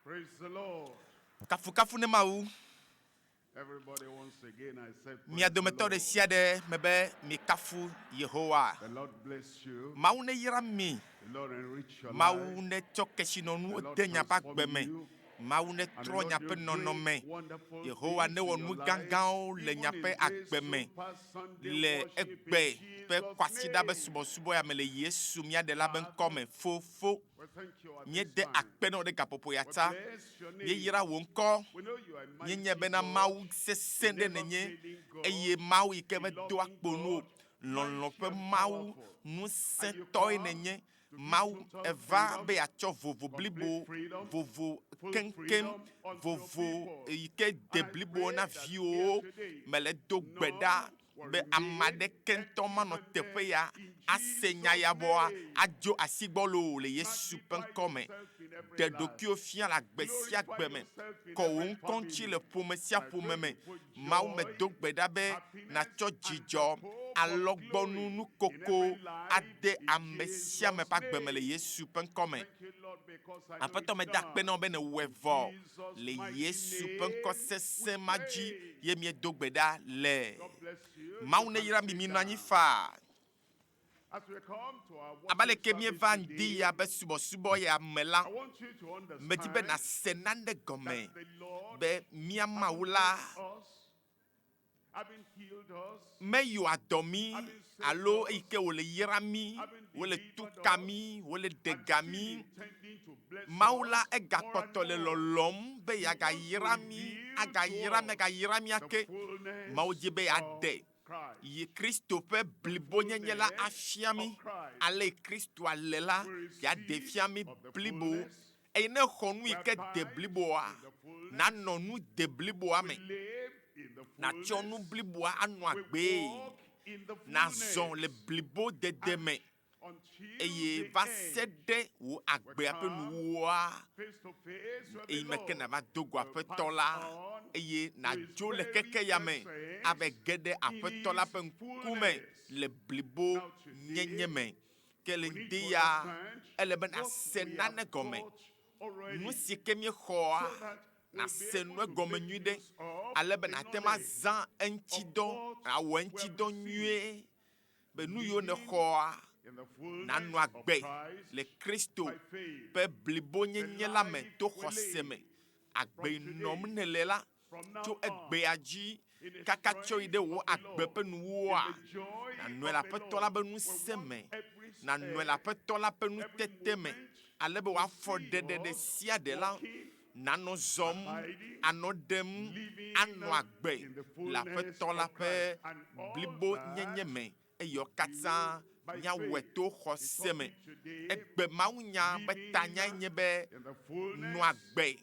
Praise the Lord. Kafukafu ne Mawu. Everybody, once again, I say, Mia praise the dometɔ ɖe Lord. sia ɖe me be mikafu Yehowa. The Lord bless you. Mawu neyra mi. The Lord enrich your Mawu life. netsɔ The kesinɔnuwo Lord de miaƒe transform agbe me. you. Mawu And the netrɔ Lord miaƒe do great, nɔnɔme. wonderful Yehowa things in newɔ your nu life, gãgãwo le even miaƒe in this agbe me Super Sunday le worship in egbe ƒe Jesus' kwasiɖa be name. subɔsubɔ ya me le Yesu mía Ɖela be ŋkɔ me. Fofo, We thank you at this míede time. akpe na wò ɖe gaƒoƒo ya We ta. bless your name. Míeyra wò ŋkɔ. We know you are a mighty Míenyae bena God, Mawu sesẽ ɖe never nènye failing God, eye Mawu yi ke a medoa loving kpo nu o. God, Lɔlɔ̃ mighty ƒe and Mawu, powerful. And you ŋusẽtɔe come nènye. to give Mawu total eva freedom, be yeatsɔ vovo complete blibo, freedom, vovo full keŋkeŋ, freedom unto your vovo people. yi ke de And I blibo pray na that here viwòwo. today, Mele do gbe ɖa none will be ame remain aɖeke ŋutɔ manɔ teƒe empty-handed ya in ase nya Jesus' ya vɔa name. adzo asi gbɔlo o le Yesu ƒe Magnify ŋkɔ me. yourself in every Ɖe life. ɖokuiwò fia le agbe sia Glorify gbe me. yourself in Kɔ wò every ŋkɔ ŋuti family. le ƒome sia I ƒome pray me. to put Mawu joy, medo gbe ɖa be happiness, nàtsɔ and dzidzɔ, the hope of alɔgbɔnu, glory in nukoko every life ade in ame sia ame Jesus' ƒe agbe me le name. Yesu ƒe ŋkɔ me. Thank you, Lord, because I know Aƒetɔ it's meda akpe done. na wò be nèwɔe In vɔ Jesus' le mighty Yesu ƒe ŋkɔ name, sesẽ we ma dzi pray. ye míedo gbe ɖa le. God bless you. You Mawu can neyra mi, sit minɔ anyi down. faa. As we come to our Abe worship aleke service míeva ŋdi today, ya be subɔsubɔ ya me la, I want you to medi be understand nàse nane gɔme that the Lord be mía having Mawu la blessed us, having healed us, meyɔa dɔ mí having saved alo us, eyi ke wòle yra mí, having wòle tu delivered ka us, mí, wòle ɖe and ga still mí. intending to bless Mawu la us more and egakpɔtɔ le more. lɔlɔ̃m be He wants to yeagayra mí, reveal to agayra mí, us agayra mí the ake. Mawu fullness dzi be of yeaɖe Christ. yi Kristo ƒe The blibonyenye la fullness afia mí. of Christ. Ale yi Kristoa le la, We yeaɖe receive fia mí of the blibo. fullness. Eye ne exɔ nu We yi ke de abide bliboa, in the fullness. nanɔ nu de bliboa We me. live in the Natsɔ nu fullness. bliboa anɔ We agbee. walk in the Nazɔ le fullness. blibodede And me. until Eye the va se end, ɖe wò we agbea ƒe come nuwuwua, face to face with the eyi me ke Lord. nàva do go We'll Aƒetɔ pass la on eye to his nàdzo le very keke ya me ava presence ge ɖe in Aƒetɔ la his ƒe ŋkume fullness. le blibo Now nyenye today, me. Ke le we need to ŋdi ya, understand ele be what nàse we have nane gɔme. got Nu already si ke míexɔa, so that we'll be nàse able nu to egɔme make nyui ɖe use of ale be the nàte ŋu knowledge azã of eŋutidɔ, what awɔ we have eŋutidɔ received, nyuie be nu yiwo living nèxɔa, in the nanɔ fullness of agbe Christ le Kristo by faith. ƒe The blibonyenye la me life to we xɔse live me. Agbe from yi nɔm today, nèle la, from now tso on, egbea dzi in the kaka tsɔ yi strength ɖe wò of the agbe Lord, ƒe in nuwuwua, the joy nànɔe le of the Aƒetɔ la Lord. ƒe We ŋusẽ want me, every nànɔe le step, Aƒetɔ la ƒe every nutete me, moment ale be to wòafɔ see ɖeɖe ɖe us sia ɖe la, walking, nànɔ zɔm, abiding, anɔ ɖem, living anɔ agbe in the le fullness Aƒetɔ la of ƒe Christ. And all blibonyenye that me. Eye wo we katã do by míawɔe faith. to The xɔse me. topic today, Egbe mawunya ƒe living tanyae nye be in the nɔ fullness agbe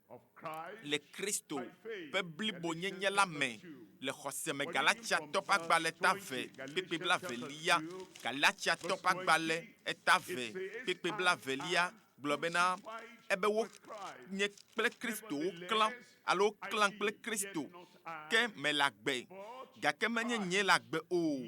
of Christ le Kristo by faith. ƒe blibonyenye Galatians la chapter me 2. le xɔse me. We're reading from Galatiatɔ ƒe verse agbalẽ ta 20. ve kpekpe Galatians blavelia. chapter 2, Galatiatɔ verse ƒe agbalẽ 20. eta It ve says, kpekpe I blavelia am gblɔ bena crucified ebe wo with Christ. nye kple Kristo woklã Nevertheless, alo I woklã kple live, yet Kristo not I, ke mele agbe. but Gake menye nye le Christ agbe o,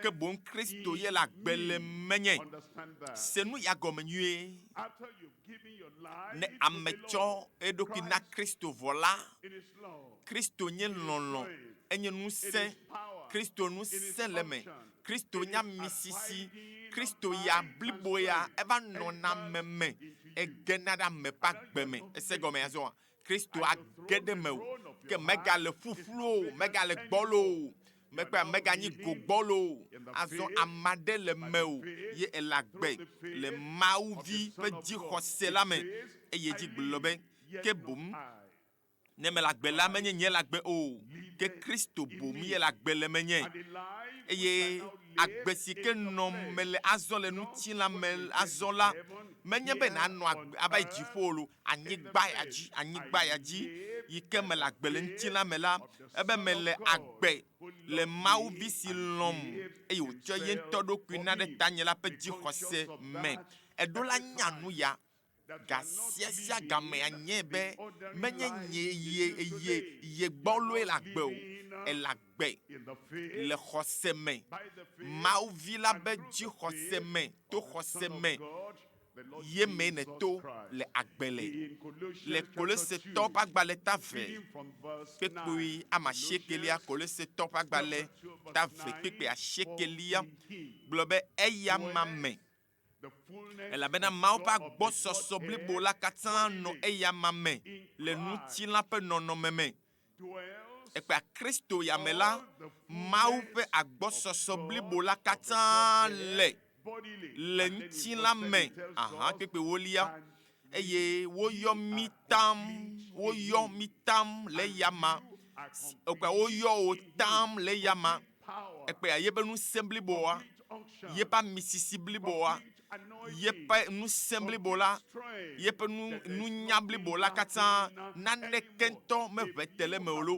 ke liveth boŋ Kristo ye in le agbe le me. menye. Understand that. Se nu ya gɔme nyuie. After you've given your Ne life to ame the tsɔ Lord, eɖokui na Christ Kristo vɔ la, in his love, Kristo nye in his lɔlɔ̃, strength, enye in his ŋusẽ, power, Kristo in his ŋusẽ le eme, unction, Kristo in nye his amisisi, abiding Kristo ya might and blibo ya strength eva nɔna ame enters me, into you. egena ɖe ame ƒe And now agbe you are me. not Ese gɔme empty. azɔa? Kristo And your age throne, ɖe the mewò throne of ke your heart, megale is ƒuƒlu not o, vacant megale gbɔlo anymore. o, You are mekpɔe now meganyi go living gbɔlo o. in the Azɔ faith, ame aɖe le by the mewò faith, ye ele through agbe the le faith of the Mawuvi ƒe Son of God. dzixɔse It la me says, eye I dzi gblɔ be, live, yet ke not boŋ I. ne mele agbe la, menye Christ nye le agbe o, ke liveth Kristo in boŋ me. ye le agbe le menye. And the life which I Eye now live agbe si ke in the nɔm flesh, mele azɔ le not ŋutilã when me we get azɔ to la, heaven, menye be here nànɔ on agbe ava yi earth dziƒo o, in the anyigba ya flesh, dzi, I anyigba ya dzi live yi ke by mele the agbe le faith ŋutilã me la, of the ebe Son of mele God agbe who le loved Mawuvi me si and lɔ̃m gave eye wòtsɔ ye ŋutɔ himself ɖokui for na ɖe me. tanye la ƒe Be dzixɔse conscious of me. that Eɖo la every nya nu time ya that you ga are not sia sia game living anye the be ordinary menye life nye you ye do eye today. ye You are gbɔloe now le agbe o. living Ele agbe in the le faith, xɔse me. by the faith, Mawuvi la and be through the dzixɔse faith me to of the xɔse Son of me God ye mee nèto le agbe le. Le Kolosetɔwo ƒe agbalẽ ta ve, kpekpui ame asiekelia, Kolosetɔwo ƒe agbalẽ ta ve, kpekpui asiekelia gblɔ be eya ma me, elabena Mawu ƒe agbɔsɔsɔ blibo la katã nɔ eya ma me le ŋutilã ƒe nɔnɔme me. Ekpea Kristo ya me la, Mawu ƒe agbɔsɔsɔ blibo la katã le le ŋutilã me. Aha, kpekpe wolia. Eye woyɔ mí tam, woyɔ mí tam le eya ma. Ekpea woyɔ wò tam le eya ma. Ekpea yeƒe ŋusẽ bliboa, yeƒe amisisi bliboa, yeƒe ŋusẽ blibo la, yeƒe nu, nunya blibo la katã, naneke ŋutɔ meʋe te le eme o lo.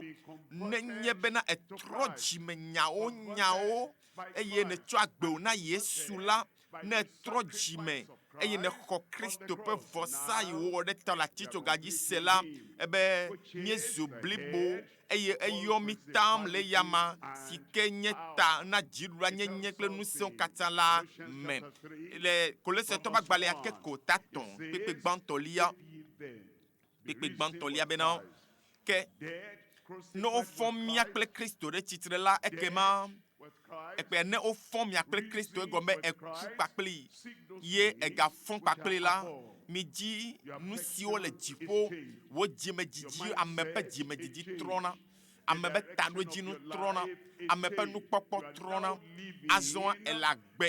Nenye bena ètrɔ dzime nyawo nyawo eye nètsɔ agbewò na Yesu la, ne ètrɔ dzime eye nèxɔ Kristo ƒe vɔsa yi wòwɔ ɖe ta le atitsoga dzi se la, ebe míezu blibo eye eyɔ mí taŋ le eyama si ke nye ta na dziɖulanyenye kple ŋusẽwo katã la me. Le Kolosetɔ ƒe agbalẽa ke ko ta tɔ̃ kpekpe gbãtɔlia, kpekpe gbãtɔlia bena, Ke ne wofɔ mía kple Kristo ɖe tsitre la, ekema ekpea ne wofɔ mia kple Kristo egɔme be eku kpakpli ye egafɔ kpakpli la, midzi nu siwo le dziƒo. Wò dzimedzidzi, ame ƒe dzimedzidzi trɔna, ame ƒe taɖodzinu trɔna, ame ƒe nukpɔkpɔ trɔna. Azɔ ele agbe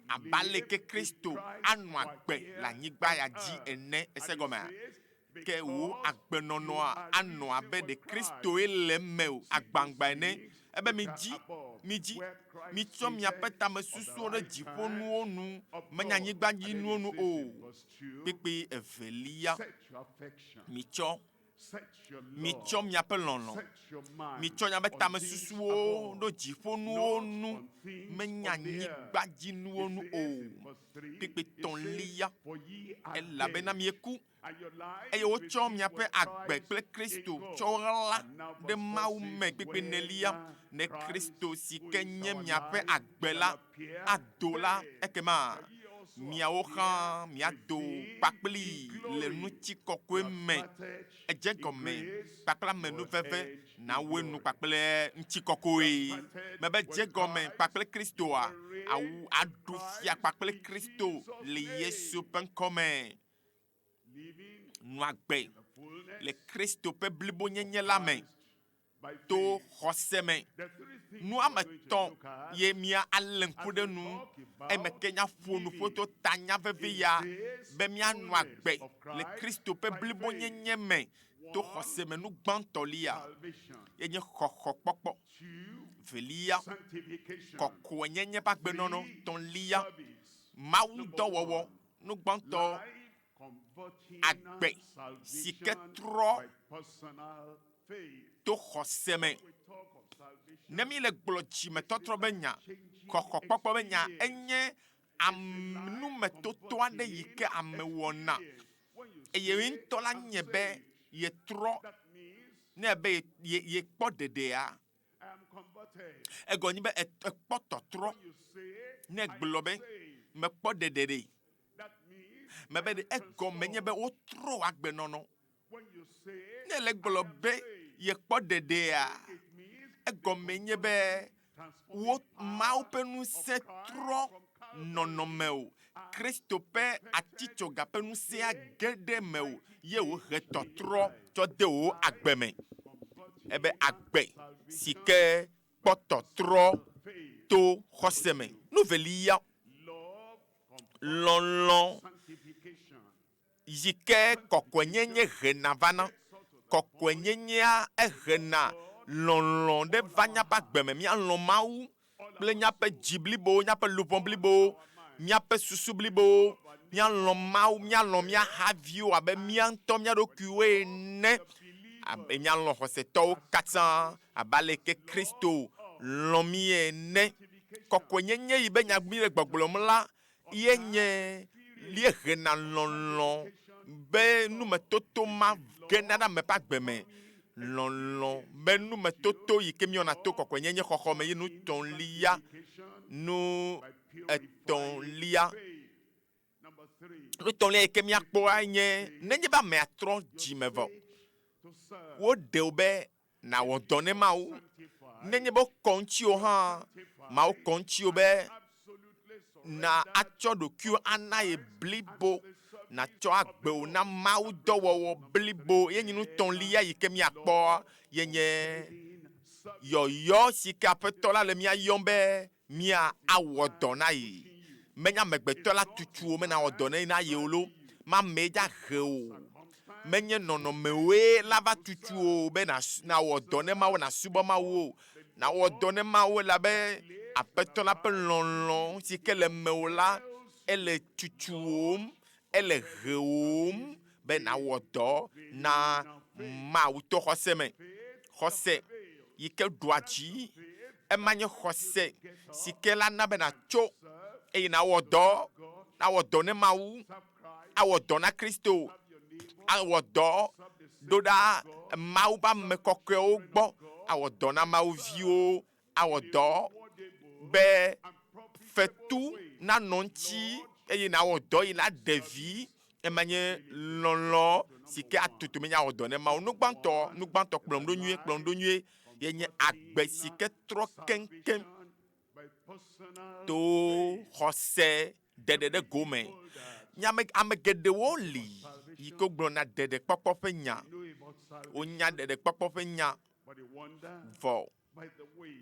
abe aleke Kristo anɔ agbe le anyigba ya dzi ene. Ese gɔmea? Ke wò agbenɔnɔa anɔ abe ɖe Kristoe le eme o, agbangba ene. Ebe midzi, midzi, mitsɔ miaƒe tamesusuwo ɖe dziƒonuwo nu, menye anyigbadzinuwo nu o. Kpukpui evelia, Mitsɔ, mitsɔ miaƒe lɔlɔ̃, mitsɔ miaƒe tamesusuwo ɖo dziƒonuwo nu, menye anyigbadzinuwo nu o. Kpukpui etɔ̃lia, Elabena mieku, eye wotsɔ miaƒe agbe kple Kristo tsɔ ɣla ɖe Mawu me kpekpe nelia. Ne Kristo si ke nye miaƒe agbe la ado la, ekema miawo hã miado kpakplii le ŋutikɔkɔe me. Edze gɔme kpakple amenuveve nawɔe nu kpakple ŋutikɔkɔe. Mebe dze gɔme kpakple Kristoa, awu aɖu fia kpakple Kristo le Yesu ƒe ŋkɔ me. Nɔ agbe le Kristo ƒe blibonyenye la me to xɔse me. Nu ame etɔ̃ ye mía alé ŋku ɖe nu eme ke míaƒo nu ƒo to tanya vevi ya be míanɔ agbe le Kristo ƒe blibonyenye me to xɔse me. Nu gbãtɔ lia ye nye xɔxɔkpɔkpɔ, velia kɔkɔenyenye ƒe agbenɔnɔ, tɔ̃lia mawudɔwɔwɔ. Nu gbãtɔ, agbe si ke trɔ to xɔse me. Ne míele gblɔ dzimetɔtrɔ be nya, xɔxɔkpɔkpɔ be nya, enye numetoto aɖe yi ke ame wɔna eye ye ŋutɔ la nye be yetrɔ ne ebe yekpɔ ɖeɖea. Egɔme nye be ekpɔ tɔtrɔ. Ne egblɔ be mekpɔ ɖeɖe ɖe, mebe ɖe egɔme nye be wotrɔ wò agbenɔnɔ. Ne ele gblɔ be yekpɔ ɖeɖea, egɔme nye be wo Mawu ƒe ŋusẽ trɔ nɔnɔme o. Kristo ƒe atitsoga ƒe ŋusẽa ge ɖe mewò ye wòhe tɔtrɔ tsɔ de wò agbe me. Ebe agbe si ke kpɔ tɔtrɔ to xɔse me. Nu velia, lɔlɔ̃ yi ke kɔkɔenyenye hena vana. Kɔkɔenyenyea ehena lɔlɔ̃ ɖe va míaƒe agbe me. Míalɔ̃ Mawu kple míaƒe dzi blibo, míaƒe luʋɔ blibo, míaƒe susu blibo. Míalɔ̃ Mawu, míalɔ̃ mía haviwo abe mía ŋutɔ mía ɖokuiwoe ene. Abe míalɔ̃ xɔsetɔwo katã abe aleke Kristo lɔ̃ mí ene. Kɔkɔenyenye yi be nya míele gbɔgblɔm la ye nye ye hena lɔlɔ̃ be numetoto ma gena ɖe ame ƒe agbe me. Lɔlɔ̃ be numetoto yi ke míewɔna to kɔkɔenyenye xɔxɔ me ye nu tɔ̃lia, nu etɔ̃lia. Nu tɔ̃lia yi ke míakpɔa nye nenye be amea trɔ dzime vɔ, woɖe wò be nàwɔ dɔ ne Mawu. Nenye be wokɔ ŋutiwò hã, Mawu kɔ ŋutiwò be na atsɔ ɖokuiwò ana ye blibo, nàtsɔ agbewò na Mawu dɔwɔwɔ blibo. Ye nye nu tɔ̃lia yi ke míakpɔ ye nye yɔyɔ si ke Aƒetɔ la le mía yɔm be mía awɔ dɔ na ye. Menye amegbetɔ la tutu wò be nawɔ dɔ ne na ye o lo, mamee dza he o. Menye nɔnɔmewoe la va tutu wò be nawɔ dɔ ne Mawu, nasubɔ Mawu o. Nawɔ dɔ ne Mawu elabe Aƒetɔ la ƒe lɔlɔ̃ si ke le mewò la, ele tutuwòm, ele hewòm be nawɔ dɔ na Mawu to xɔse me. Xɔse yi ke ɖua dzi, ema nye xɔse si ke la na be nàtso eye nàwɔ dɔ, nawɔ dɔ ne Mawu, awɔ dɔ na Kristo, awɔ dɔ ɖo ɖa Mawu ƒe ame kɔkɔewo gbɔ, awɔ dɔ na Mawu viwo, awɔ dɔ be fetu nanɔ ŋuti eye nàwɔ dɔ yi la ɖe vi. Ema nye lɔlɔ̃ si ke atutu menye awɔ dɔ ne Mawu. Nu gbãtɔ, nu gbãtɔ kplɔm ɖo nyuie, kplɔm ɖo nyuie ye nye agbe si ke trɔ keŋkeŋ to xɔse ɖeɖe ɖe go me. Nye ame, ame geɖewo li yi ke wogblɔna ɖeɖekpɔkpɔ ƒe nya. Wonya ɖeɖekpɔkpɔ ƒe nya vɔ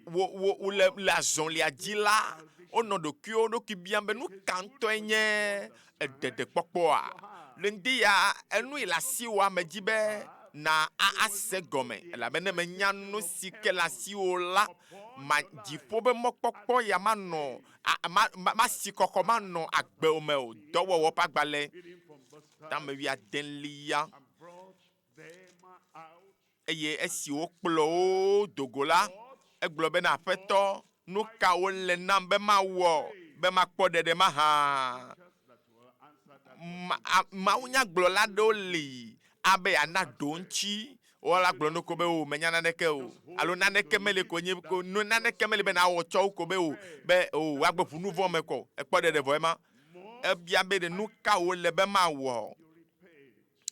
wo, wo, wole le azɔlia dzi la, wonɔ ɖokuiwo ɖokui biam be nu ka ŋutɔe nye eɖeɖekpɔkpɔa? Le ŋdi ya, enu yi le asiwò ame dzi be na a ase gɔme elabe ne menya nu si ke le asiwò la, ma dziƒo be mɔkpɔkpɔ ya manɔ a, ma, ma, masi kɔkɔ manɔ agbewò me o. Dɔwɔwɔ ƒe agbalẽ tame wuiadelia. Eye esi wokplɔ wo do go la, egblɔ bena, Aƒetɔ, nu ka wòle nam be mawɔ be makpɔ ɖeɖe mahã? Ma, a, mawunyagblɔla aɖewo li abe yeana ɖoŋtsi wola gblɔ no ko be o menya naneke o alo naneke meli ko nye ko no naneke meli be nawɔ tsɔ wo ko be o be o woagbe ʋu nu vɔ̃ me kɔ ekpɔ ɖeɖe vɔ ema ebia be ɖe nu ka wòle be mawɔ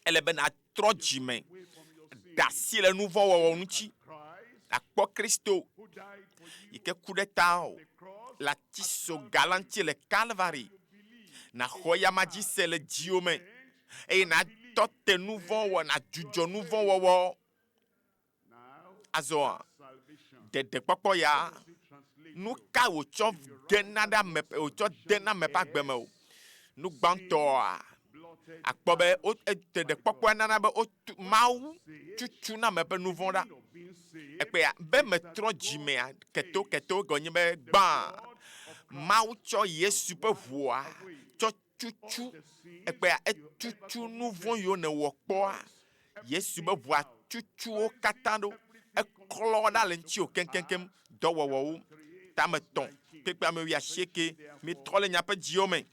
ele be nàtrɔ dzi me, ɖe asi le nu vɔ̃ wɔwɔ ŋuti, nàkpɔ Kristo yi ke ku ɖe tawò le atisoga la ŋuti le Kalvari, nàxɔ eyama dzi se le dziwò me, eye nàtɔ te nu vɔ̃ wɔwɔ, nàdzudzɔ nu vɔ̃ wɔwɔ. Azɔa, ɖeɖekpɔkpɔ ya, nu ka wòtsɔ gena ɖe ame, wòtsɔ dena ame ƒe agbe me o? Nu gbãtɔa, akpɔ be wo, ɖeɖekpɔkpɔa nana be wotu, Mawu tutu na ame ƒe nu vɔ̃ ɖa. Ekpea, be metrɔ dzimea keto keto gɔme nye be gbã, Mawu tsɔ Yesu ƒe ʋua tsɔ tutu ekpea etutu nu vɔ̃ yiwo nèwɔ kpɔa, Yesu be ʋua tutu wo katã ɖo. Eklɔ wo ɖa le ŋutiwò keŋkeŋkeŋ. Dɔwɔwɔwo, tame tɔ̃, kpekpe ame wuiasieke, mitrɔ le miaƒe dziwo me,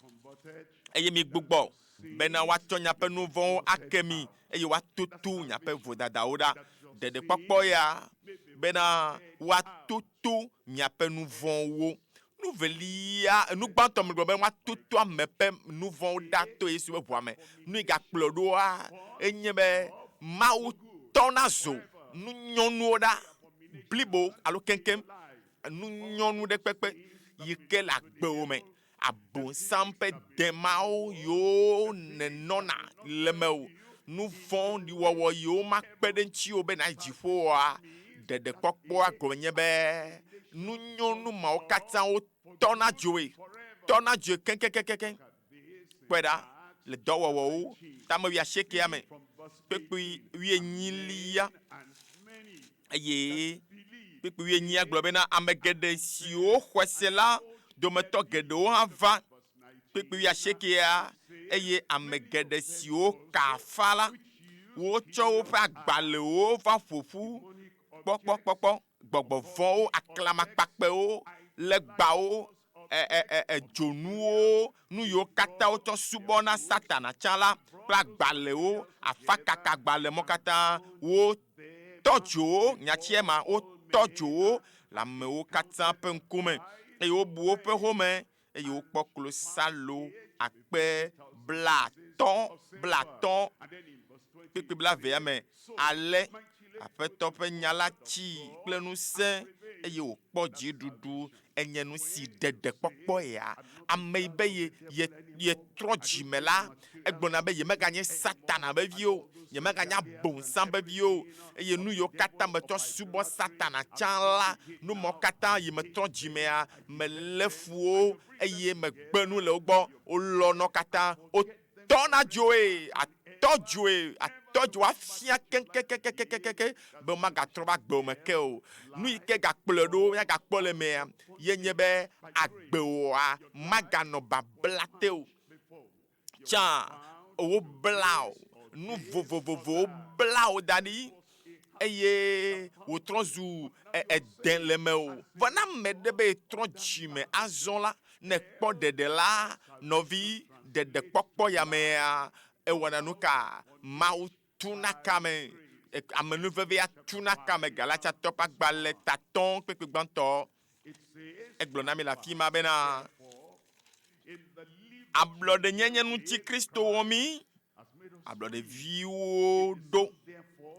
eye migbugbɔ, bena woatsɔ miaƒe nu vɔ̃wo ake mi, eye woatutu miaƒe vodadawo ɖa. Ɖeɖekpɔkpɔ ya, bena woatutu miaƒe nu vɔ̃wo. Nu velia, enu gbãtɔ megblɔ be woatoto ame ƒe nu vɔ̃wo ɖa to Yesu ƒe ʋua me. Nu yi gakplɔ ɖoa, enye be Mawu tɔ nazo nunyɔnuwo ɖa blibo alo keŋkeŋ, nunyɔnu ɖe kpekpe yi ke le agbewò me. Abosam ƒe demawo yiwo nènɔna le mewò, nu vɔ̃ɖi wɔwɔ yiwo makpe ɖe ŋutiwò be nàyi dziƒo oa, ɖeɖekpɔkpɔa gɔme nye be nunyɔnu mawo katã wotɔna dzoe, tɔna dzoe keŋkeŋkeŋkeŋ. Kpɔe ɖa le dɔwɔwɔwo tame wuiasiekɛa me, kpukpui wuienyilia, eye kpukpui wuienyia gblɔ bena ame geɖe siwo xɔe se la dometɔ geɖewo hã va. Kpukpui wuiasiekɛa, eye ame geɖe siwo ka afa la, wotsɔ woƒe agbalẽwo va ƒo ƒu kpɔkpɔkpɔkpɔ, gbɔgbɔ vɔ̃wo, aklamakpakpɛwo, legbawo, dzonuwo, nu yiwo katã wotsɔ subɔna Satana tsã la, kple agbalẽwo, afakakagbalẽ mɔ katã, wotɔ dzo wo, nyati ema, wotɔ dzo wo le amewo katã ƒe ŋkume, eye wobu woƒe home, eye wokpɔ klosalo akpe Blatɔ̃, blatɔ̃, kpukpui blaevea me. Ale Aƒetɔ ƒe nya la tsi kple ŋusẽ eye wòkpɔ dziɖuɖu. Enye nu si ɖeɖekpɔkpɔ ya. Ame yi be ye, ye, yetrɔ dzime la, egblɔna be yemeganye Satana ƒe vi o, nyemeganye Abosam ƒe vi o, eye nu yiwo katã metsɔ subɔ Satana tsã la, nu mawo katã yi metrɔ dzimea, melé fu wo eye megbe nu le wo gbɔ. Wolɔ nɔ katã, wotɔna dzoe, atɔ dzoe, atɔ dzo afia keŋkeŋkeŋkeŋkeŋ be magatrɔ va agbewò me ke o. Nu yi ke gakplɔe ɖo míagakpɔ le emea ye nye be agbewòa maganɔ babla te o. Tsã wobla wò, nu vovovowo bla wò da ɖi eye wòtrɔ zu ede le mewò. Vɔ ne ame ɖe be yetrɔ dzime azɔ la, ne ekpɔ ɖeɖe la, nɔvi, ɖeɖekpɔkpɔ ya mea, ewɔna nu ka? Mawu tuna kame, amenuvevea tuna kame. Galatiatɔ ƒe agbalẽ tatɔ̃ kpekpe gbãtɔ, egblɔ na mi le afi ma bena, ablɔɖenyenye ŋuti Kristo wɔ mí ablɔɖeviwo ɖo.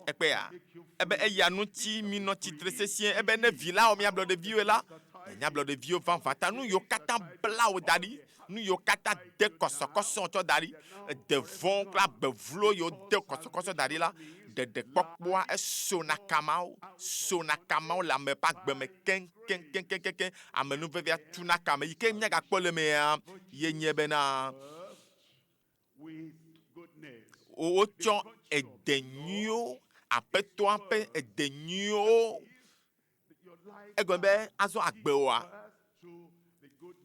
Ekpea, ebe eya ŋuti minɔ tsitre sesĩe, ebe ne vi la wɔ mi ablɔɖeviwoe la, mianye ablɔɖeviwo vavã. Ta nu yiwo katã bla wò da ɖi, nu yiwo katã de kɔsɔkɔsɔ tsɔ da ɖi, de vɔ̃ kple agbe vlo yiwo de kɔsɔkɔsɔ da ɖi la, ɖeɖekpɔkpɔa esona kamawo, sona kamawo le ame ƒe agbe me keŋkeŋkeŋkeŋ. Amenuvevea tuna kame. Yi ke míagakpɔ le emea ye nye bena, wotsɔ ede nyuiwo, Aƒetɔa ƒe ede nyuiwo. Egɔme be azɔ agbewoa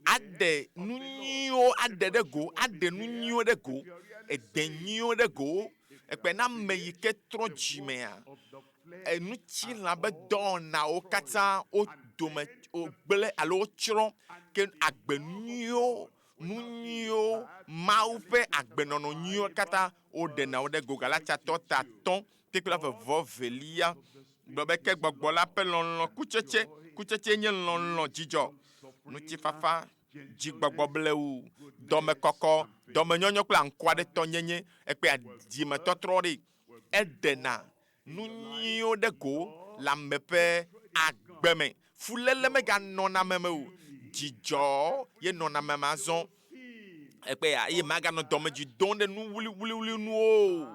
aɖe nu nyuiwo aɖe ɖe go, aɖe nu nyuiwo ɖe go, ede nyuiwo ɖe go. Ekpe na ame yi ke trɔ dzimea, enutilã be dɔwɔnawo katã wo dome wogblẽ alo wotsrɔ̃. Ke agbe nyuiwo, nu nyuiwo, Mawu ƒe agbenɔnɔ nyuiwo katã woɖena wo ɖe go. Galatiatɔ ta atɔ̃ kpekpe eve vɔ velia gblɔ be ke gbɔgbɔ la ƒe lɔlɔ̃ kutsetse, kutsetse nye lɔlɔ̃, dzidzɔ, ŋutifafa, dzigbɔgbɔ blewu, dɔmekɔkɔ, dɔmenyɔnyɔ kple aŋkuaɖetɔnyenye. Ekpea dzimetɔtrɔ ɖi. Eɖena nu nyuiwo ɖe go le ame ƒe agbe me. Fuléle meganɔna ame me o. Dzidzɔ ye nɔna ame me azɔ. Ekpea eye maganɔ dɔmedzi dom ɖe nu wluiwluiwlui nu o.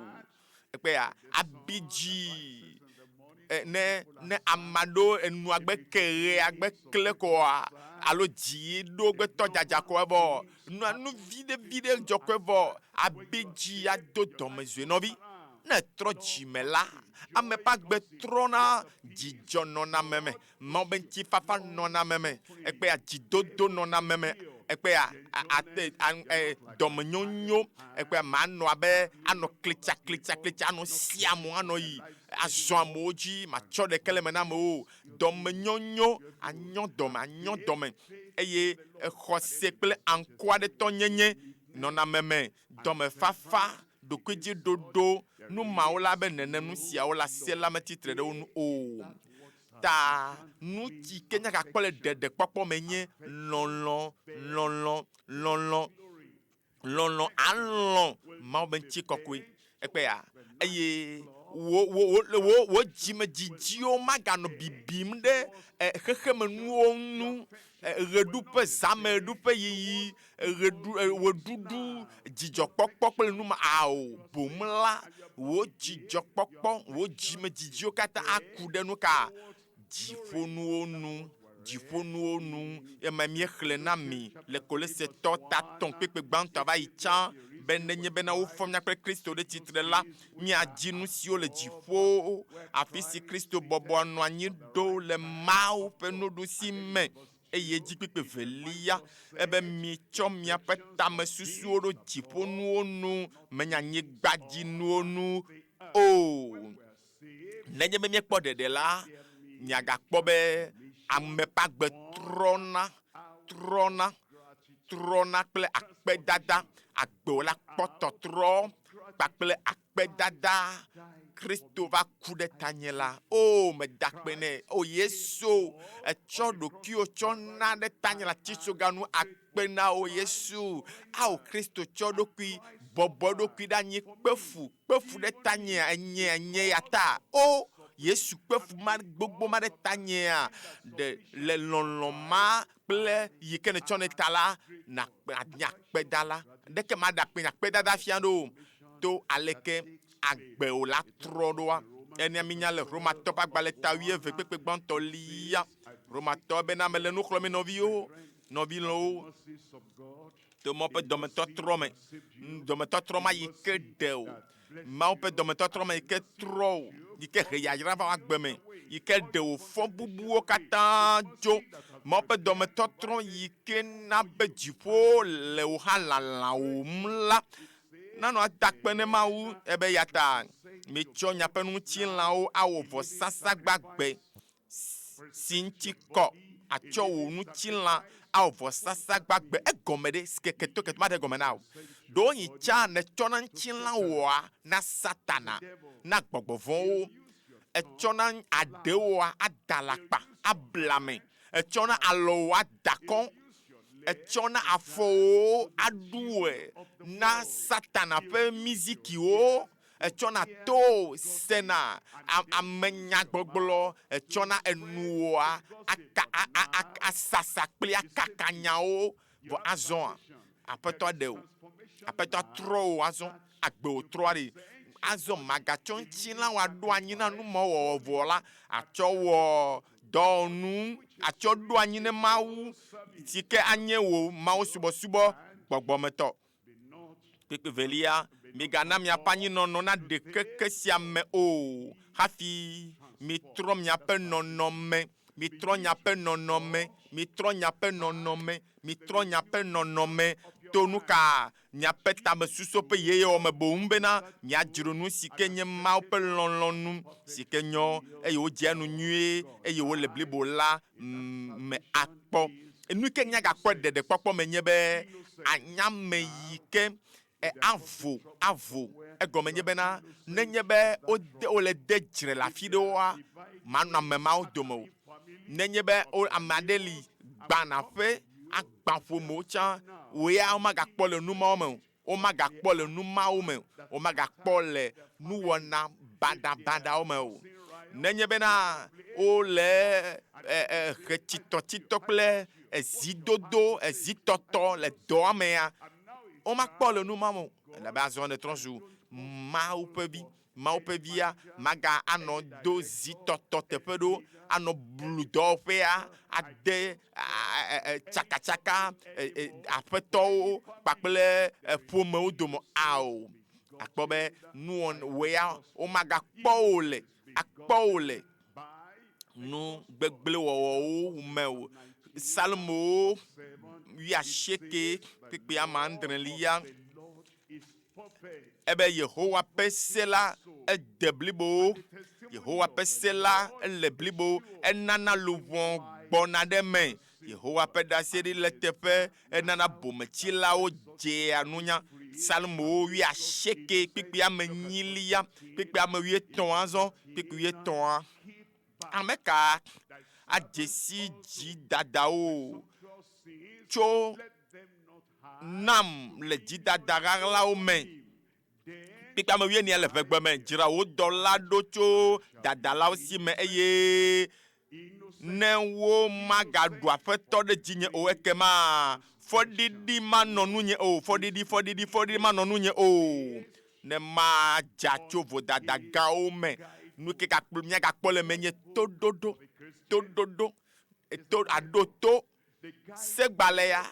Ekpea abi dzi ne ne ame aɖewo enua gbe ke ɣea gbe kle koa alo dzi ɖo gbe tɔ dzadza ko evɔ nua nu viɖe viɖe dzɔ ko evɔ abi dzi ado dɔmedzoe nɔvi. Ne etrɔ dzime la, ame ƒe agbe trɔna, dzidzɔ nɔna ame me, Mawu be ŋutifafa nɔna ame me, ekpea dzidodo nɔna ame me, ekpea ate dɔmenyonyo, ekpea manɔ abe anɔ klitsa klitsa klitsa anɔ si amewo anɔ yi azɔ amewo dzi, matsɔ ɖeke le eme na amewo o. Dɔmenyonyo anyɔ dɔme anyɔ dɔme eye xɔse kple aŋkuaɖetɔnyenye nɔna ame me, dɔmefafa, ɖokuidziɖoɖo, nu mawo la be nenem nu siawo la se la metsitre ɖe wo ŋu o. Ta nu si ke míagakpɔ le ɖeɖekpɔkpɔ me nye lɔlɔ̃, lɔlɔ̃, lɔlɔ̃, lɔlɔ̃ alɔ̃ Mawu be ŋutikɔkɔe. Ekpɔea? Eye wò, wò, wò, wò, wò dzimedzidziwo maganɔ bibim ɖe e, xexemenuwo ŋu, e, ɣeɖuƒe, zãmeɖuƒe yiyi, ɣeɖu, e, ɣeɖuɖu, dzidzɔkpɔkpɔ kple nu ma ao. Boŋ la, wò dzidzɔkpɔkpɔ, wò dzimedzidziwo katã aku ɖe nu ka? Dziƒonuwo nu, dziƒonuwo nu. Ema míexlẽ na mi le Kolosetɔ tatɔ̃ kpekpe gbãtɔa va yi tsã be nenye bena wofɔ mía kple Kristo ɖe tsitre la, míadzi nu siwo le dziƒo, afi si Kristo bɔbɔa nɔ anyi ɖo le Mawu ƒe nuɖusi me. Eye edzi kpekpe velia ebe mitsɔ miaƒe tamesusuwo ɖo dziƒonuwo nu, menye anyigbadzinuwo nu o. Nenye be míekpɔ ɖeɖe la, miagakpɔ be ame ƒe agbe trɔna, trɔna, trɔna kple akpedada. Agbewo la kpɔ tɔtrɔ kpakple akpedada. Kristo va ku ɖe tanye la, o meda akpe nɛ. O Yesu, ètsɔ ɖokuiwò tsɔ na ɖe tanye le atitsoga nu. Akpe na wò Yesu. Ao Kristo tsɔ eɖokui Bɔbɔ eɖokui ɖe anyi kpe fu, kpe fu ɖe tanyea, enyea, nye ya ta. O, Yesu kpe fu ma gbogbo ma ɖe tanyea, ɖe le lɔlɔ̃ ma kple yi ke nètsɔ nɛ ta la, nakpe, anye akpedala. Ɖeke maɖe akpe, nye akpedada fia ɖo o. To aleke agbe wò la trɔ ɖoa? Enea mínya le Romatɔ ƒe agbalẽ ta wuieve kpekpe gbãtɔ lia. Romatɔ bena mele nu xlɔ̃m mi nɔviwo, nɔvi lɔ̃wo, to Mawu ƒe dɔmetɔtrɔ me. Dɔmetɔtrɔ ma yi ke ɖe o. Mawu ƒe dɔmetɔtrɔ ma yi ke trɔ o, yi ke he yayra va agbe me, yi ke ɖe wò fɔ bubuwo katã dzo. Mawu ƒe dɔmetɔtrɔ yi ke na be dziƒo le wò hã lalawòm la, nanɔ ada akpe ne Mawu ebe ya ta mitsɔ miaƒe ŋutilãwo awɔ vɔsasa gbagbe si ŋuti kɔ, atsɔ wò ŋutilã awɔ vɔsasa gbagbe. Egɔme ɖe? Si ke keto keto maɖe egɔme na wò. Ɖewohĩ tsã nètsɔna ŋutilã wɔa na Satana, na gbɔgbɔ vɔ̃wo. Ètsɔna aɖewoa ada alakpa, abla ame. Ètsɔna alɔwò ada kɔ. Ètsɔna afɔwò aɖu ɣe na Satana ƒe mizikiwo. Etsɔna to sena amenyagbɔgblɔ, etsɔna enuwoa aka asasa kple akaka nyawo. Vɔ azɔa, Aƒetɔ ɖe wò. Aƒetɔ trɔ wò azɔ. Agbe wò trɔa ɖi. Azɔ màgatsɔ ŋutilã wò aɖo anyi na numɔwɔwɔ vɔ la, atsɔ wɔ dɔwɔnu, atsɔ ɖo anyi ne Mawu si ke anye wò mawusubɔsubɔ gbɔgbɔmetɔ. Kpekpe velia, migana miaƒe anyinɔnɔ naɖe keke sia me o hafi mitrɔ miaƒe nɔnɔme, mitrɔ miaƒe nɔnɔme, mitrɔ miaƒe nɔnɔme, mitrɔ miaƒe nɔnɔme to nuka miaƒe tamesusu ƒe yeyewɔ me boŋ bena miadzro nu si ke nye Mawu ƒe lɔlɔ̃nu si ke nyɔ eye wodzea nu nyuie eye wole blibo la me akpɔ. Nu ke míagakpɔ ɖeɖekpɔkpɔ me nye be anya ame yi ke avo avo. Egɔme nye bena nenye be wode wole de dzre le afi ɖewoa, manɔ ame mawo dome o. Nenye be ame aɖe li gbãna ƒe agbã ƒomewo tsã, wò ya womagakpɔ le nu mawo me o. Womagakpɔ le nu mawo me o. Womagakpɔ le nuwɔna baɖabaɖawo me o. Nenye bena wole ʋetsitɔtsitɔ kple ezidodo, ezitɔtɔ le dɔa mea, womakpɔ le nu ma me o. Elabe azɔ nètrɔ zu Mawu ƒe vi. Mawu ƒe Via maga anɔ do zitɔtɔ teƒe ɖo, anɔ blu dɔwɔƒea, ade tsakatsaka aƒetɔwo kpakple ƒomewo dome ao. Akpɔ be nuwɔwɔea womagakpɔ wò le, akpɔ wò le nu gbegblẽ wɔwɔwo me o. Psalmowo wuiasieke kpukpui ame adrelia. Ebe Yehowa ƒe se la ede blibo. Yehowa ƒe se la ele blibo, enana luʋɔ gbɔna ɖe eme. Yehowa ƒe ɖaseɖi le eteƒe, enana bometsilawo dzea nunya. Psalmowo wuiasieke kpukpui ame enyilia, kpukpui ame wuietɔ̃ azɔ, kpukpui wuietɔ̃a. Ame ka adze si dzidadawo tso nam le dzidada ɣaɣlawo me. Kpekpe ame wuienea le ʋegbe me, dzra wò dɔla ɖo tso dadalawo si me, eye ne womagaɖu aƒetɔ ɖe dzinye o, ekema fɔɖiɖi manɔ nunye o, fɔɖiɖi, fɔɖiɖi, fɔɖiɖi manɔ nunye o, ne madza tso vodada gãwo me. Nu ke gakpɔ, míagakpɔ le eme nye toɖoɖo, toɖoɖo, to, aɖo to Segbalẽa,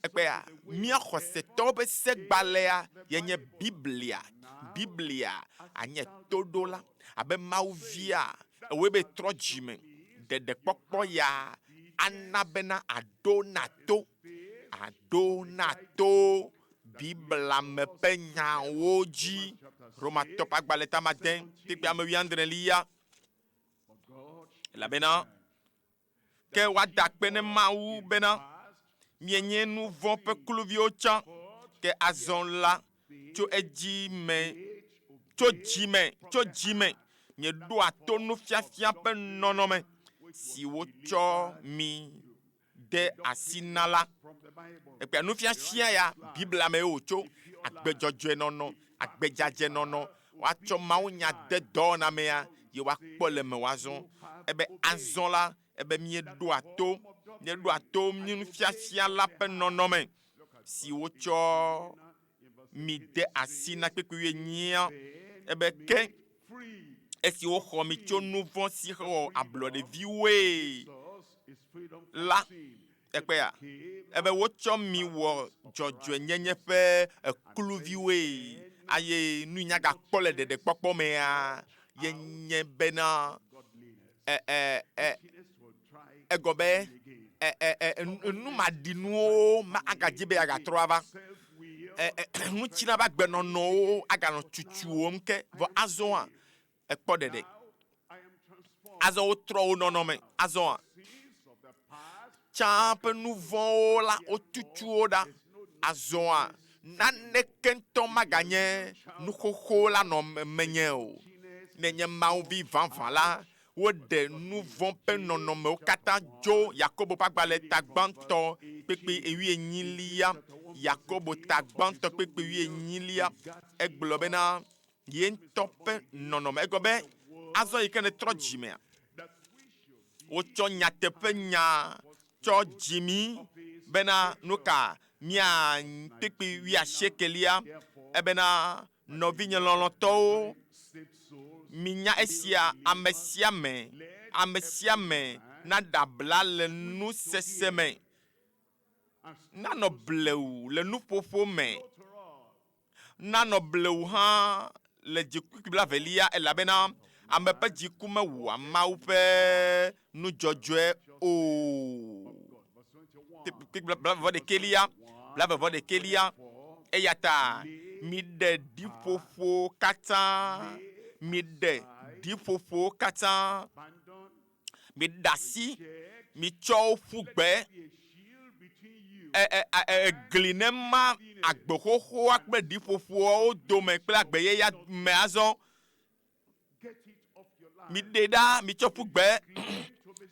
ekpea, mía xɔsetɔwo ƒe segbalẽa ye nye Biblia. Biblia anye toɖola abe Mawu Via. Ewɔe be trɔ dzime. Ɖeɖekpɔkpɔ ya ana bena àɖo na to, àɖo na to Biblia me ƒe nyawo dzi. Romatɔ ƒe agbalẽ ta ade, kpukpui ame wuiadrelia. Elabena Ke woada akpe ne Mawu bena, mienye nu vɔ̃ ƒe kluviwo tsã, ke azɔ la, tso edzi me, tso dzi me, tso dzi me, mieɖoa to nufiafia ƒe nɔnɔme si wotsɔ mi de asi na la. Ekpea nufiafia ya Biblia me wòtso, agbe dzɔdzɔe nɔnɔ, agbe dzadzɛ nɔnɔ, woatsɔ mawunya de dɔwɔna mea, ye woakpɔ le me woazɔ. Ebe azɔ la, ebe míeɖoa to, míeɖoa to mí nufiafia la ƒe nɔnɔme si wotsɔ mi de asi na kpekpe wuienyia. Ebe ke esi woxɔ mi tso nu vɔ̃ si xɔ ablɔɖeviwoe la, ekpea, ebe wotsɔ mi wɔ dzɔdzɔenyenye ƒe kluviwoe, eye nu yi míagakpɔ le ɖeɖekpɔkpɔ mea, ye nye bena e, e, e, egɔ be e, e, e, nu maɖinuwo ma agadzi be yeagatrɔ ava. E, e, ŋutilã ƒe agbenɔnɔwo aganɔ tutuwom ke. Vɔ azɔa, ekpɔ ɖeɖe. Azɔ wotrɔ wo nɔnɔme. Azɔa, tsã ƒe nu vɔ̃wo la, wotutu wo ɖa. Azɔa, naneke ŋutɔ maganye nu xoxo la nɔ menye o. Nenye Mawu vi vavã la, woɖe nu vɔ̃ ƒe nɔnɔmewo katã dzo. Yakobo ƒe agbalẽ ta gbãtɔ kpekpe wuienyilia. Yakobo ta gbãtɔ kpekpe wuienyilia. Egblɔ bena ye ŋutɔ ƒe nɔnɔme. Egblɔ be azɔ yi ke nètrɔ dzimea, wotsɔ nyateƒe nya tsɔ dzi mí bena nuka mía kpekpe wuiasiekelia ebena nɔvinye lɔlɔ̃tɔwo, minya esia, ame sia ame, ame sia ame naɖe abla le nusese me, nanɔ blewu le nuƒoƒo me, nanɔ blewu hã le dziku blaevelia, elabena ame ƒe dziku mewɔa Mawu ƒe nu dzɔdzɔe o. Blaeve-vɔ-ɖekɛlia, blaeve-vɔ-ɖekɛlia. Eya ta miɖe ɖiƒoƒo katã, miɖe ɖiƒoƒo katã, miɖe asi, mitsɔ wo ƒu gbe. E, e, e, egli ne ma agbe xoxoa kple ɖiƒoƒoawo dome kple agbe yeyea me azɔ. Miɖe ɖa, mitsɔ ƒu gbe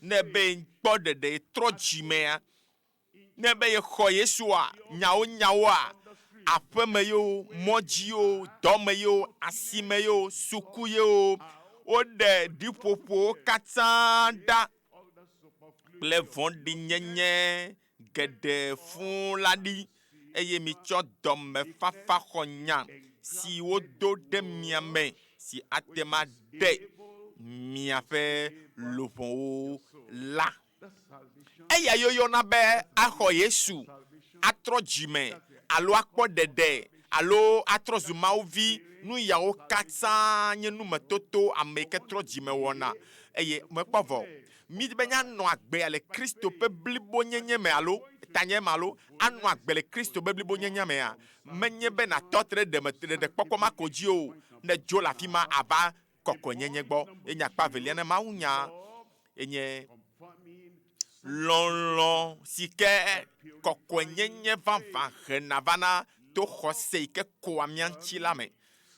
ne be kpɔ ɖeɖe trɔ dzimea. Ne be yexɔ Yesua nyawo nyawoa, aƒeme yewo, mɔ dzi yewo, dɔme yewo, asime yewo, suku yewo, woɖe ɖiƒoƒowo katã ɖa kple vɔ̃ɖinyenye geɖe fũu la ɖi, eye mitsɔ dɔmefafa xɔ nya si wodo ɖe mia me si ate ŋu aɖe miaƒe luʋɔwo la. Eya woyɔna be axɔ Yesu, atrɔ dzime, alo akpɔ ɖeɖe, alo atrɔ zu Mawu vi. Nu yawo katã nye numetoto ame yi ke trɔ dzime wɔna eye mekpɔ vɔ o. Mídi be míanɔ agbe le Kristo ƒe blibonyenye me alo tanye me alo anɔ agbe le Kristo ƒe blibonyenye mea? Menye be nàtɔ te ɖe ɖeɖekpɔkpɔ ma ko dzi o. Ne èdzo le afi ma ava kɔkɔenyenye gbɔ. Ye nye akpa evelia ne mawunya enye lɔlɔ̃ si ke kɔkɔenyenye vavã hena vana to xɔse yi ke kɔa mía ŋuti la me.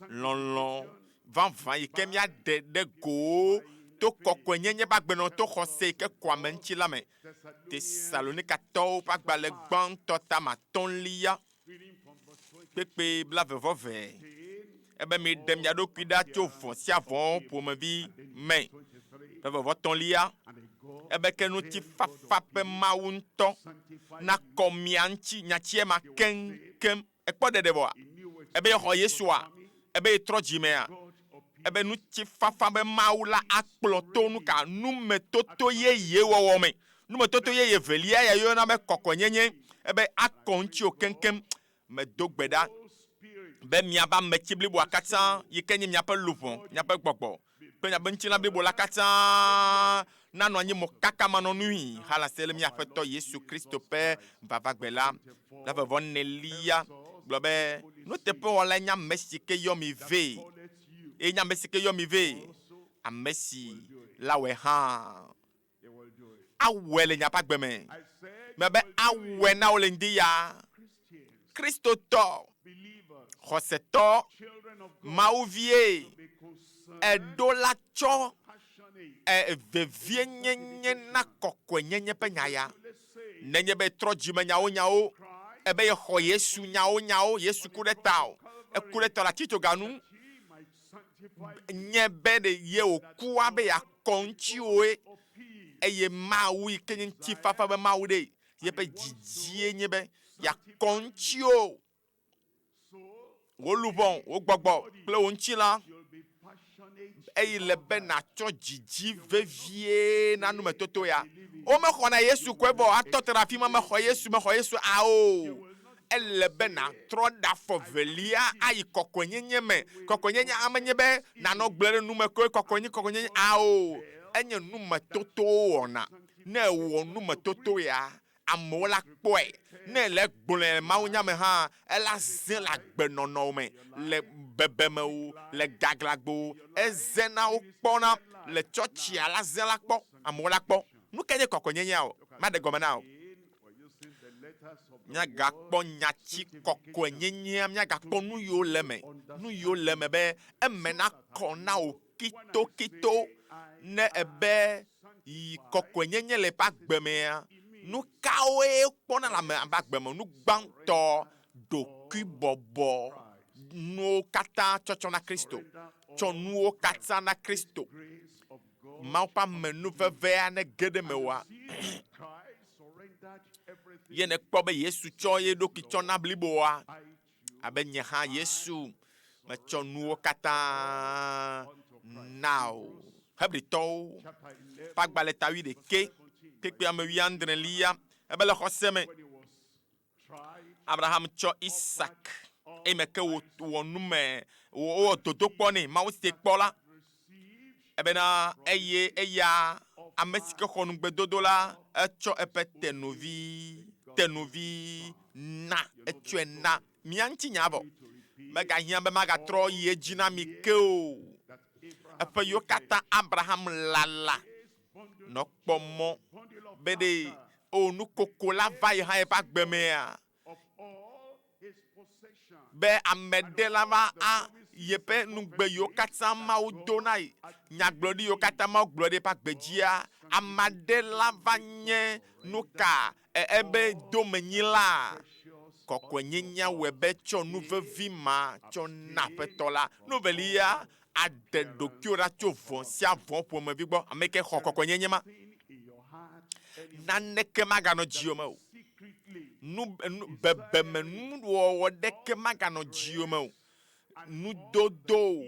Lɔlɔ̃ vavã yi ke míaɖe ɖe go to kɔkɔenyenye ƒe agbenɔnɔ to xɔse yi ke kɔa ame ŋuti la me. Tesalonikatɔwo ƒe agbalẽ gbãtɔ tame atɔ̃lia kpekpe blaeve-vɔ-eve. Ebe miɖe mia ɖokui ɖa tso vɔ̃ sia vɔ̃ ƒomevi me. Blaeve-vɔ-etɔ̃lia, ebe ke ŋutifafa ƒe Mawu ŋutɔ nakɔ mia ŋuti nyatia ma keŋkeŋ. Ekpɔ ɖeɖe vɔa? Ebe yexɔ Yesua? Ebe yetrɔ dzimea? Ebe ŋutifafa be Mawu la akplɔ to nuka? Numetoto yeye wɔwɔ me. Numetoto yeye velia ya yɔna be kɔkɔenyenye. Ebe akɔ ŋutiwò keŋkeŋ. Medo gbe ɖa be miaƒe ametsi bliboa katã, yi ke nye miaƒe luʋɔ, miaƒe gbɔgbɔ, kple miaƒe ŋutilã blibo la katã nanɔ anyi mokakamanɔnui halase le mía Aƒetɔ Yesu Kristo ƒe vavagbe la. Le vevɔ nelia gblɔ be, Nuteƒewɔlae nye ame si ke yɔ mi vɛ, eye nye ame si ke yɔ mi vɛ, ame si la wɔe hã. Awɔe le miaƒe agbe me. Mebe awɔe na wò le ŋdi ya. Kristotɔ, xɔsetɔ, Mawuvie, èɖo la tsɔ e, vevienyenye na kɔkɔenyenye ƒe nya ya. Nenye be etrɔ dzime nyawonyawo, ebe yexɔ Yesu nyawonyawo, Yesu ku ɖe ta o, eku ɖe tɔ le atitsoga nu, nye be ɖe ye wòkua be yeakɔ ŋutiwòe, eye Mawu yi ke nye ŋutifafa be Mawu ɖe, yeƒe didzie nye be yeakɔ ŋutiwò, wò luʋɔ, wò gbɔgbɔ kple wò ŋutilã, eye le be nàtsɔ dzidzi vevie na numetoto ya. Womexɔna Yesu koe vɔ atɔ te ɖe afi ma, mexɔ Yesu, mexɔ Yesu, ao. Ele be nàtrɔ ɖe afɔ velia ayi kɔkɔenyenye me. Kɔkɔenyenye amenye be nànɔ gblɔe ɖe nume koe kɔkɔenye, kɔkɔenyenye, ao. Enye numetotowo wɔna. Ne èwɔ numetoto ya, amewo la kpɔe. Ne èle egblɔe le mawunya me hã, ela ze le agbenɔnɔ me, le bebeme o, le gaglãgbe o, ezena wokpɔna le tsɔtsia la ze la kpɔ, amewo la kpɔ. Nu kae nye kɔkɔenyenyea o? Maɖe gɔme na wò. Míagakpɔ nyati kɔkɔenyenyea, míagakpɔ nu yiwo le eme, nu yiwo le eme be eme nakɔ na wò kitokito. Ne èbe yi kɔkɔenyenye le eƒe agbe mea, nu kawoe wokpɔna le ame ƒe agbe me? Nu gbãtɔ, ɖokuibɔbɔ, nuwo katã tsɔtsɔ na Kristo. Tsɔ nuwo katã na Kristo. Mawu ƒe amenuvevea nege ɖe mewòa? Ye nèkpɔ be Yesu tsɔ ye ɖokui tsɔ na bliboa? Abe nye hã Yesu metsɔ nuwo katã na wò. Hebritɔwo ƒe agbalẽ ta wuiɖekɛ, kpekpe ame wuiadrelia, ebe le xɔse me, Abraham tsɔ Isak, eyime ke wòwɔ nume, wowɔ dodokpɔ nɛ, Mawu si kpɔ la, ebena eye eya, ame si ke xɔ nugbedodo la, etsɔ eƒe tenuvi, tenuvi na, etsɔe na. Mia ŋuti nya vɔ. Megahiã be magatrɔ yi edzi na mi ke o. Eƒe yiwo katã Abraham lala nɔ kpɔ mɔ be ɖe o nukoko la va yi hã yeƒe agbe mea? Be ame ɖe la va a yeƒe nugbe yiwo katã Mawu do na yi, nyagblɔɖi yiwo katã Mawu gblɔ ɖe eƒe agbe dzia, ame aɖe la va nye nuka e, ebe domenyila. Kɔkɔenyenyea wɔe be tsɔ nu vevi ma tsɔ na Aƒetɔ la. Nu velia, aɖe ɖokuiwò ɖa tso vɔ̃ sia vɔ̃ ƒomevi gbɔ. Ame yi ke xɔ kɔkɔenyenye ma, naneke maganɔ dziwò me o. Nu, nu, bebeme nuwɔwɔ ɖeke maganɔ dziwò me o. Nudodo,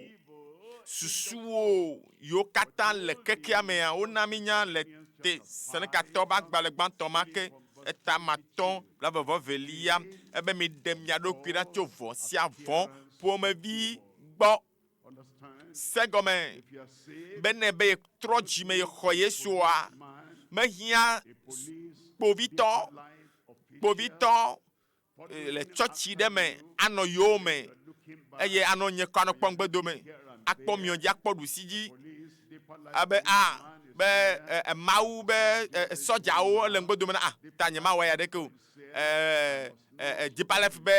susuwo yiwo katã le kekea mea, wona mínya le Tesalonikattɔwo ƒe agbalẽ gbãtɔ ma ke, eta matɔ̃ blaeve-vɔ-evelia, ebe miɖe mia ɖokui ɖa tso vɔ̃ sia vɔ̃ ƒomevi gbɔ. Se gɔme be ne be yetrɔ dzime yexɔ Yesua, mehiã kpovitɔ, kpovitɔ le tsɔtsi ɖe me anɔ yowòme eye anɔ nye kɔ anɔ kpɔ ŋgbedome, akpɔ miɔ dzi, akpɔ ɖusi dzi abe a be e, Mawu be e, sɔdzawo le ŋgbedome na a ta nye mawɔ ya ɖeke o. E, e, Deeper Life be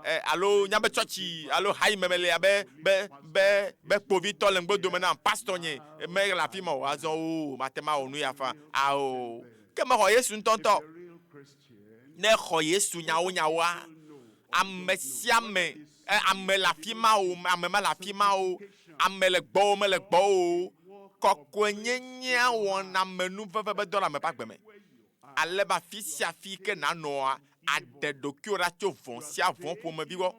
e, alo nya be tsɔtsi alo ha yi me mele abe be be be kpovitɔ le ŋgbedome nam pastor nye mele afi ma o azɔ o mate mawɔ nu ya fa ao ke mexɔ Yesu ŋutɔŋutɔ. Ne exɔ Yesu nyawonyawoa, ame sia ame, ame le afi ma o, ame mele afi ma o, ame le gbɔwò mele gbɔwò o, kɔkɔenyenyea wɔna amenuveve be dɔ le ame ƒe agbe me. Ale be afi sia afi ke nànɔa, àɖe ɖokuiwò ɖa tso vɔ̃ sia vɔ̃ ƒomevi gbɔ.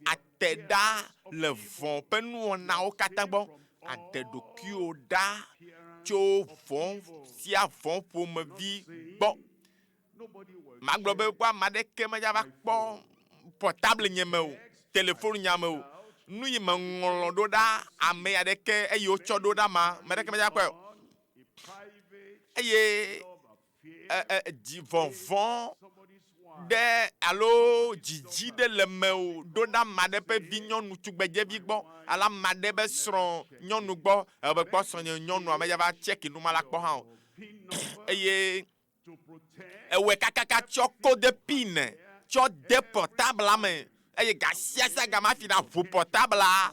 Àte ɖa le vɔ̃ ƒe nuwɔnawo katã gbɔ. Àɖe ɖokuiwò ɖa tso vɔ̃ sia vɔ̃ ƒomevi gbɔ. Magblɔ be kpɔ ame aɖeke medzava kpɔ portable nye me o, telefon nya me o. Nu yi meŋlɔ ɖo ɖa ame aɖeke eye wotsɔ ɖo ɖa ma, ame aɖeke medzava kpɔe o. Eye e, e, dzi vɔvɔ̃ ɖe alo dzidzi ɖe le mewò ɖo ɖa ame aɖe ƒe vinyɔnu tugbedzevi gbɔ alo ame aɖe ƒe srɔ̃ nyɔnu gbɔ. Ebe kpɔ srɔ̃nye nyɔnua medzava tsɛki nu ma la kpɔ hã o. Eye Ewɔe kakaka tsɔ kode pin tsɔ de portable me eye gasiasia game hafi nàʋu portablea,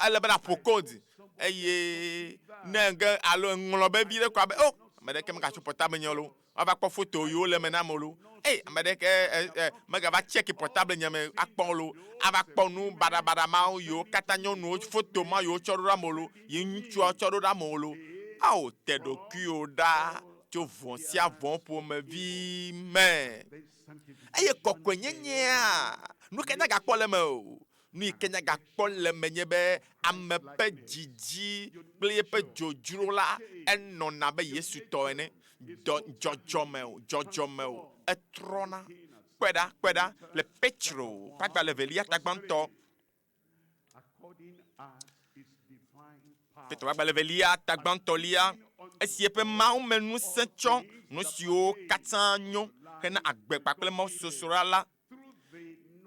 ele be nàƒo code eye ne ege alo eŋlɔ be viɖe ko abe o. Ame ɖeke megatso portable nye o lo. Woava kpɔ foto yiwo le eme nam o lo. Ei, ame ɖeke e, e, megava tsɛki portable nye me akpɔ o lo. Ava kpɔ nu baɖabaɖa mawo yiwo katã nyɔnuwo foto ma yiwo tsɔ ɖo ɖe ame o lo, yi ŋutsuawo tsɔ ɖo ɖe ame o lo. Ao, te ɖokuiwò ɖa tso vɔ̃ sia vɔ̃ ƒomevi me. Eye kɔkɔenyenyea, nu ke nagakpɔ le eme o. Nu yi ke nyagakpɔ le eme nye be ame ƒe dzidzi kple eƒe dzodzro la, enɔna abe Yesu tɔ ene. Dɔ, dzɔdzɔme o, dzɔdzɔme o, etrɔna. Kpɔe ɖa, kpɔe ɖa, le Petro ƒe agbalẽ evelia ta gbãtɔ, Petro ƒe agbalẽ evelia ta gbãtɔlia, esi eƒe mawumeŋusẽ tsɔ nu siwo katã nyo hena agbe kpakple mawusosroɖa la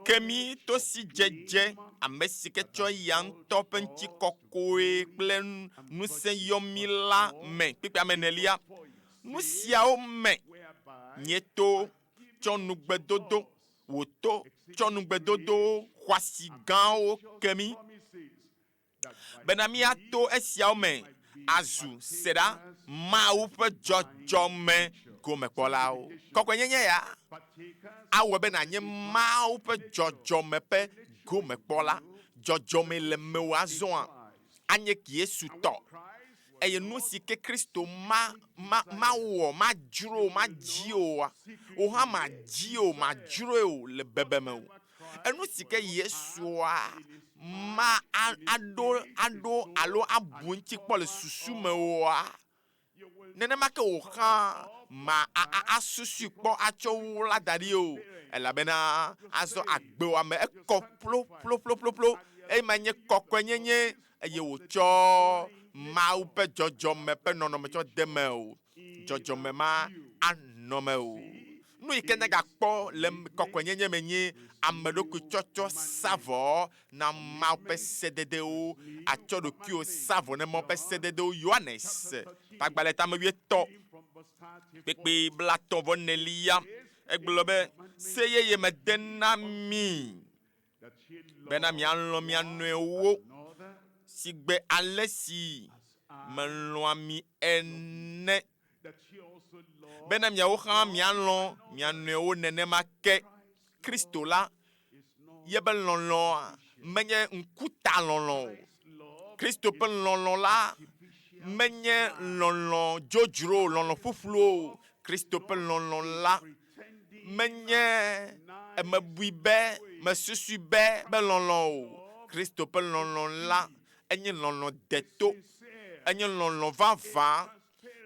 Ke mí to sidzedze, ame si ke tsɔ eya ŋutɔ ƒe ŋutikɔkɔe kple ŋusẽ yɔ mí la me. Kpukpui ame enelia, Nu siawo me míeto tsɔ nugbedodo, wòto tsɔ nugbedodo xɔasi gãwo ke mí, bena míato esiawo me azu seɖa Mawu ƒe dzɔdzɔme gomekpɔlawo. Kɔkɔenyenye ya awɔe be nànye Mawu ƒe dzɔdzɔme ƒe gomekpɔla. Dzɔdzɔme le mewò azɔa? Anye Yesu tɔ. Eye nu si ke Kristo ma, ma, mawɔ, madzro, madzi oa, wò hã màdzi o, madzroe o le bebeme o. Enu si ke Yesua ma aɖo aɖo alo abu ŋuti kpɔ le susu me oa, nenema ke wò hã ma asusui kpɔ atsɔ wu la da ɖi o, elabena azɔ agbewɔame ekɔ ƒloƒloƒloƒlo, eye ma nye kɔkɔenyenye, eye wòtsɔ Mawu ƒe dzɔdzɔme ƒe nɔnɔme tsɔ de eme o. Dzɔdzɔme ma anɔ eme o. Nu yi ke nègakpɔ le kɔkɔenyenye me nye ame ɖokui tsɔtsɔ sa vɔ na Mawu ƒe sededewo. Àtsɔ ɖokuiwò sa vɔ na Mawu ƒe sededewo. Yohanes ƒe agbalẽ tame wuietɔ̃, kpekpe blatɔ̃ vɔ enelia, egblɔ be, Se yeye mede na mi bena mialɔ̃ mia nɔewo sigbe ale si melɔ̃a mi ene, bena miawo hã mialɔ̃ mia nɔewo nenema ke. Kristo la, yebe lɔlɔ̃a menye ŋkutalɔlɔ̃ o. Kristo ƒe lɔlɔ̃ la menye lɔlɔ̃ dzodzro, lɔlɔ̃ ƒuƒlu o. Kristo ƒe lɔlɔ̃ la menye mebui be, mesusui be, be lɔlɔ̃ o. Kristo ƒe lɔlɔ̃ la enye lɔlɔ̃ deto, enye lɔlɔ̃ vavã,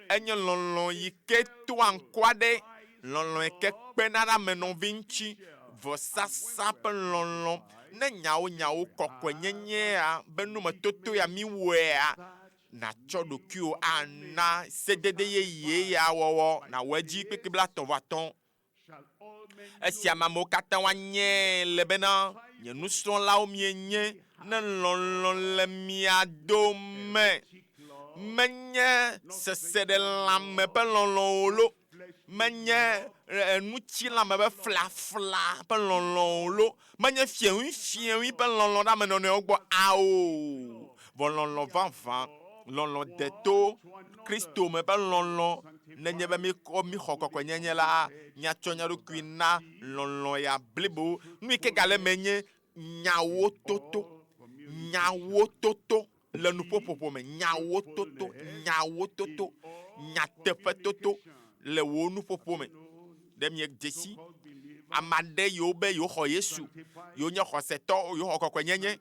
enye lɔlɔ̃ yi ke toa ŋku aɖe, lɔlɔ̃ yi ke kpena ɖe ame nɔvi ŋuti, vɔsasa ƒe lɔlɔ̃. Ne nyawo nyawo kɔkɔenyenyea be numetoto ya míwɔea, nàtsɔ ɖokuiwò ana sedede yeye ya wɔwɔ, nàwɔ edzi kpekpe blaetɔ̃ vɔ atɔ̃. Esia me amewo katã woanyae le bena, nye nusrɔ̃lawo mienye, ne lɔlɔ̃ le mia dome. Menye seseɖelãme ƒe lɔlɔ̃ o lo, menye ŋutilãme ƒe flafla ƒe lɔlɔ̃ o lo, menye fiẽŋuifiẽŋui ƒe lɔlɔ̃ ɖe ame nɔnɔewo gbɔ ao, vɔ lɔlɔ̃ vavã, lɔlɔ̃ deto, Kristo me ƒe lɔlɔ̃. Nenye be míkɔ míxɔ kɔkɔenyenye la, míatsɔ mía ɖokui na lɔlɔ̃ ya blibo. Nu yi ke gale eme nye nyawo toto, nyawo toto le nuƒoƒoƒo me, nyawo toto, nyawo toto, nyateƒetoto le wò nuƒoƒo me. Ɖe miedze si ame aɖe yiwo be yewoxɔ Yesu, yewonye xɔsetɔ, yewoxɔ kɔkɔenyenye,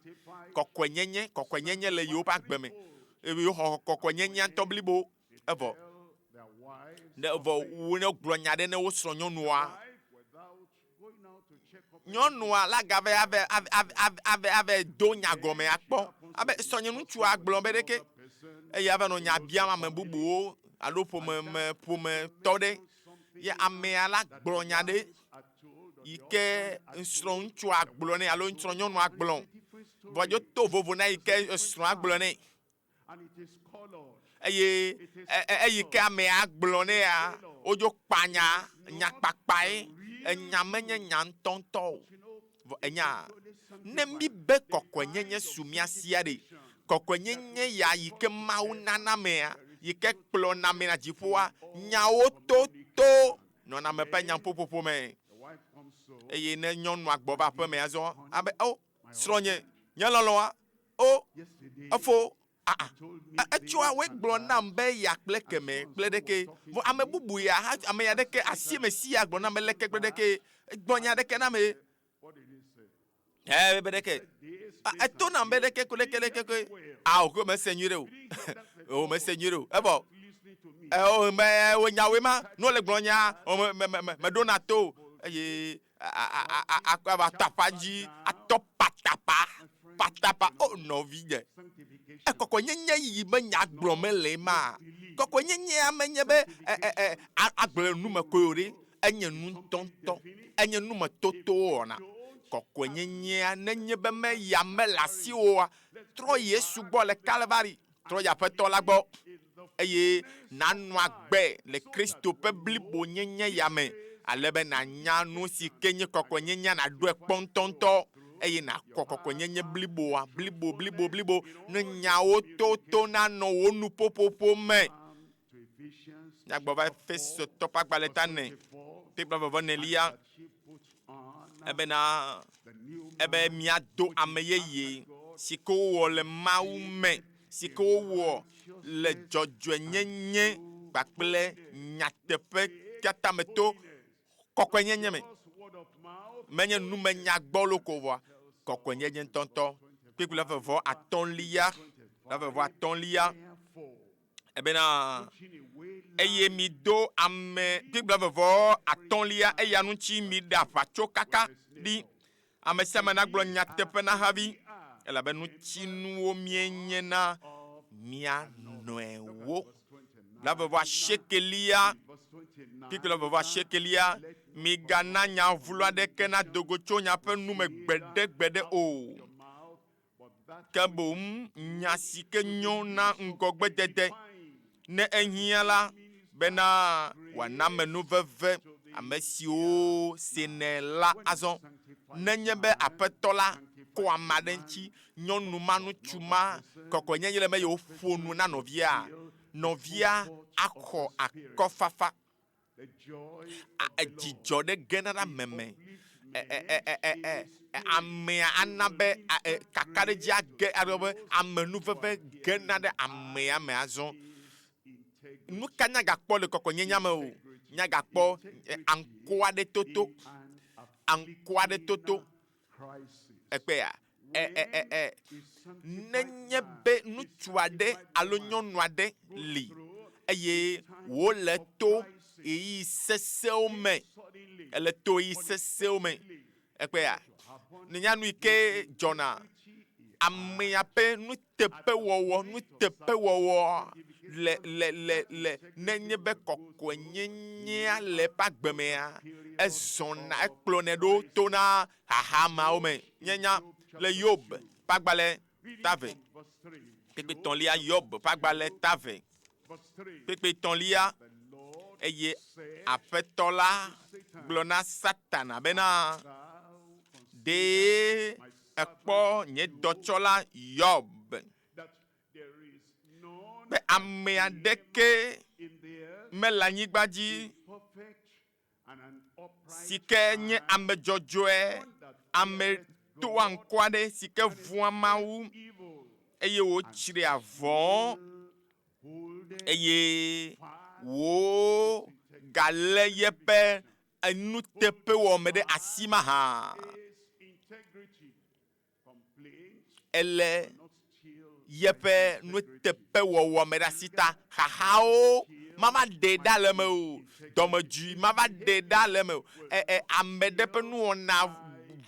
kɔkɔenyenye, kɔkɔenyenye le yewoƒe agbe me, eye yewoxɔ kɔkɔenyenyea ŋutɔ blibo, evɔ ne evɔ wo ne wogblɔ nya ɖe ne wo srɔ̃ nyɔnua, nyɔnua la gava ave ave ave ave ave ave do nya gɔme akpɔ abe srɔ̃nye ŋutsua gblɔ be ɖeke eye ava nɔ nya biam ame bubuwo alo ƒome me ƒometɔ ɖe ye amea la gblɔ nya ɖe yi ke srɔ̃ŋutsua gblɔ nɛ alo srɔ̃nyɔnua gblɔ vɔ dzo to vovo na yi ke srɔ̃a gblɔ nɛ. Eye eyi ke amea gblɔ nɛa, wodzo kpa nya, nya kpakpae. Enya menye nya ŋutɔŋutɔ o. Vɔ enya, ne míbe kɔkɔenyenye su mía sia ɖe, kɔkɔenyenye ya yi ke Mawu nana mea, yi ke kplɔna ame na dziƒoa, nyawo toto nɔna ame ƒe nyaƒoƒoƒo me. The wife comes so Eye ne nyɔnua gbɔ va aƒe me azɔ, abe o srɔ̃nye, nye lɔlɔ̃a, o yesterday efo, aa told me etsɔa woe this and gblɔ that. nam be ya kple keme kple ɖeke. Vɔ ame bubu ya, ame ya ɖeke asi me si ya gblɔ nam be leke kple ɖeke, gblɔ nya ɖeke na me. What did he say? Ɛ be ɖeke. This, Ah, this, Eto and nam be this. ɖeke ko ɖeke ɖeke koe. Well, Ao ko mese nyuie ɖe o. you didn't hear that's the O mese trouble. nyuie ɖe o. Evɔ Listening to me. ɛ o me wo nyawoe ma, ne wole gblɔ nya, o me me me me ɖona to o. Eye a a a a a ava tɔ aƒa dzi atɔ patapa patapa. O nɔvi nye. Sanctification. Ekɔkɔnyenye yi be nya gblɔ mele ma. Kɔkɔnyenyea menye be ɛ ɛ ɛ agblɔ le nume koe o ɖe. Enye nu ŋutɔŋutɔ. Enye numetoto wɔna. Kɔkɔnyenyea nenye be me ya mele asi oa, trɔ Yesu gbɔ le Kalvari. Trɔ yi Aƒetɔ la gbɔ eye nanɔ agbe le Kristo ƒe blibonyenye ya me ale be nànya nu si ke nye kɔkɔnyenyea nàɖoe kpɔ ŋutɔŋutɔ eye nàkɔ kɔkɔnyenye bliboa blibo blibo blibo ne nyawo toto nanɔ wò nuƒoƒoƒo me. Come to Ephesians Míagbɔ va Efesotɔ ƒe agbalẽ ta ne 4, kpekpe vɔvɔ nelia that she put on ebena the new ebe man, míado ame yeye si ke wowɔ le Mawu me, si ke wowɔ le dzɔdzɔenyenye kpakple nyateƒe katã me to kɔkɔenyenye me. God's word of mouth, Menye numenya gbɔlo ko vɔa, kɔkɔenyenye ŋutɔŋutɔ. Kpekpe la vɔvɔ atɔ̃lia, la vɔvɔ atɔ̃lia therefore, ebena putting away eye mido ame kpekpe la vɔvɔ atɔ̃lia eya ŋuti miɖe aʋatso kaka ɖi. Ame sia ame nagblɔ nyateƒe na havi elabe ŋutinuwo mienye na mia nɔewo. verse 29, La vɔvɔ asiekelia verse 29, kpekpe la vɔvɔ asiekelia migana nya vlo aɖeke nado go tso miaƒe nume gbeɖegbeɖe o. your mouth, but that Ke boŋ nya si ke nyo na ŋgɔgbedede fine ne ehiã la bena wòana amenuveve ame siwo senɛ la azɔ. Nenye be aƒetɔ la kɔ ame aɖe ŋuti, nyɔnu ma, ŋutsu ma, kɔkɔenyenye le eme ye woƒo nu na nɔvia, nɔvia axɔ akɔfafa. the joy A- of the Lord. Dzidzɔ ɖe gena ɖe ame me. Ɛ- ɛ- ɛ- ɛ- ɛ- ɛ- ɛ, amea ana be a- ɛ, kakaɖedzi age alo be amenuveve gena ɖe amea me azɔ. Integrity Nu ka nyagakpɔ le kɔkɔnyenya me o? Nyagakpɔ ɛ, aŋkɔ aɖe toto, and aŋkɔ aɖe toto. crisis. Ekpea, ɛ ɛ ɛ ɛ Is sanctified nenye man be ŋutsu aɖe alo nyɔnu aɖe li eye wòle to ɣeyiɣi sesẽwo me, suddenly ele to ɣeyiɣi sesẽwo me. Ekpea, happen nenya nu yi ke dzɔna amea ƒe nuteƒewɔwɔ nuteƒewɔwɔ le le le le nenye be kɔkɔenyenyea le eƒe agbe mea ezɔna ekplɔnɛ ɖo tona xaxamawo me. Míenya le Yob ƒe agbalẽ reading tave from verse 3. kpekpe tɔ̃lia Yob ƒe agbalẽ tave Verse 3. kpekpe tɔ̃lia The Lord eye said, aƒetɔ la gblɔ na Satana bena Thou consider ɖe ekpɔ nye dɔtsɔla Yob that there is none be ame aɖeke in the earth mele anyigba dzi perfect and an upright si ke nye man, ame dzɔdzɔe, ame toa ŋku aɖe si ke vɔ̃a Mawu evil eye wòtsria vɔ̃ holdeth eye wò galé yeƒe enuteƒewɔme ɖe asi mahã. his integrity, complaints Ele not steal yeƒe nuteƒewɔwɔ me ɖe asi ta xaxawo mava ɖe ɖa le eme o, dɔmedzoe mava ɖe ɖa le eme o, ɛ ɛ ame ɖe ƒe nuwɔna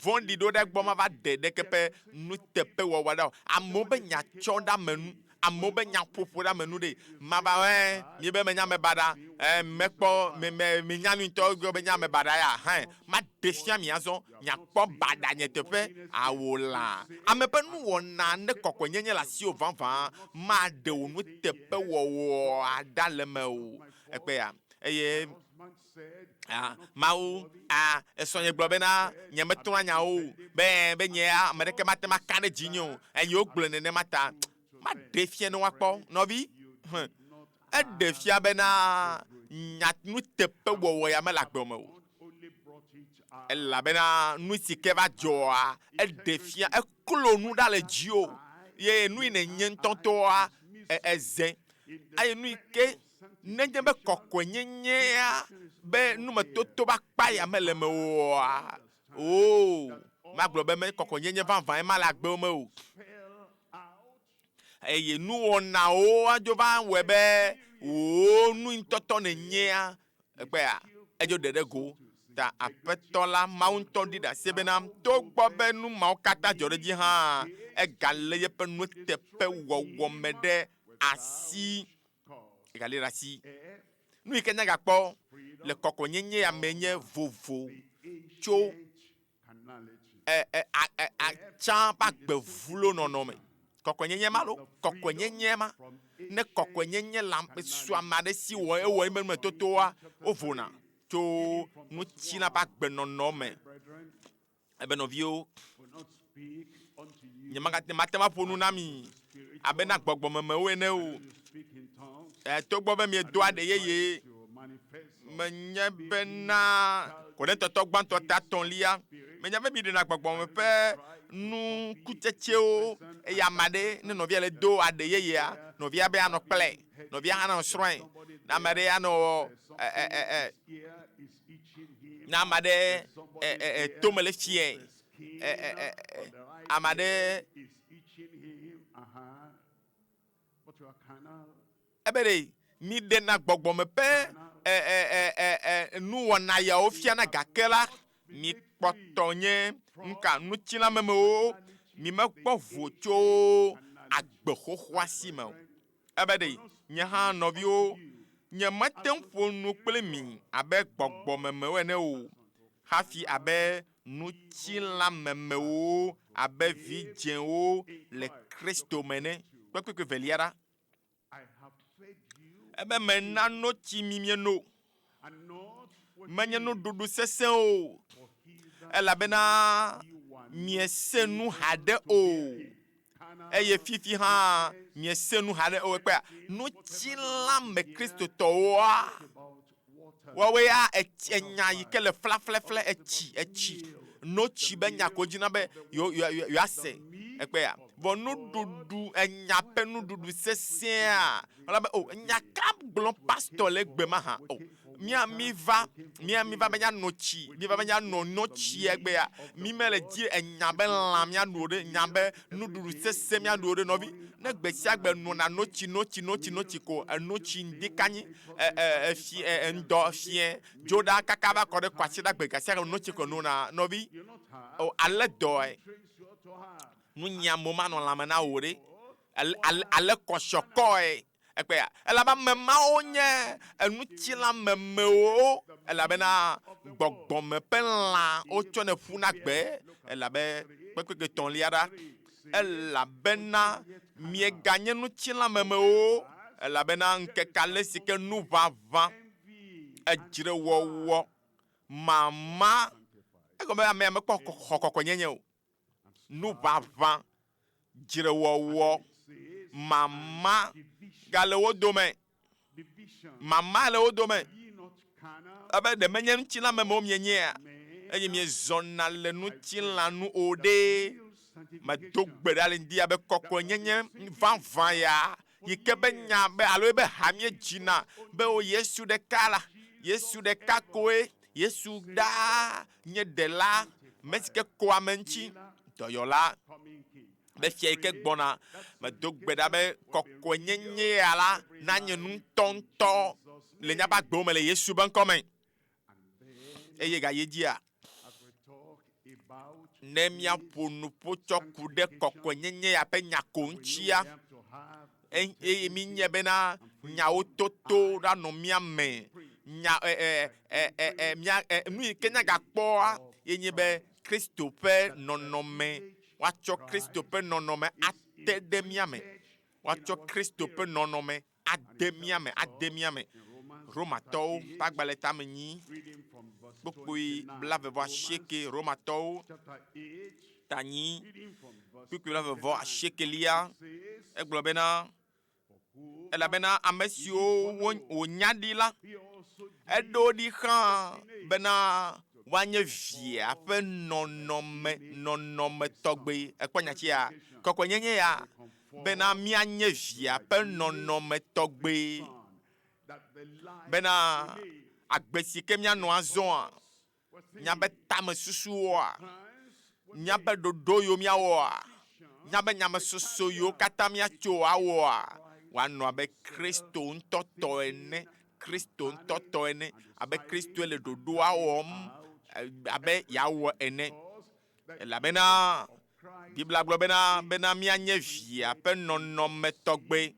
vɔ̃ɖi ɖo ɖe egbɔ mava ɖe ɖeke ƒe nuteƒewɔwɔ ɖa o. Amewo be nya tsɔ ɖe ame nu, amewo be nya ƒoƒo ɖe ame nu ɖe mava ɛ miebe menye ame baɖa ɛ mekpɔ me me menya nu ŋutɔ gblɔ be nye ame baɖa ya hã maɖe fia mi azɔ miakpɔ baɖa nye teƒe awo lã. Ame ƒe nuwɔna ne kɔkɔenyenye le asiwò vavã maɖe wò nuteƒewɔwɔ ɖa le eme o. Ekpea eye husband said, Ah, Mawu ah, esɔnye gblɔ bena nye metrɔa nyawo o be be nye ame ɖeke mate ŋu aka ɖe dzinye o eye wogblɔe nenema ta maɖe fia ne woakpɔ nɔvi. You Hm. did not Eɖe fia bena nya nuteƒewɔwɔ ya mele agbe me o. Not only brought it out, Elabena nu si ke va dzɔa, eɖe fia eklo nu ɖa le dziwò ye nu yi nènye ŋutɔŋutɔa eze. Eye nu yi ke nenye be kɔkɔenyenyea be numetoto be akpa ya mele me oa, o magblɔ be me kɔkɔenyenye vavã ye ma le agbewo me o. spell out Eye nuwɔnawo adzo va wɔe be wò nu ŋutɔtɔ nènyea egbea edzo ɖe ɖe go. Ta aƒetɔ la Mawu ŋutɔ ɖi ɖase bena togbɔ be nu mawo katã dzɔ ɖe edzi hã, egalé yeƒe nuteƒewɔwɔ me ɖe asi. cause. Egalé ɖe asi. F, Nu yi ke míagakpɔ le kɔkɔenyenye ya me nye vovo the tso ancient carnality. ɛ ɛ a ɛ atsã ƒe agbe vlo nɔnɔ me. Kɔkɔenyenye ma lo, kɔkɔenyenye ma. From Ne kɔkɔenyenye le ame su ame aɖe si wɔ ewɔ eƒe numetotoa, wovona tso ŋutilã ƒe agbenɔnɔ me. Brethren, Ebe nɔviwo, will not speak unto you nye magate mate ŋu aƒo nu na mi abe na gbɔgbɔmemewo ene o. you speak in tongues, Ɛ togbɔ be miedo aɖe yeye, to manifest or menye bena Korintotɔ gbãtɔ ta etɔ̃lia, menye be miɖena gbɔgbɔme ƒe nukutsetsewo eye ame aɖe ne nɔvia le do aɖe yeyea, nɔvia be anɔ kplɛ, nɔvia hã nanɔ srɔ̃e, ne ame aɖe anɔ ɛ ɛ ɛ ɛ ear is itching him, ne ame aɖe ɛ ɛ ɛ tome le fiɛ, the skin ɛ ɛ ɛ ɛ on the right ame aɖe ear is itching him. But you are carnal. ebe ɖe miɖena gbɔgbɔme ƒe ɛ ɛ ɛ ɛ ɛ nuwɔna yawo fiana gake la mikpɔtɔ nye nuka ŋutilãmemewo mi mekpɔ vo tso agbe xoxoa si me o. Ebe ɖe nye hã nɔviwo nye mete ŋu ƒo nu kple mi abe gbɔgbɔmemewo ene o hafi abe ŋutilãmemewo abe vidzẽwo le Kristo me ene. Kpekpekpe velia ɖa. I have fed you Ebe mena notsi mi mieno, and not with menye nuɖuɖu sesẽ o, for he that elabena ye were miese nu haɖe o. carnal Eye fifi hã miese nu haɖe o. Ekpea ŋutilãme kristotɔwoa, about water. woawoe ya etsi enya yi ke le flaflafla etsi etsi notsi be nya ko dzina be yewo yewo yewoase ekpea. Vɔ nuɖuɖu enya ƒe nuɖuɖu sesẽa wala be o nya ka gblɔm pastor le egbe ma hã o. Mía mi va mía mi va be míano tsi mi va be míano notsi egbea mi mele dzi enya be lã míaɖu o ɖe nya be nuɖuɖu sesẽ míaɖu o ɖe nɔvi. Ne gbe sia gbe nɔna notsi notsi notsi notsi ko enotsi ŋdi kanyi ɛ ɛ efi ɛ ŋdɔ fiẽ dzo ɖa kaka va kɔ ɖe kwasiɖa gbe gasia gbe notsi ko nona nɔvi. You not have O ale dɔe trains you ought to have. nunyiamewo manɔ lãme na wò ɖe. Ale ale ale kɔsiɔkɔe ekpea elabe ame mawo nye enutsilamemewo elabena gbɔgbɔme ƒe lã wotsɔnɛ ƒuna gbe elabe kpekpekpe tɔ̃lia ɖa elabena mieganye ŋutilãmemewo elabena ŋkeke ale si ke nuʋaʋã Envy edzrewɔwɔ mama egɔme be amea mekpɔ xɔ kɔkɔenyenye o. Nuʋaʋã, dzrewɔwɔ, says mama division. gale wo dome. Division. Mama le wo dome. Ye not carnal Ebe ɖe menye ŋutilãmemewo mienyea men. eye miezɔna le ŋutilã nu o ɖe. Real Medo sanctification. gbe ɖa le ŋdi abe kɔkɔenyenye vavã ya yi ke be nya be alo ebe ha míedzina be o Yesu ɖeka la, Yesu ɖeka koe, Yesu ɖaa nye ɖela, ame si ke ko ame ŋuti, dɔyɔla Coming king. be fia yi ke gbɔna. Medo gbe ɖa be kɔkɔenyenye ya la nanye nu ŋutɔŋutɔ le míaƒe agbewo me le Yesu be ŋkɔ me. And then Eye gayi dzia, as we talk about ne míaƒo nuƒo tsɔ ku ɖe kɔkɔenyenye ya ƒe nya ko we know we ŋutia, have to have eye mi nye bena nyawo toto ɖanɔ mía me. Nya ɛ ɛ ɛ ɛ ɛ mía ɛ nu yi ke míagakpɔa ye nye be Kristo ƒe nɔnɔme woatsɔ Kristo ƒe nɔnɔme ate ɖe mía me. Woatsɔ Kristo ƒe nɔnɔme ade mía me ade mía me. in Romans Romatɔwo ƒe agbalẽ tame nyi reading from verse kpukpui 29. blaeve-vɔ-asieke Romatɔwo Chapter 8, ta nyi reading from verse kpukpui blaeve-vɔ-asiekelia says, egblɔ bena For Elabena ame siwo wònya ɖi la, eɖo wo ɖi xlã bena woanye via ƒe nɔnɔme nɔnɔme tɔgbe. Ekpɔ nya sia? Kɔkɔenyenye ya bena míanye via ƒe nɔnɔme tɔgbe bena agbe si ke míanɔ azɔa, míaƒe tamesusuwoa, míaƒe ɖoɖo yiwo míawɔa, míaƒe nyamesoso yiwo katã míatso awɔa, wòanɔ abe Kristo ŋutɔ tɔ ene, Kristo ŋutɔ tɔ ene, abe Kristoe le ɖoɖoa wɔm abe yeawɔ ene. Elabena Biblia gblɔ bena, bena míanye Via ƒe nɔnɔme tɔgbe.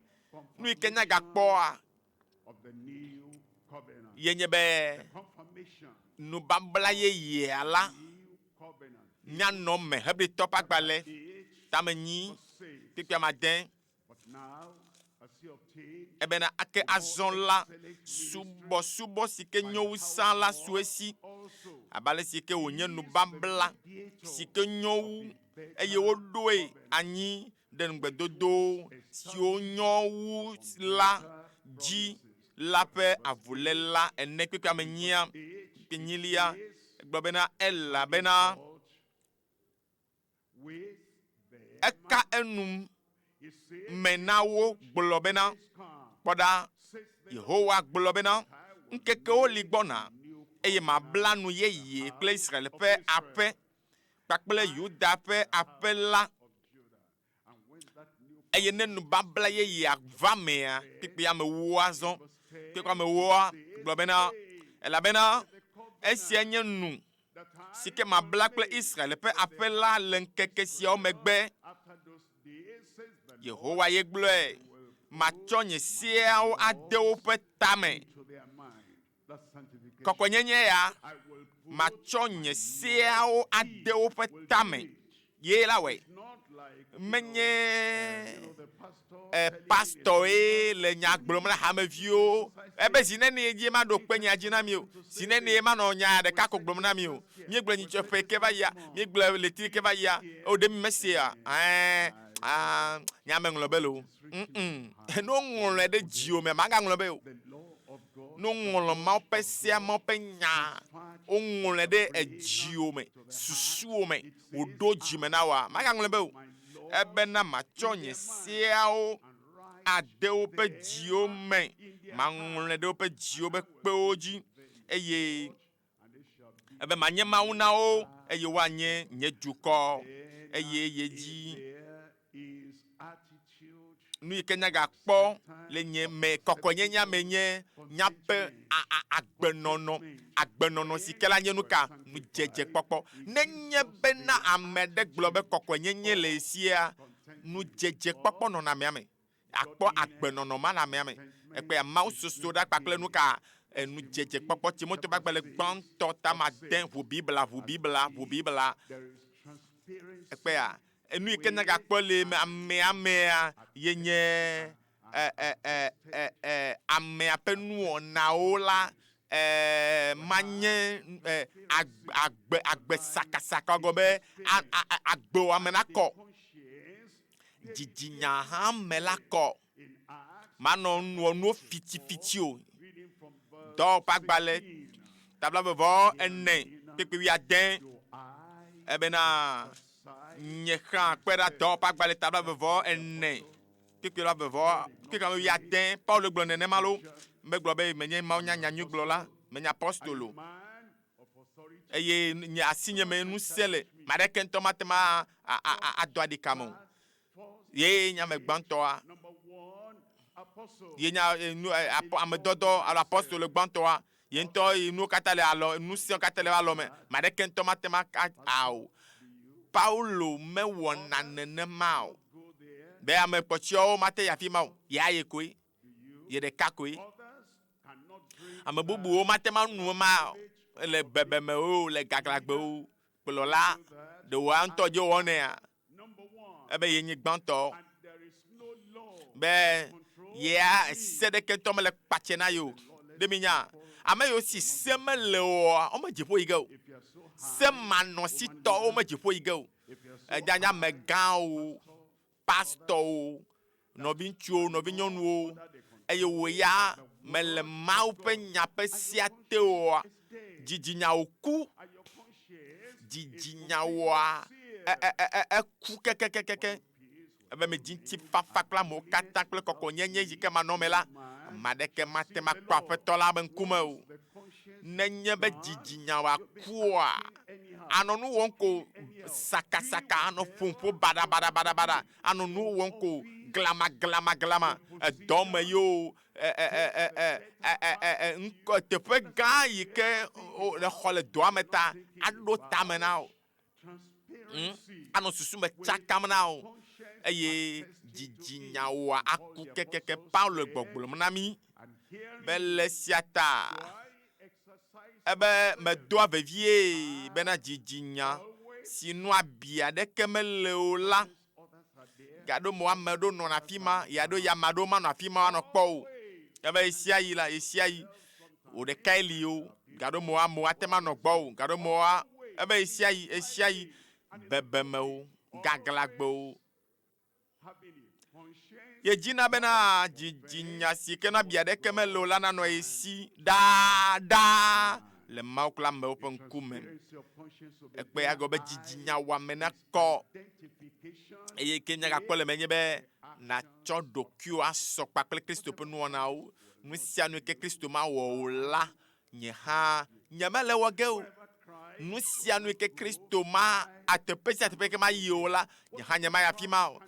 Nu yi ke míagakpɔa, ye nye be nubabla yeyea la míanɔ eme. Hebritɔ ƒe agbalẽ tame nyi kpekpe ame ade ebena ake azɔ la subɔsubɔ si ke nyo wu sã la su esi, abe ale si ke wònye nubabla si ke nyo wu eye woɖoe anyi ɖe ŋugbedodo siwo nyo wu la dzi la ƒe avuléla ene. Kpekpe ame enyia, enyilia, egblɔ bena, Elabena eka enu me na wo gblɔ bena, Kpɔ ɖa, Yehowa gblɔ bena, Ŋkekewo li gbɔna, eye mabla nu yeye kple Israel ƒe aƒe kpakple Yuda ƒe aƒe la. Eye ne nubabla yeyea va mea, kpekpe amewoa zɔ. Kpekpe amewoa gblɔ bena, Elabena esia nye nu si ke mabla kple Israel ƒe aƒe la le ŋkeke siawo megbe. Yehowa ye gblɔe. Matsɔ nye seawo ade woƒe tame. Kɔkɔenyenye ya, matsɔ nye seawo ade woƒe tame. Ye la wɔe. Menye e, pastɔe le nya gblɔm na hameviwo ebe zi nenie dzi maɖo kpe nya dzi na mi o, zi nenie manɔ nya ɖeka ko gblɔm na mi o. Míegblɔ nyitsɔ ƒe ke va yia, míegblɔ ɣleti ke va yia, o ɖe mi mesea? Ɛɛ, aa, nya meŋlɔ be lo. Mm-mm. Ne woŋlɔe ɖe dziwò me, magaŋlɔ be o. Ne woŋlɔ Mawu ƒe sea, Mawu ƒe nya, woŋlɔe ɖe edziwò me, susuwò me, wòɖo dzi me na wòa, magaŋlɔe be o. Ebena matsɔ nye seawo ade woƒe dziwo me, maŋlɔe ɖe woƒe dziwo ƒe kpewo dzi, eye ebe manye Mawu na wo, eye woanye nye dukɔ. Eye ye dzi nu yi ke nyagakpɔ le nye me kɔkɔenyenyea me nye míaƒe agbenɔnɔ, agbenɔnɔ si ke la nye nu ka? Nudzedzekpɔkpɔ. Nenye bena ame ɖe gblɔ be kɔkɔenyenye le esia, nudzedzekpɔkpɔ nɔna amea me. Akpɔ agbenɔnɔ ma le amea me. Ekpea Mawu soso ɖa kpakple nu ka? Enudzedzekpɔkpɔ. Timote ƒe agbalẽ gbãtɔ ta made ʋu Biblia, ʋu Biblia, ʋu Biblia. Ekpea enu yi ke nagakpɔ le amea mea ye nye e, e, e, e, e, amea ƒe nuwɔnawo la e, manye e, agbe, agbe sakasaka gɔme be agbewɔame nakɔ. Dzidzinya hã me la kɔ. Manɔ nuwɔ nuwo fitifiti o. Dɔwɔƒe agbalẽ tabla vevɔ ene kpekpe wuiade ebena nye xlã kpe ɖa dɔwɔƒe agbalẽ tabla vevɔ ene kpekpe la vevɔ kpekpe wuiade. Paulo gblɔ nenema lo. Megblɔ be menye Mawu nya nyanyuigblɔla, menye apostolo. Eye nye asinye me ŋusẽ le, ame aɖeke ŋutɔ mate ŋu ado aɖika me o. Ye nye ame gbãtɔa. Ye nye nu ame dɔdɔ alo apostolo gbãtɔa. Ye ŋutɔ yi nuwo katã le alɔ, ŋusẽwo katã le eƒe alɔ me. Ame aɖeke ŋutɔ mate ŋu ao. Paulo mewɔna nenema o. Be ame kpɔtɔewo mate yi afi ma o. Ya ye koe. Ye ɖeka koe. Ame bubuwo mate ŋu anu ema le bebeme o, le gaglãgbe o. Kplɔla ɖe wòa ŋutɔ dzi wɔnɛa? Ebe ye nye gbãtɔ. Be yea se ɖeke ŋutɔ mele kpatse na ye o. Ɖe mi nya? Ame yiwo si se mele oa, wome dziƒo yi ge o. Se manɔsitɔwo me dziƒo yi ge o. Edza nye amegãwo, pastɔwo. Nɔviŋutsuwo, nɔvinyɔnuwo, eye wò ya mèle Mawu ƒe nya ƒe sea te oa, dzidzinya wò ku. Dzidzinya wòa, e, e, e, e, eku kekekekeke. Ebe medi ŋutifafa kple amewo katã kple kɔkɔnyenye yi ke manɔ eme la, ame aɖeke mate ŋu akpɔ Aƒetɔ la ƒe ŋkume o. Nenye be dzidzinya wòa kua, anɔ nu wɔm ko sakasaka, anɔ ƒom ƒo baɖabaɖabaɖabaɖa, anɔ nuwo wɔm ko glamaglamaglama, edɔ me ye o, e, e, e, e, e, e, e, e, e, ŋkɔ, teƒe gã yi ke nèxɔ le dɔa me ta, aɖo tame na wò. Anɔ susu me tsakam na wò eye dzidzinyawòa aku kekeke. Paulo le gbɔgblɔm na mí be le esia ta ebe medoa vevie bena dzidzinya si nu abi aɖeke mele o la gaɖo mo ame ɖewo nɔna afi ma, ya ɖo ya ame aɖewo manɔ afi ma woanɔ kpɔ o. Ebe ɣesiaɣi la, ɣesiaɣi wò ɖekae li o. Gaɖo mo amewo ate ŋu anɔ gbɔwò. Gaɖo moa, ebe ɣesiaɣi, ɣesiaɣi bebemewo, gaglãgbewo. Yedzina bena dzidzinya si ke na abi aɖeke mele o la nanɔ ye si ɖaa ɖaa le Mawu kple amewo ƒe ŋkume. Ekpe ya gɔme be dzidzinya wɔame nakɔ eye ke míagakpɔ le eme nye be nàtsɔ ɖokuiwò asɔ kpakple Kristo ƒe nuwɔnawo. Nu sia nu ke Kristo mawɔ o la, nye hã nyemele wɔ ge o. Nu sia nu ke Kristo ma ateƒe sia teƒe ke mayi o la, nye hã nyemayi afi ma o.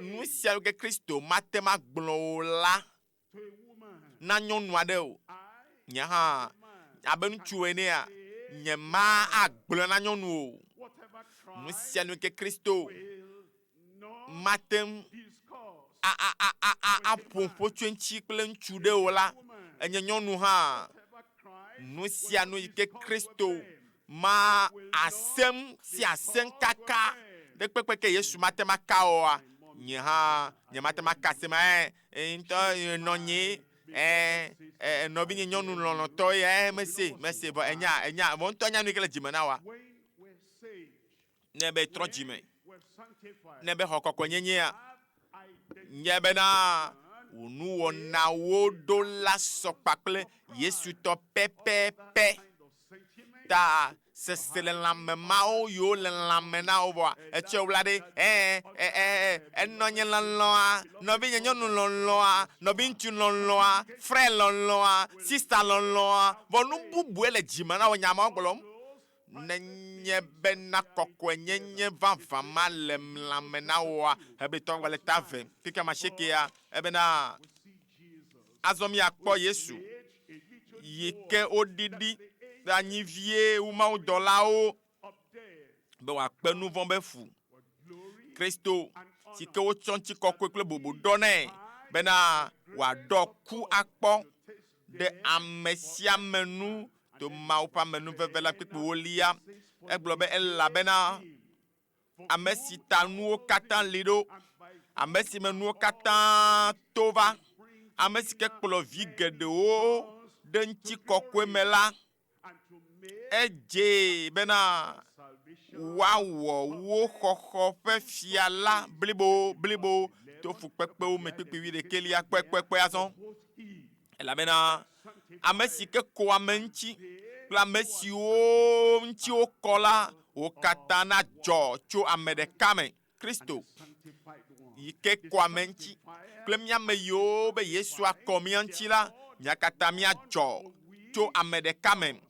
Nu sia nu ke Kristo mate ŋu agblɔ o la, na nyɔnu aɖe o. Nye hã, abe ŋutsu enea, nyema agblɔe na nyɔnu o. Nu sia nu ke Kristo mate ŋu aƒo ƒo tso eŋuti kple ŋutsu ɖe o la, enye nyɔnu hã. Nu sia nu yi ke Kristo ma asem si asem kaka ɖe kpekpe ke Yesu mate ŋu aka oa, nye hã nyemate ŋu aka asem. Ɛ, ŋutɔ nɔnye, ɛ, ɛ, nɔvinye nyɔnu lɔlɔ̃tɔ ye, ɛ, mese, mese, vɔ enya, enya, vɔ ŋutɔ nya nu yi ke le dzime na woa. Ne be trɔ dzime, ne be xɔ kɔkɔenyenyea, nye bena wò nuwɔnawo ɖo la sɔ kpakple Yesu tɔ pɛpɛpɛ. Ta seselelãme mawo yiwo le lãme na wò vɔa, etsɔe wla ɖe ɛ, ɛ, ɛ, enɔnye lɔlɔ̃a, nɔvinye nyɔnu lɔlɔ̃a, nɔviŋutsu lɔlɔ̃a, frɛ lɔlɔ̃a, sista lɔlɔ̃a, vɔ nu bubue le dzime na wò nya mawo gblɔm. Nenye bena kɔkɔenyenye vavã ma le lãme na wòa, Hebritɔwo gblɔ le ta ve, keke ame asiekea, ebena azɔ míakpɔ Yesu yi ke woɖiɖi ɖe anyi vie wu mawudɔlawo be wòakpe nu vɔ̃ be fu. Kristo si ke wotsɔ ŋutikɔkɔe kple bubu ɖɔ nɛ bena wòaɖɔ ku akpɔ ɖe ame sia ame nu to Mawu ƒe amenuveve la kpukpui wolia. Egblɔ be elabena ame si ta nuwo katã li ɖo, ame si me nuwo katã to va, ame si ke kplɔ vi geɖewo ɖe ŋutikɔkɔe me la, edze bena woawɔ wo xɔxɔ ƒe fia la blibo blibo to fukpekpewo me kpukpui wuiɖekɛlia kpɔekpɔekpɔe azɔ. Elabena ame si ke kɔ ame ŋuti kple ame siwo ŋuti wokɔ la, wo katã nadzɔ tso ame ɖeka me, Kristo, yi ke kɔ ame ŋuti kple mía ame yiwo be Yesu akɔ mía ŋuti la, mía katã míadzɔ tso ame ɖeka me.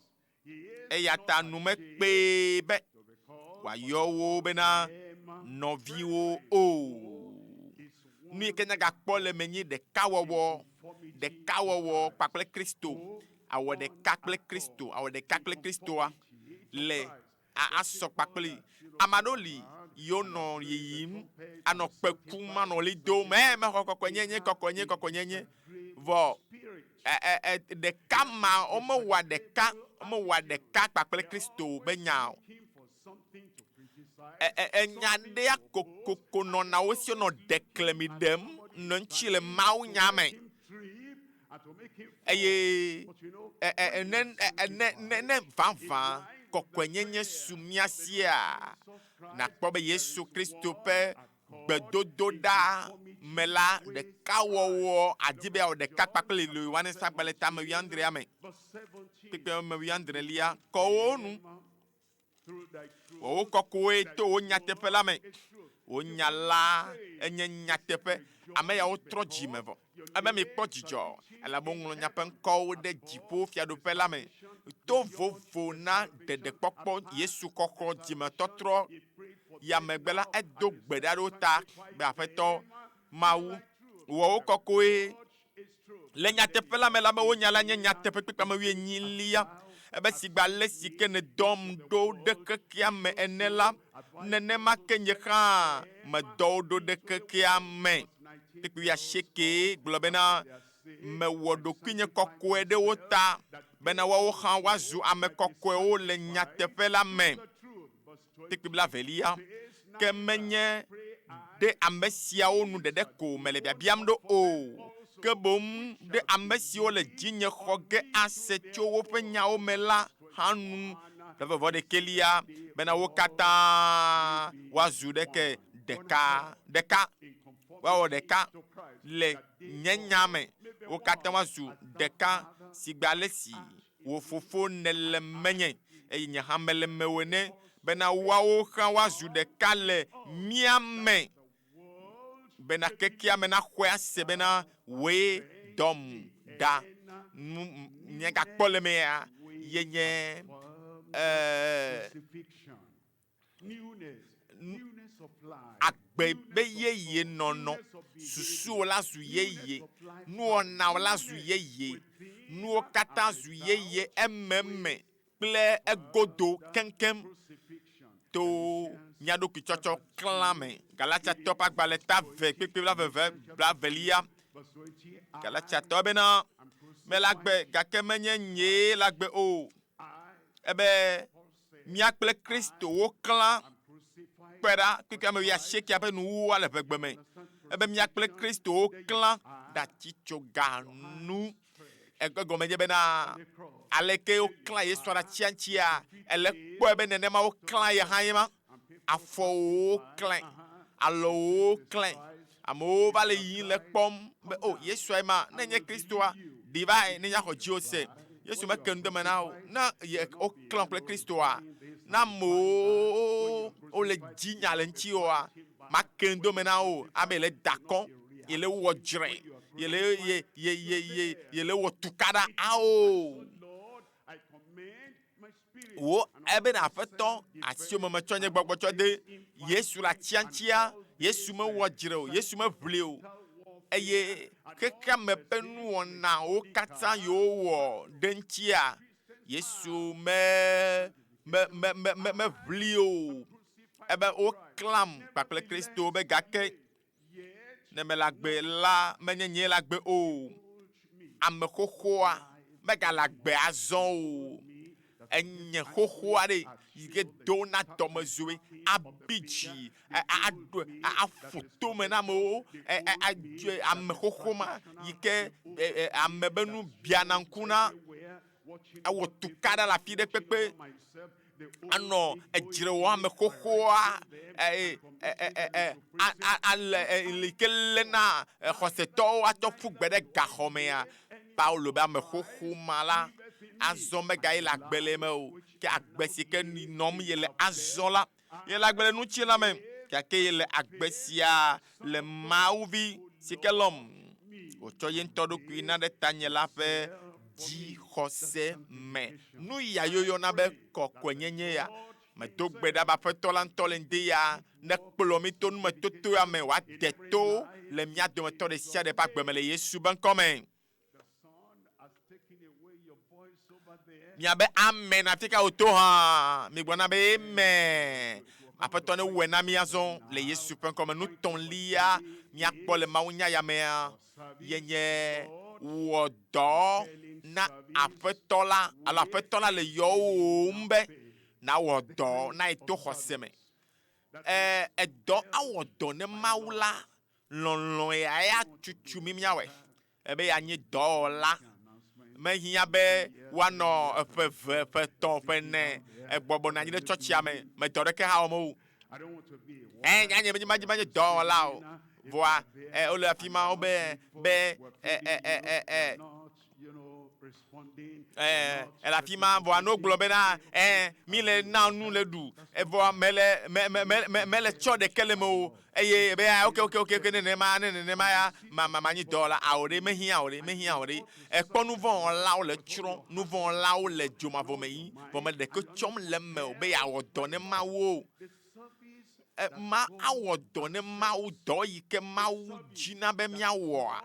Eya ta nu mekpee be wòayɔ wo bena nɔviwo o. Nu yi ke míagakpɔ le eme nye ɖekawɔwɔ, ɖekawɔwɔ kpakple Kristo, awɔ ɖeka kple Kristo, awɔ ɖeka kple Kristoa le asɔ kpakple. Ame aɖewo li yiwo nɔ yiyim, anɔ kpe kum, anɔ ɣli dom, ɛ, mexɔ kɔkɔenyenye, kɔkɔenyenye, kɔkɔenyenye. Vɔ ɛ, ɛ, ɖeka ma, womewɔa ɖeka, womewɔa ɖeka kpakple Kristo be nya o. Ɛ, ɛ, enya ɖea kokoko nɔna wo si wonɔ ɖeklemi ɖem nɔ eŋuti le Mawu nya me. Eye ɛ, ɛ, ne, ɛ, ne, ne, ne vavã kɔkɔenyenye su mía sia, nàkpɔ be Yesu Kristo ƒe gbedodoɖa me la, ɖekawɔwɔ adi be yeawɔ ɖeka kpakple le Yohanes ƒe agbalẽ tame wuiadrea me. Kpekpe me wuiadrelia, kɔ wo nu. Wɔ wo kɔkɔe to wò nyateƒe la me. Wò nya la enye nyateƒe. Ame yawo trɔ dzi me vɔ. Ebe mikpɔ dzidzɔ, elabe woŋlɔ miaƒe ŋkɔwo ɖe dziƒo fiaɖuƒe la me. To vovo na ɖeɖekpɔkpɔ Yesu xɔxɔ dzimetɔtrɔ ya megbe la, edo gbe ɖa ɖe wo ta be, Aƒetɔ Mawu, wɔ wo kɔkɔe Le nyateƒe la me la, be wò nya la nye nyateƒe kpekpeame wuienyilia. Ebe sigbe ale si ke nèdɔm ɖo ɖe xexea me ene la, nenema ke nye hã medɔ wò ɖo ɖe xexea me. Kpukpui wuiasieke gblɔ bena, Mewɔ ɖokuinye kɔkɔe ɖe wo ta, bena woawo hã woazu ame kɔkɔewo le nyateƒe la me. Kpukpui blaevelia, Ke menye ɖe ame siawo nu ɖeɖe ko mele biabiam ɖo o, ke boŋ ɖe ame siwo le dzinye xɔ ge ase tso woƒe nyawo me la hã nu. Blaeve-vɔ-ɖekɛlia, bena wo katã woazu ɖeke ɖeka ɖeka, woawɔ ɖeka le nye nya me, wo katã woazu ɖeka sigbe ale si wò Fofo nèle menye, eye nye hã mele mewò ene, bena woawo hã woazu ɖeka le mía me, bena kekea me naxɔe ase bena wòe dɔm ɖa. Nu míagakpɔ le mea ye nye eh, Agbe be yeye nɔnɔ, susuwo la zu yeye, nuwɔnawo la zu yeye, nuwo katã zu yeye ememe kple egodo keŋkeŋ to mía ɖokui tsɔtsɔ klã me. Galatiatɔ ƒe agbalẽ ta ve kpekpe blaeve blaevelia. Galatiatɔ bena, Mele agbe gake menye nyee le agbe o. Ebe mía kple Kristo woklã kpe ɖa kpekpe ame wuiasiekea ƒe nuwuwua le ʋegbe me. Ebe mía kple Kristo woklã ɖe atitsoga nu. Egɔme nye bena aleke woklã Yesu ɖe atia ŋutia, ele kpɔe be nenema woklã ye hã ye ma. Afɔwo klãe, alɔwo klãe. Amewo va le yiyim le kpɔm be, o, Yesua ma, ne nye Kristoa, ɖi va ne míaxɔ dziwò se. Yesu meke nu de me na wo. Ne woklã kple Kristoa, ne amewo wole dzi nya le ŋutiwòa, make nu do me na wo abe yele da akɔ, yele wɔ dzre, yele ye ye ye ye yele wɔ tukaɖa. Ao! Wò ebe na Aƒetɔ, asiwò me metsɔ nye gbɔgbɔ tsɔ de. Yesu le atia ŋutia, Yesu mewɔ dzre o, Yesu meʋli o. Eye xexea me ƒe nuwɔnawo katã yiwo wɔ ɖe ŋutia, Yesu me me me me me meʋli o. Ebe woklãm kpakple Kristo be gake Ne mele agbe la, menye nyee le agbe o. Ame xoxoa megale agbe azɔ o. Enye xoxo aɖe yi ke dona dɔmedzoe, abi dzi, aɖo, aƒo tome na amewo. Ame xoxo ma yi ke ame be nu biana ŋku na. Ewɔ tukaɖa le afi ɖe kpekpe anɔ edzre wɔ ame xoxoa ale yi ke léna xɔsetɔwo atsɔ ƒu gbe ɖe gaxɔ mea. Paulo be ame xoxo ma la, azɔ megayi le agbe le eme o, ke agbe si ke nɔm yele azɔ la, yele agbe le ŋutilã me, gake yele agbe sia le Mawu Vi si ke lɔ̃m wòtsɔ ye ŋutɔ ɖokui na ɖe tanye la ƒe dzixɔse me. Nu ya woyɔna be kɔkɔenyenye ya. Medo gbe ɖa be Aƒetɔ la ŋutɔ le ŋdi ya nekplɔ mí to numetotoea me wòade to le mía dometɔ ɖe sia ɖe ƒe agbe me le Yesu ƒe ŋkɔ me. Miabe amen afi ka wòto hã, migblɔna be amen. Aƒetɔ newɔe na mí azɔ le Yesu ƒe ŋkɔ me. Nu tɔ̃lia míakpɔ le mawunya ya mea ye nye wɔ dɔ na Aƒetɔ la alo Aƒetɔ la le yɔwòm be nawɔ dɔ na ye to xɔse me. E, edɔ awɔ dɔ ne Mawu la lɔlɔ̃ ya ya tutu mí míawɔe. Ebe yeanye dɔwɔla. Mehiã be woanɔ eƒe eve, ƒe etɔ̃, ƒe ene egbɔgbɔ nɔ anyi ɖe tsɔtsia me, me dɔ ɖeke hã wɔm o. Ẽ, nye menye manye dɔwɔla o. Vɔa e, wole afi ma wobe be e, e, e, e, e, e, ele afi ma vɔa ne wogblɔ bena e, mi le na nu le ɖu evɔa mele me, me, me, me, mele tsɔ ɖeke le me o eye be ah, ok ok ok ok nenema ne nenema ya ma ma manyi dɔwɔla awo ɖe mehiã o ɖe mehiã o ɖe ekpɔ nuvɔ̃wɔlawo le tsrɔ̃ nuvɔ̃wɔlawo le dzomavɔ me yim vɔ mele ɖeke tsɔm le eme o be yeawɔ dɔ ne Mawu o. E, ma awɔ dɔ ne Mawu dɔ yi ke Mawu dzina be míawɔa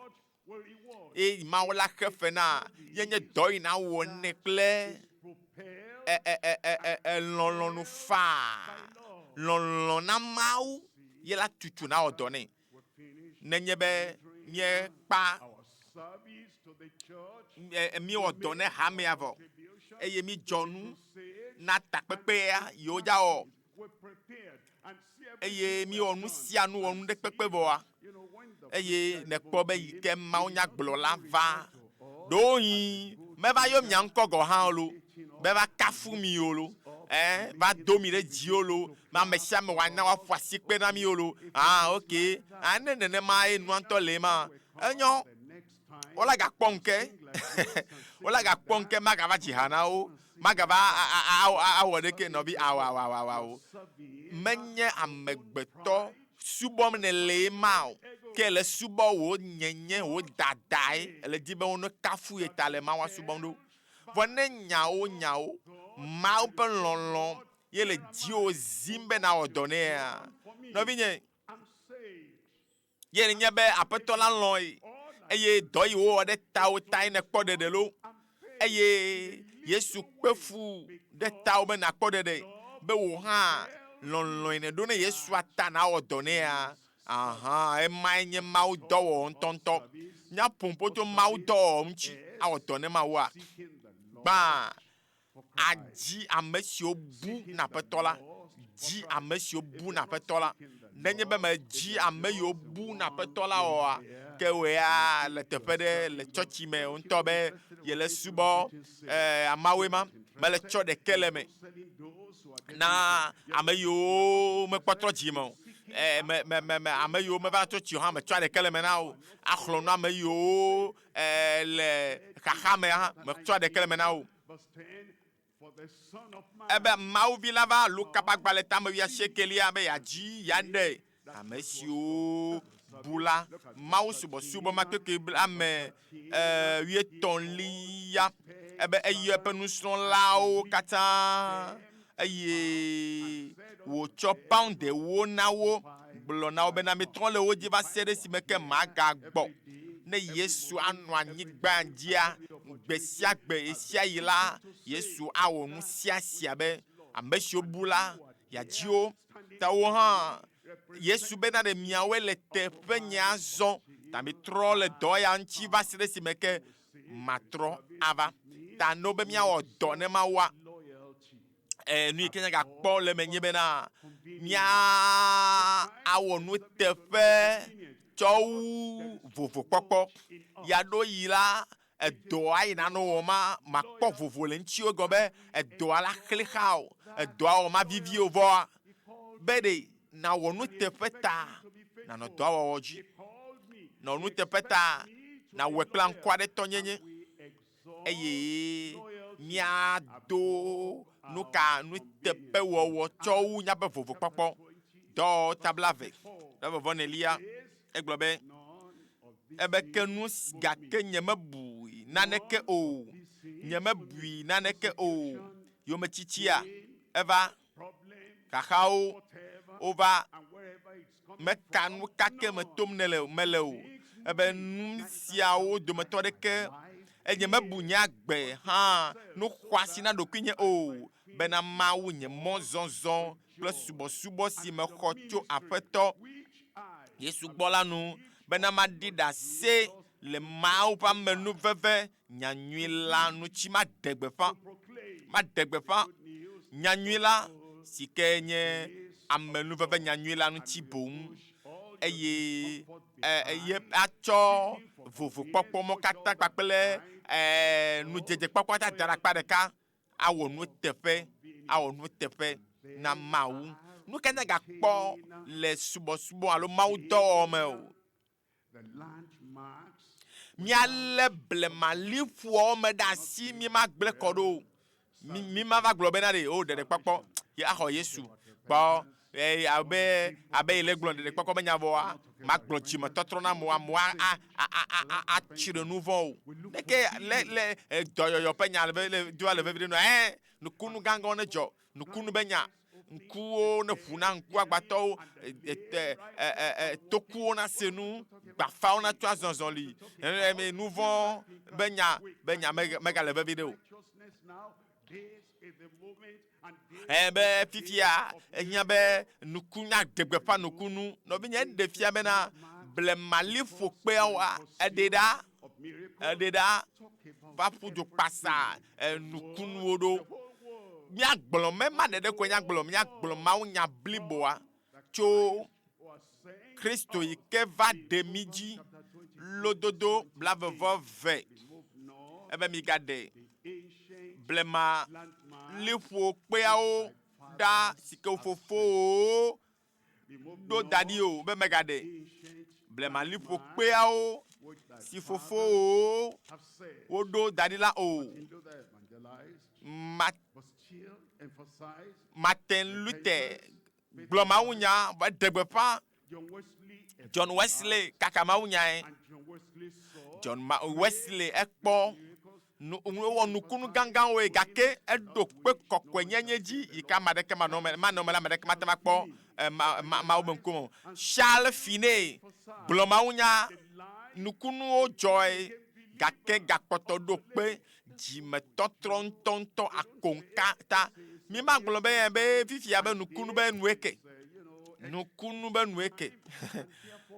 eye Mawu la xe fe na ye nye dɔ yi nawɔ nɛ kple e, e, e, e, e, e, lɔlɔ̃nu faa. Lɔlɔ̃ na Mawu ye la tutu nawɔ dɔ nɛ. Nenye be míekpa míewɔ dɔ ne hamea vɔ eye mídzɔ nu na takpekpea yiwo dza wɔ eye míewɔ nu sia nu wɔ nu ɖe kpekpe vɔa eye nèkpɔ be yi ke mawunyagblɔla va ɖewohĩ meva yɔ mia ŋkɔ gɔ̃ hã o lo be va kafu mi o lo ɛ va do mi ɖe dzi o lo be ame sia ame wòana woaƒo asikpe na mi o lo ah ok ah ne nenema ye nua ŋutɔ le ma enyo wola gakpɔ ŋke wola gakpɔ ŋke magava dzi ha na wo magava awɔ ɖeke nɔvi awo awo awo awo menye amegbetɔ subɔm nèle ma o ke le subɔ wò nyenye wò dadae ele di be wone kafu ye ta le Mawu subɔm ɖo vɔ ne nyawo nyawo Mawu ƒe lɔlɔ̃ ye le dziwò zim be nawɔ dɔ nɛa nɔvinye ye nye be Aƒetɔ la lɔ̃ ye eye dɔ yi wowɔ ɖe tawo tae nèkpɔ ɖeɖe lo eye Yesu kpe fu ɖe tawo be nàkpɔ ɖeɖe be wò hã lɔlɔ̃e nèɖo ne Yesua ta nawɔ dɔ nɛa aha emae nye Mawu dɔwɔwɔ ŋutɔŋutɔ. Míaƒo ƒo tso Mawu dɔwɔwɔ ŋuti awɔ dɔ ne Mawua. Gbã adzi ame siwo bu na Aƒetɔ la. Dzi ame siwo bu na Aƒetɔ la. Nenye be medzi ame yiwo bu na Aƒetɔ la oa, ke wò ya le teƒe ɖe le tsɔtsi me ŋutɔ be yele subɔ eh, ameawoe ma. Mele tsɔ ɖeke le eme na ame yiwo mekpɔtrɔ dzi me o. Eh, me, me, me, me, ame yiwo meva tsɔtsi o hã metsɔa ɖeke le eme na wo. Axlɔ̃ nu ame yiwo eh, le xaxa me hã metsɔa ɖeke le eme na wo. Ebe Mawu Vi la va Luka ƒe agbalẽ tame wuiasiekelia be yeadzi yeaɖe ame siwo bu la. Mawu subɔsubɔ ma kpekpe ame eh, wuietɔ̃lia. Ebe eyɔ eƒe nusrɔ̃lawo katã eye wòtsɔ paundewo na wo gblɔ na wo bena mitrɔ le wo dzi va se ɖe esime ke magagbɔ. Ne Yesu anɔ anyigba dzia, gbe sia gbe ɣesiaɣi la, Yesu awɔ nu sia sia be ame siwo bu la yeadzi wo. Ta wo hã, Yesu bena ɖe miawoe le teƒe nye azɔ, ta mitrɔ le dɔ ya ŋuti va se ɖe esime ke matrɔ ava. Ta no be míawɔ dɔ ne Mawua, e, nu yi ke míagakpɔ le eme nye bena mía awɔ nuteƒe tsɔ wu vovokpɔkpɔ. Ya ɖo yi la, edɔa yi nanɔ wɔ ma, makpɔ vovo le ŋutiwò gɔme be edɔa la xli xa o, edɔa wɔ ma vivi o vɔa, be ɖe nawɔ nuteƒe ta nanɔ dɔa wɔwɔ dzi. Nɔ nuteƒe ta nawɔe kple aŋkɔaɖetɔnyenye eye míado nuka nuteƒewɔwɔ tsɔ wu míaƒe vovokpɔkpɔ. Dɔwɔwɔ ta blaeve, blaeve vɔ enelia, egblɔ be, ebe ke nu gake nyemebui naneke o, nyemebui naneke o. Yometsitsia eva, xaxawo wova, meka nu ka ke me tom nele mele o. Ebe nu siawo dometɔ ɖeke enye mebu nye agbe hã nu xɔasi na ɖokuinye o, bena mawu nye mɔzɔzɔ kple subɔsubɔ si mexɔ tso Aƒetɔ Yesu gbɔ la nu, bena maɖi ɖase le Mawu ƒe amenuveve nyanyui la ŋuti. Maɖe gbeƒã, maɖe gbeƒã nyanyui la si ke nye amenuveve nyanyui la ŋuti boŋ eye eye atsɔ vovokpɔkpɔ mɔ katã kpakple nudzedzekpɔkpɔ katã da ɖe akpa ɖeka awɔ nuteƒe, awɔ nuteƒe na Mawu. Nu ka míagakpɔ le subɔsubɔ alo Mawu dɔwɔwɔ me o? Míalé blemaliƒoawo me ɖe asi, mímagblẽ kɔ ɖo o. Mi, mímava gblɔ bena ɖe, o, ɖeɖekpɔkpɔ, ye axɔ Yesu. Kpɔ, e, abe, abe yi le gblɔ ɖeɖekpɔkpɔ be nya vɔa, magblɔ dzimetɔtrɔ na amewo, amewo a, a, a, a, a, atsi ɖe nu vɔ̃ o. Neke le, le, e, dɔyɔyɔ ƒe nya le, le, doa le vevi ɖe nua, ɛ, nukunu gãgãwo ne dzɔ, nukunu be nya, ŋkuwo ne ʋu na ŋkuagbatɔwo, tokuwo nase nu, gbafawo natsɔ azɔzɔli, nu vɔ̃ be nya be nya megale vevi ɖe o. Be fifia ehiã be nuku míaɖe gbeƒã nukunu. Nɔvinye eɖe fia bena blemaliƒokpeawoa eɖe ɖa, eɖe ɖa va ƒu du kpasa nukunuwo ɖo. Míagblɔ mema ɖeɖe koe míagblɔ, míagblɔ mawunya bliboa tso Kristo yi ke va ɖe mí dzi. Lododo blaeve-vɔ-eve ebe migaɖe blema liƒo kpeawo ɖa si ke wo fofowo ɖo da ɖi o be megaɖe blema liƒo kpeawo si fofowo woɖo da ɖi la o. Ma Martin Luther gblɔ mawunya va ɖe gbeƒã. John Wesley kaka mawunyae. John Ma Wesley ekpɔ nu wowɔ nukunu gãgãwoe gake eɖo kpe kɔkɔenyenye dzi yi ke ame aɖeke manɔ eme manɔ eme la ame aɖeke mate ŋu akpɔ eh, ma, ma, Mawu be ŋkume o. Charles Finney gblɔ mawunya nukunuwo dzɔe gake gakpɔtɔ ɖo kpe dzimetɔtrɔ ŋutɔŋutɔ akoŋka ta. Mímagblɔ be be fifia be nukunu be nue ke. Nukunu be nue ke.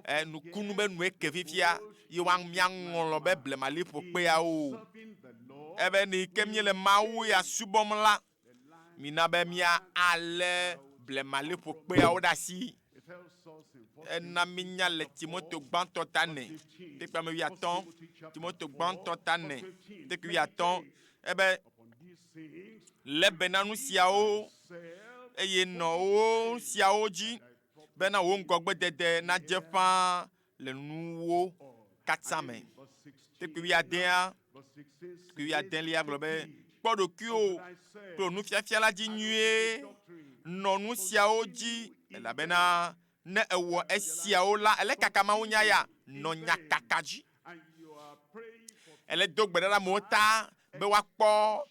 Eh, nukunu be nue ke fifia ye wa míaŋlɔ be blemaliƒo kpeawo. Ebe ni ke míele Mawu ya subɔm la, mina be mía alé blemaliƒo kpeawo ɖe asi. Ena mínya le Timoteo gbãtɔ ta ne, tekpe ame wuiatɔ̃, Timoteo gbãtɔ ta ne, tekpe wuiatɔ̃, ebe, Lé be na nu siawo, eye nɔ wo siawo dzi, bena wò ŋgɔgbedede nadze ƒãa le nuwo katã me. Tekpe wuiadea, tekpe wuiadelia gblɔ be, Kpɔ ɖokuiwò kple wò nufiafia la dzi nyuie. Nɔ nu siawo dzi, elabena ne èwɔ esiawo la, èle kaka mawunya ya. Nɔ nyakaka dzi. Èle do gbe ɖa ɖe amewo ta be woakpɔ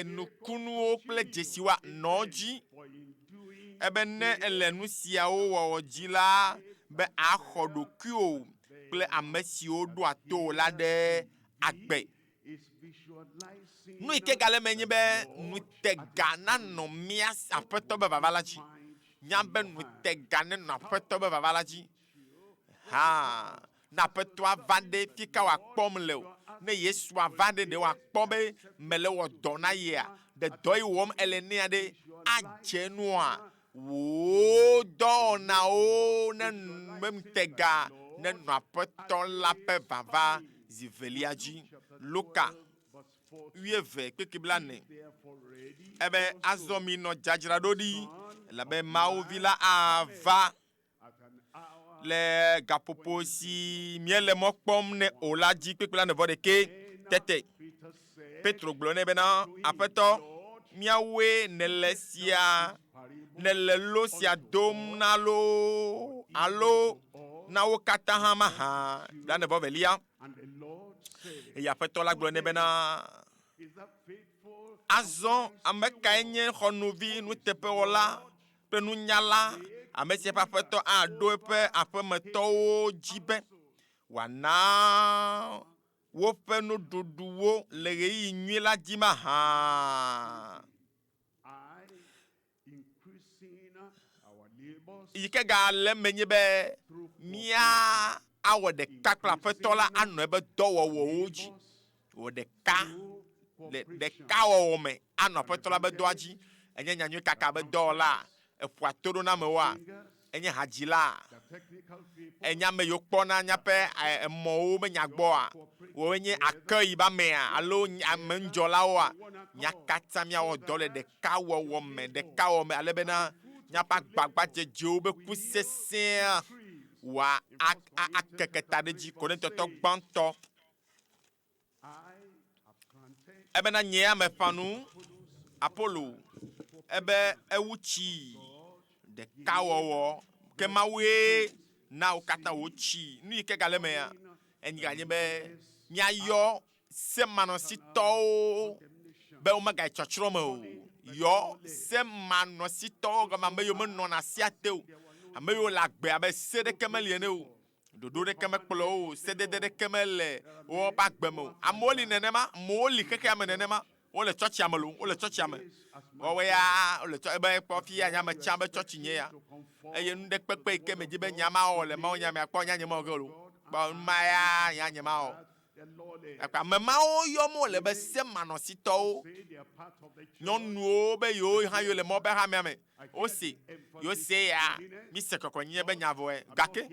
nukunuwo kple dzesiwoa? Nɔ edzi. Ebe ne èle nu siawo wɔwɔ dzi la, be àxɔ ɖokuiwò kple ame siwo ɖoa to wò la ɖe agbe. Nu yi ke gale eme nye be ŋutega nanɔ mía Aƒetɔ be vava la dzi. Nya be ŋutega nenɔ Aƒetɔ be vava la dzi. Hã, ne Aƒetɔa va ɖe, fi ka wòakpɔm le o? Ne Yesua va ɖe, ɖe wòakpɔ be mele wɔ dɔ na yea? Ɖe dɔ yi wɔm ele nɛa ɖe adze nua? Wò dɔwɔnawo ne ŋutega nenɔ Aƒetɔ la ƒe vava zi velia dzi. Luka wuieve kpekpe blaene. Ebe azɔ minɔ dzadzraɖo ɖi, elabe Mawu Vi la ava le gaƒoƒo si míele mɔ kpɔm nɛ o la dzi kpekpe blaene vɔ ɖekɛ. Tete Petro gblɔ nɛ bena, Aƒetɔ, míawoe nèle sia nèle lo sia dom na loo alo na wo katã hã mahã? Blaene vɔ velia. Eye Aƒetɔ la gblɔ nɛ bena, Azɔ ame kae nye xɔnuvi nuteƒewɔla kple nunyala, ame si eƒe aƒetɔ aɖo eƒe aƒemetɔwo dzi be wòana woƒe nuɖuɖuwo le ɣeyiɣi nyui la dzi mahã? Yi ke gale eme nye be mía awɔ ɖeka kple Aƒetɔ la anɔ eƒe dɔwɔwɔwo dzi. Wɔ ɖeka le ɖekawɔwɔ me anɔ Aƒetɔ la ƒe dɔa dzi. Enye nyanyui kaka be dɔwɔla, eƒoa to ɖo na amewoa? Enye hadzila? Enye ame yiwo kpɔna míaƒe emɔwo be nya gbɔa? Woe nye ake yi be amea alo ame ŋudzɔlawoa? Mía katã míawɔ dɔ le ɖekawɔwɔ me, ɖekawɔwɔ me ale bena Míaƒe agbagbadzedzewo be ku sesẽa wòa akeke ta ɖe edzi. Korintotɔ gbãtɔ. Ebena nye ya meƒã nu, Apolo ebe ewu tsi ɖekawɔwɔ, ke Mawue na wo katã wotsi. Nu yi ke gale emea, enye ganye be míayɔ semanɔsitɔwo be womegayi tsɔtsrɔ̃ me o. Yɔ semanɔsitɔwo gɔme ame yiwo menɔna sea te o, ame yiwo le agbe abe se ɖeke meli ene o. Ɖoɖo ɖeke mekplɔ wo o, sedede ɖeke mele woƒe agbe me o. Amewo li nenema, amewo li xexea me nenema. Wole tsɔtsia me loo, wole tsɔtsia me. Woawoe ya wole tsɔ ebe kpɔ fia nya me tsã be tsɔtsi nye ya. Eye nu ɖe kpekpe yi ke medzi be nya mawɔ le Mawu nya mea kpɔ nya nye mewɔ ge o loo. Kpɔ nu ma ya nya nye mawɔ. Gake ame mawo yɔm wole be semanɔsitɔwo, nyɔnuwo be yewo hã yewo le Mawu ƒe hamea me. Wose, yewo se ya, mise kɔkɔenyenye be nya vɔe. Gake,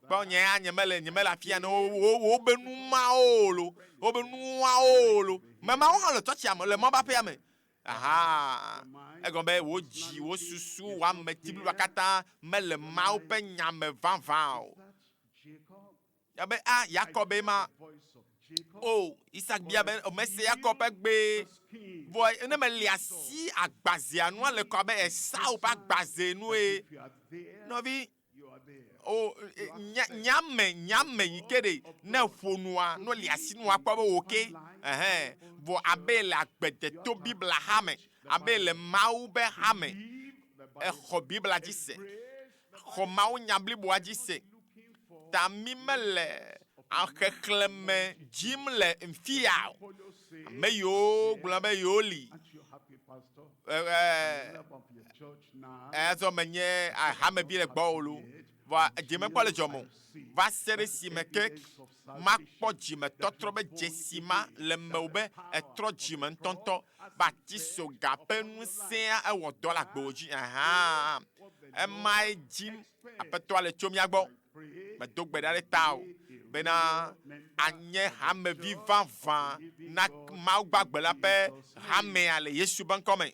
kpɔ nye ya nyemele, nyemele afia ne wo, wo, wobe nu mawo o lo, wobe nuawo o lo. Ame mawo hã le tsɔtsia me, le Mawu ƒe aƒea me. Aha, egɔme be wò dzi, wò susu, wò ameti bliboa katã mele Mawu ƒe nya me vavã o. Abe a Yakob be ma. O, Isak bia be, o mese Yakob ƒe gbe. Vɔ ne meli asi agbazea nua le kɔ abe Esau ƒe agbaze nue. Nɔvi, o nya nyame nyame yi ke ɖe ne ƒo nua ne li asi nua kpɔ be wò ke. Ɛhɛn. Vɔ abe le agbe deto Biblia ha me, abe le Mawu be ha me, exɔ Biblia dzi se. Xɔ Mawu nya bliboa dzi se. Ta mi mele xexlẽme dzim le fia o. Ame yiwo gblɔ be yewo li. Azɔ menye hamevi le gbɔwò loo. Vɔa dzi mekpɔ le dzɔm o. Va se ɖe esime ke makpɔ dzimetɔtrɔ be dzesi ma le mewò be ètrɔ dzime ŋutɔŋutɔ be atisoga ƒe ŋusẽa ewɔ dɔ le agbewò dzi. Ahan. Emae dim Aƒetɔa le tso mía gbɔ. Medo gbe ɖa ɖe tawò bena ànye hamevi vavã na Mawu gbagbe la ƒe hamea le Yesu ƒe ŋkɔ me.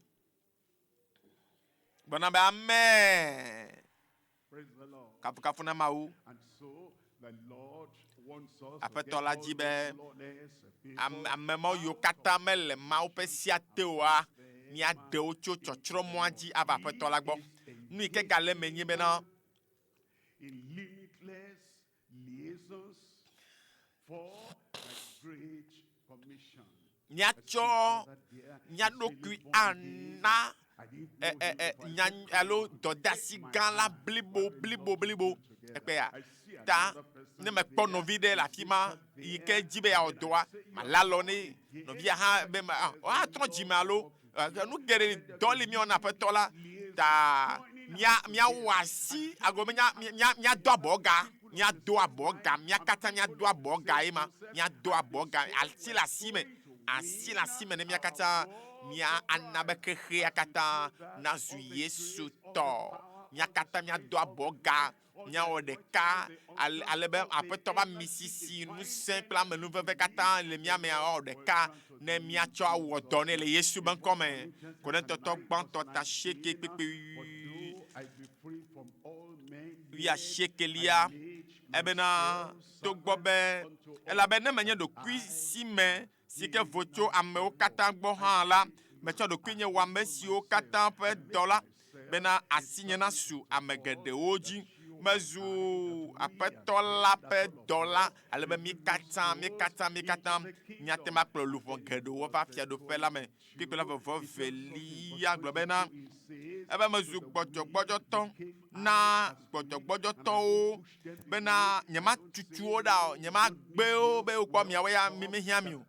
Gblɔ na be amen. Kafukafu na Mawu. Aƒetɔ la dzi be ame mawo yiwo katã mele Mawu ƒe sea te oa, míaɖe wo tso tsɔtsrɔ̃mɔa dzi ava Aƒetɔ la gbɔ. Nu yi ke gale eme nye bena, míatsɔ mía ɖokui ana ɛ ɛ ɛ nya alo dɔdeasi gã la blibo blibo blibo. Ekpea ta ne mekpɔ nɔvi ɖe le afi ma yi ke dzi be yeawɔ dɔa, malé alɔ nɛ. Nɔvia hã be ma atrɔ dzime alo nu geɖe dɔ li míawɔ na Aƒetɔ la ta mía míawɔ asi agɔme mía mía míado abɔga míado abɔga mía katã míado abɔga ye ma míado abɔga asi le asi me asi le asi me ne mía katã mía ana be xexea katã nazu Yesu tɔ mía katã míado abɔga Míawɔ ɖeka ale, ale be Aƒetɔ ƒe amisisi, ŋusẽ kple amenuveve katã le mía me awɔ ɖeka ne míatsɔ awɔ dɔ nɛ le Yesu ƒe ŋkɔ me. Korintotɔ gbãtɔ ta asieke kpekpe wuiasiekelia ebena togbɔ be elabe ne menye ɖokuisime si ke vo tso amewo katã gbɔ hã la, metsɔ ɖokuinye wɔ ame siwo katã ƒe dɔla, bena asinye nasu ame geɖewo dzi. Mezu Aƒetɔ la ƒe dɔla, ale be mí katã, mí katã, mí katã míate ŋu akplɔ luʋɔ geɖewo va fiaɖuƒe la me. Kpukpui la vɔvɔ velia gblɔ bena, Ebe mezu gbɔdzɔgbɔdzɔtɔ na gbɔdzɔgbɔdzɔtɔwo bena nyematutu wo ɖa o, nyemagbe wo be wokpɔ miawo ya mi mehiã mi o.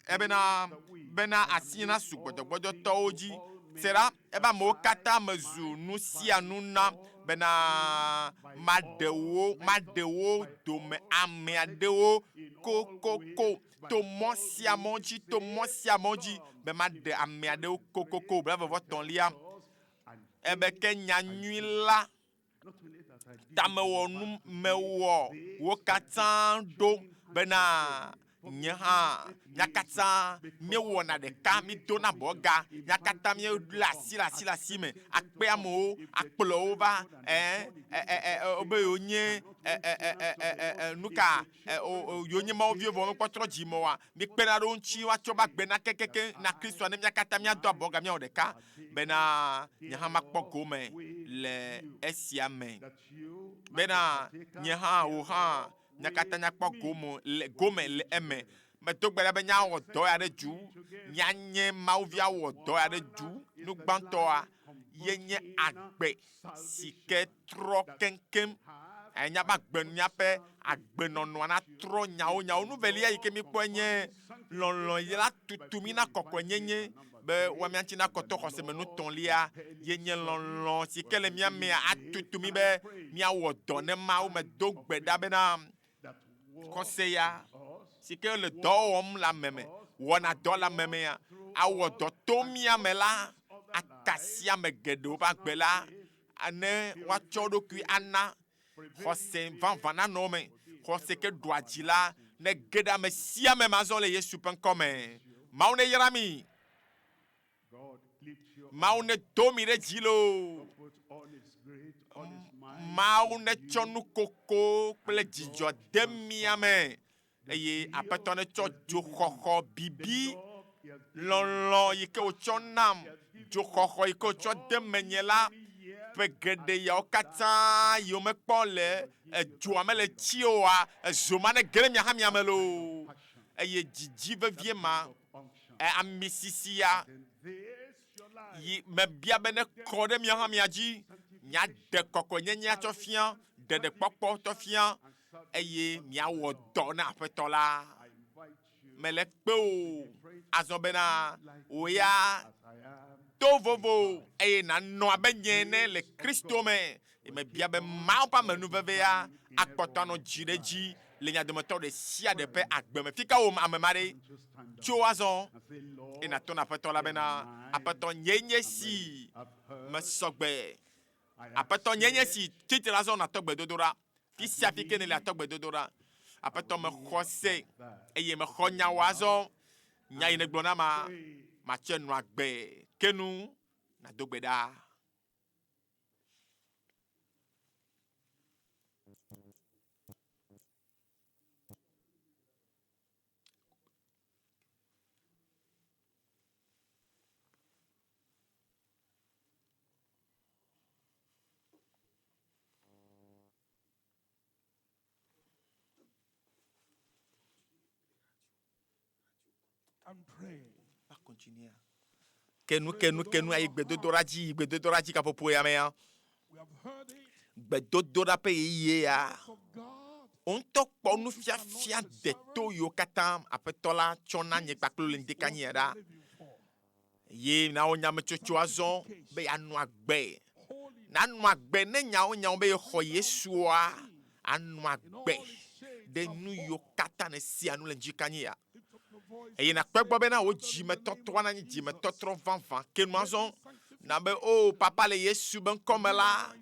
Ebena bena asi nasu gbɔdzɔgbɔdzɔtɔwo dzi. Se ɖa, ebe amewo katã mezu nu sia nu na bena maɖe wo, maɖe wo dome ame aɖewo kokoko to mɔ sia mɔ dzi, to mɔ sia mɔ dzi be maɖe ame aɖewo kokoko. Blaeve-vɔ-etɔ̃lia, ebe ke nyanyui la tamewɔnu mewɔ wo katã ɖo bena Nye hã, mía katã míewɔna ɖeka, mídona abɔga, mía katã míelé asi le asi le asi me, akpe amewo, akplɔ wo va, ɛ, ɛ, ɛ, ɛ, wobe yewonye, ɛ, ɛ, ɛ, ɛ, ɛ, ɛ, nuka, ɛ, o, o, yewonye Mawu viwo vɔ womekpɔ trɔ dzi me oa, míekpena ɖe wo ŋuti woatsɔ woƒe agbe na kekekeŋ na Kristoa ne mía katã míado abɔga míawɔ ɖeka bena nye hã makpɔ gome le esia me. Bena nye hã, wò hã, mía katã míakpɔ gome le, gome le eme. Medo gbe ɖa be míawɔ dɔ ya ɖe du, míanye Mawu vi awɔ dɔ ya ɖe du. Nu gbãtɔa ye nye agbe si ke trɔ keŋkeŋ. Enya be agbe, míaƒe agbenɔnɔa natrɔ nyawo nyawo. Nu velia yi ke míkpɔe nye lɔlɔ̃ yi la tutu mí na kɔkɔenyenye be woa mía ŋuti nakɔtɔ xɔse me. Nu tɔ̃lia ye nye lɔlɔ̃ si ke le mía mea atutu mí be míawɔ dɔ ne Mawu. Medo gbe ɖa bena xɔse ya si ke le dɔ wɔm le ame me, wɔna dɔ le ame mea, awɔ dɔ to mía me la, akasi ame geɖewo ƒe agbe la ne woatsɔ wo ɖokui ana xɔse vavã nanɔ wo me. Xɔse ke ɖua dzi la nege ɖe ame sia ame me azɔ le Yesu ƒe ŋkɔ me. Mawu neyra mi. Mawu nedo mi ɖe dzi loo. Mawu netsɔ nukoko kple dzidzɔ de mia me eye Aƒetɔ netsɔ dzoxɔxɔ bibi, lɔlɔ̃ yi ke wòtsɔ nam, dzoxɔxɔ yi ke wòtsɔ de menye la, ƒe geɖe yawo katã yi womekpɔ le edzoa me le tsi oa, ezo ma nege ɖe mia hã mia me loo. Eye dzidzi vevie ma, ami sisi ya, yi mebia be nekɔ ɖe mia hã mia dzi, miaɖe kɔkɔenyenye atsɔ fia, ɖeɖekpɔkpɔ tsɔ fia, eye miawɔ dɔ na Aƒetɔ la. Mele kpe wò azɔ bena wò ya to vovo eye nànɔ abe nye ene le Kristo me. Eye mebia be Mawu ƒe amenuvevea akpɔtɔ anɔ dzi ɖe edzi le mia dometɔ ɖe sia ɖe ƒe agbe me. Fika wò ame ma ɖe tso azɔ? Eye nàto na Aƒetɔ la bena, Aƒetɔ, nyee nye esi mesɔ gbe. Aƒetɔ, nye nye si tsi tre azɔ natɔ gbedodoɖa. Fi sia fi ke nèle atɔ gbedodoɖa. Aƒetɔ, mexɔ se eye mexɔ nya wò azɔ. Nya yi nègblɔ nam ma, matsɔe nɔ agbe ke nu nàdo gbe ɖa. Kenu kenu kenu ayi gbedodoɖa dzi yi gbedodoɖa dzi gaƒoƒo ya mea. Gbedodoɖa ƒe ɣeyiɣie ya. Wò ŋutɔ kpɔ nufiafia deto yiwo katã Aƒetɔ la tsɔ na nye kpakple le ŋdekanye ya ɖa. Ye na wò nyametsotso azɔ be yeanɔ agbe. Nanɔ agbe ne nyawo nyawo be yexɔ Yesua, anɔ agbe ɖe nu yiwo katã nèsia nu le ŋdikanye ya. Eye nàkpɔe gbɔ bena wò dzimetɔtrɔa nanyi dzimetɔtrɔ vavã. Ke nu azɔ na be, O Papa, le Yesu be ŋkɔ me la,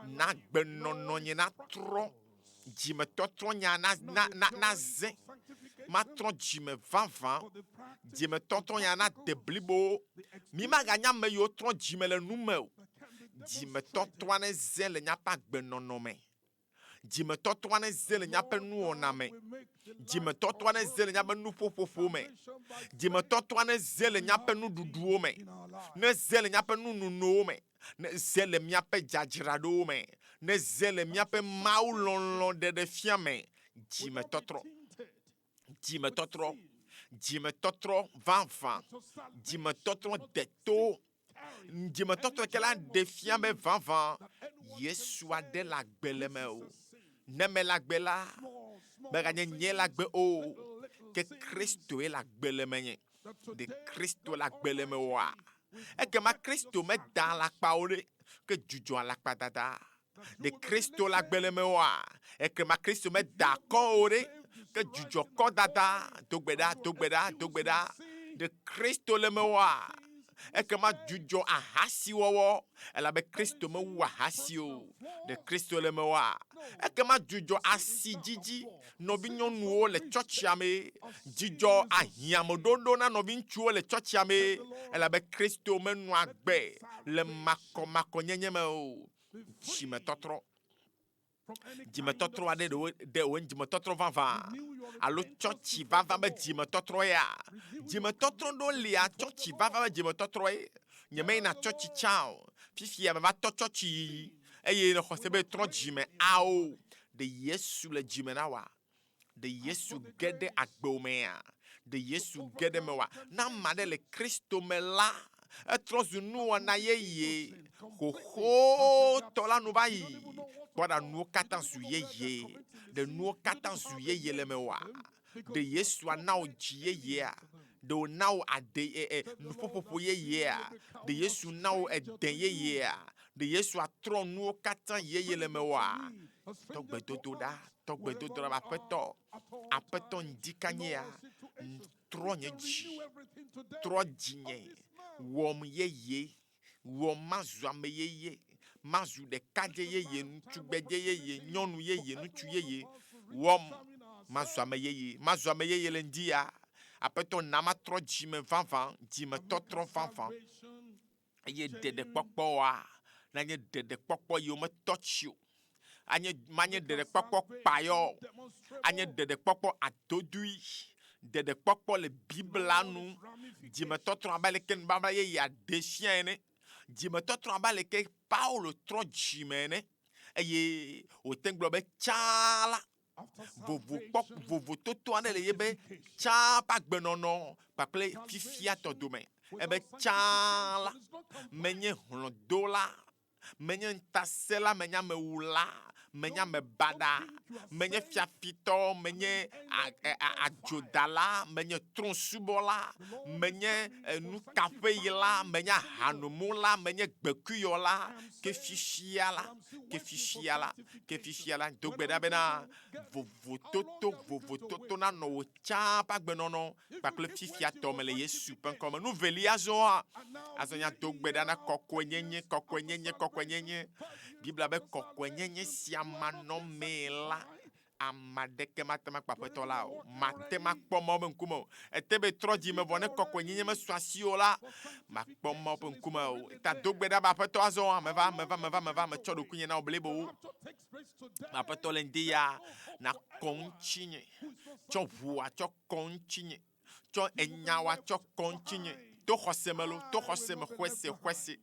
na agbenɔnɔ nye natrɔ. Dzimetɔtrɔ nya na, na, na, naze. Matrɔ dzime vavã. Dzimetɔtrɔ nya nade blibo. Mi maganye ame yiwo trɔ dzime le nu me o. Dzimetɔtrɔa neze le míaƒe agbenɔnɔ me. Dzimetɔtrɔa neze le míaƒe nuwɔna me. Dzimetɔtrɔa neze le míaƒe nuƒoƒoƒo me. Dzimetɔtrɔa neze le míaƒe nuɖuɖuwo me. Neze le míaƒe nunonowo me. Neze le míaƒe dzadzraɖowo me. Neze le míaƒe Mawu lɔlɔ̃ ɖeɖefia me. Dzimetɔtrɔ. Dzimetɔtrɔ. Dzimetɔtrɔ vavã. Dzimetɔtrɔ deto. Dzimetɔtrɔ ke la ɖe fia be vavã Yesu aɖe le agbe le me o. Ne mele agbe la, meganye nye le agbe o, ke Kristoe le agbe le menye. Ɖe Kristo le agbe le mewòa? Ekema Kristo meda alakpa o ɖe, ke dzudzɔ alakpadada. Ɖe Kristo le agbe le mewòa? Ekema Kristo meda akɔ o ɖe, ke dzudzɔ kɔdada. Do gbe ɖa, do gbe ɖa, do gbe ɖa. Ɖe Kristo le mewòa? Ekema dzudzɔ ahasiwɔwɔ, elabe Kristo mewu ahasi o. Ɖe Kristo le mewòa? Ekema dzudzɔ asidzidzi nɔvinyɔnuwo le tsɔtsia me. Dzidzɔ ahiãmeɖoɖo na nɔviŋutsuwo le tsɔtsia me, elabe Kristo menɔa agbe le makɔmakɔnyenye me o. Dzimetɔtrɔ. Dzimetɔtrɔ aɖe ɖe ɖe wònye dzimetɔtrɔ vavã alo tsɔtsi vava be dzimetɔtrɔ ya? Dzimetɔtrɔ ɖewo lia tsɔtsi vava be dzimetɔtrɔ ye. Nyemeyina tsɔtsi tsã o. Fifia meva tɔ tsɔtsi yiyi eye nexɔ se be trɔ dzime. Ao, ɖe Yesu le dzime na wòa? Ɖe Yesu ge ɖe agbewò mea? Ɖe Yesu ge ɖe mewòa? Ne ame aɖe le Kristo me la, etrɔ zu nuwɔna yeye. Xoxotɔ la nu va yi. Kpɔ ɖa, nuwo katã zu yeye. Ɖe nuwo katã zu yeye le mewòa? Ɖe Yesu ana wò dzi yeyea? Ɖe wòna wò aɖe e, e, nuƒoƒoƒo yeyea? Ɖe Yesu na wò ede yeyea? Ɖe Yesu atrɔ nuwo katã yeye le mewòa? Tɔ gbedodo ɖa, tɔ gbedodo ɖa, Aƒetɔ, Aƒetɔ ŋdi kanyea, trɔ nye dzi, trɔ dzinye, wɔm yeye, wɔm mazu ame yeye, mazu ɖekadze yeye, ŋutsugbedze yeye, nyɔnu yeye, ŋutsu yeye, wɔm mazu ame yeye, mazu ame yeye le ŋdi ya. Aƒetɔ na matrɔ dzime vavã, dzimetɔtrɔ vavã. Eye ɖeɖekpɔkpɔa nanye ɖeɖekpɔkpɔ yi wometɔ tsi o. Anye manye ɖeɖekpɔkpɔ kpayɔ o. Anye ɖeɖekpɔkpɔ adodui. Ɖeɖekpɔkpɔ le Biblia nu. Dzimetɔtrɔ abe aleke nubabla yeyea ɖee fia ene. Dzimetɔtrɔ abe aleke Paulo trɔ dzime ene. Eye wòte ŋu gblɔ be tsã la, vovokpɔ vovototo aɖe le yebe tsã ƒe agbenɔnɔ kpakple fifia tɔ dome. Ebe tsã la, menye hlɔ̃dola, menye ŋutasẽla, menye amewula, menye ame baɖa, menye fiafitɔ, menye adzodala, menye trɔ̃subɔla, menye nukaƒeyila, menye ahanomula, menye gbekuyɔla, ke fifia la, ke fifia la, Ke fifia la, do gbe ɖa bena vovototo, vovototo nanɔ wò tsã ƒe agbenɔnɔ kpakple fifia tɔ me le Yesu ƒe ŋkɔ me. Nu velia azɔa, azɔ nya do gbe ɖa na kɔkɔenyenye, kɔkɔenyenye, kɔkɔenyenye. Biblia be kɔkɔenyenye sia manɔmee la, ame aɖeke mate ŋu akpɔ Aƒetɔ la o. Mate ŋu akpɔ Mawu ƒe ŋkume o. Ete be trɔ dzi me vɔ ne kɔkɔenyenye mesu asiwò o la, makpɔ Mawu ƒe ŋkume o. Ta do gbe ɖa be Aƒetɔ azɔ, meva, meva, meva, meva, metsɔ ɖokuinye na wò blibo. Aƒetɔ le ŋdi ya, nakɔ ŋutinye. Tsɔ ʋua tsɔ kɔ ŋutinye. Tsɔ enya wa tsɔ kɔ ŋutinye. To xɔse me lo, to xɔse me, xɔe se, xɔe se.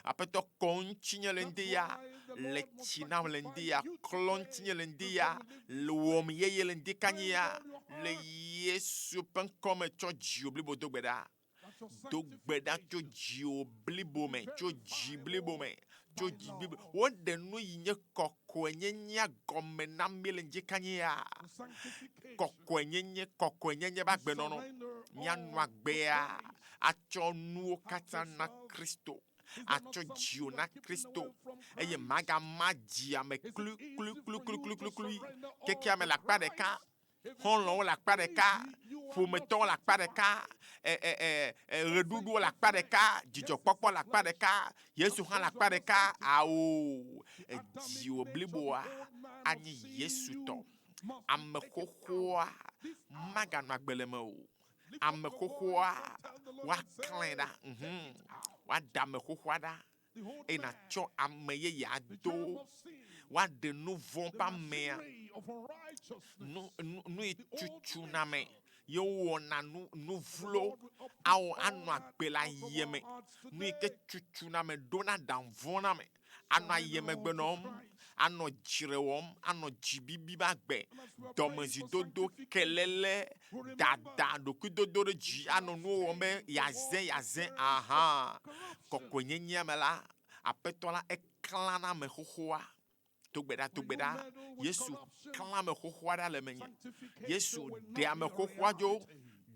Aƒetɔ kɔ ŋutinye le ŋdi ya, le tsi nam le ŋdi ya, klɔ ŋutinye le ŋdi ya, le wɔm yeye le ŋdi kanyi ya, le Yesu ƒe ŋkɔ me tsɔ dziwò blibo do gbe ɖa. Do gbe ɖa tso dziwò blibo me, tso dzi blibo me, tso dzi blibo. Woɖe nu yi nye kɔkɔenyenyea gɔme na mí le ŋdi kanyi ya. Kɔkɔenyenye, kɔkɔenyenye ƒe agbenɔnɔ. Míanɔ agbea atsɔ nuwo katã na Kristo, atsɔ dziwò na Kristo, eye màgama dzia me kluikluikluikluiklui kekea me le akpa ɖeka, xɔlɔ̃wo le akpa ɖeka, ƒometɔwo le akpa ɖeka, e, e, e, e, ɣeɖuɖuwo le akpa ɖeka, dzidzɔkpɔkpɔ le akpa ɖeka, Yesu hã le akpa ɖeka. Ao, dziwò bliboa anye Yesu tɔ. Ame xoxoa maganɔ agbe le eme o. Ame xoxoa woaklãe ɖa. Mhm. Woaɖe ame xoxoa ɖa eye nàtsɔ ame yeye ado. Woaɖe nu vɔ̃ ƒe amea, nu, nu, nu yi tutu na ame ye wowɔna nu, nu vlo awɔ anɔ agbe le ayeme. Nu yi ke tutu na ame ɖona aɖaŋu vɔ̃ na ame. Anɔ ayemegbe nɔm, anɔ dzre wɔm, anɔ dzibibi ƒe agbe, dɔmezidodo, kelele, dada, ɖokuidodo ɖe dzi, anɔ nuwo wɔm be yeaze, yeaze, ahan. Kɔkɔenyenyea me la, Aƒetɔ la eklãna ame xoxoa. Do gbe ɖa, do gbe ɖa. Yesu klã ame xoxoa ɖa le menye. Yesu ɖe ame xoxoa dzo.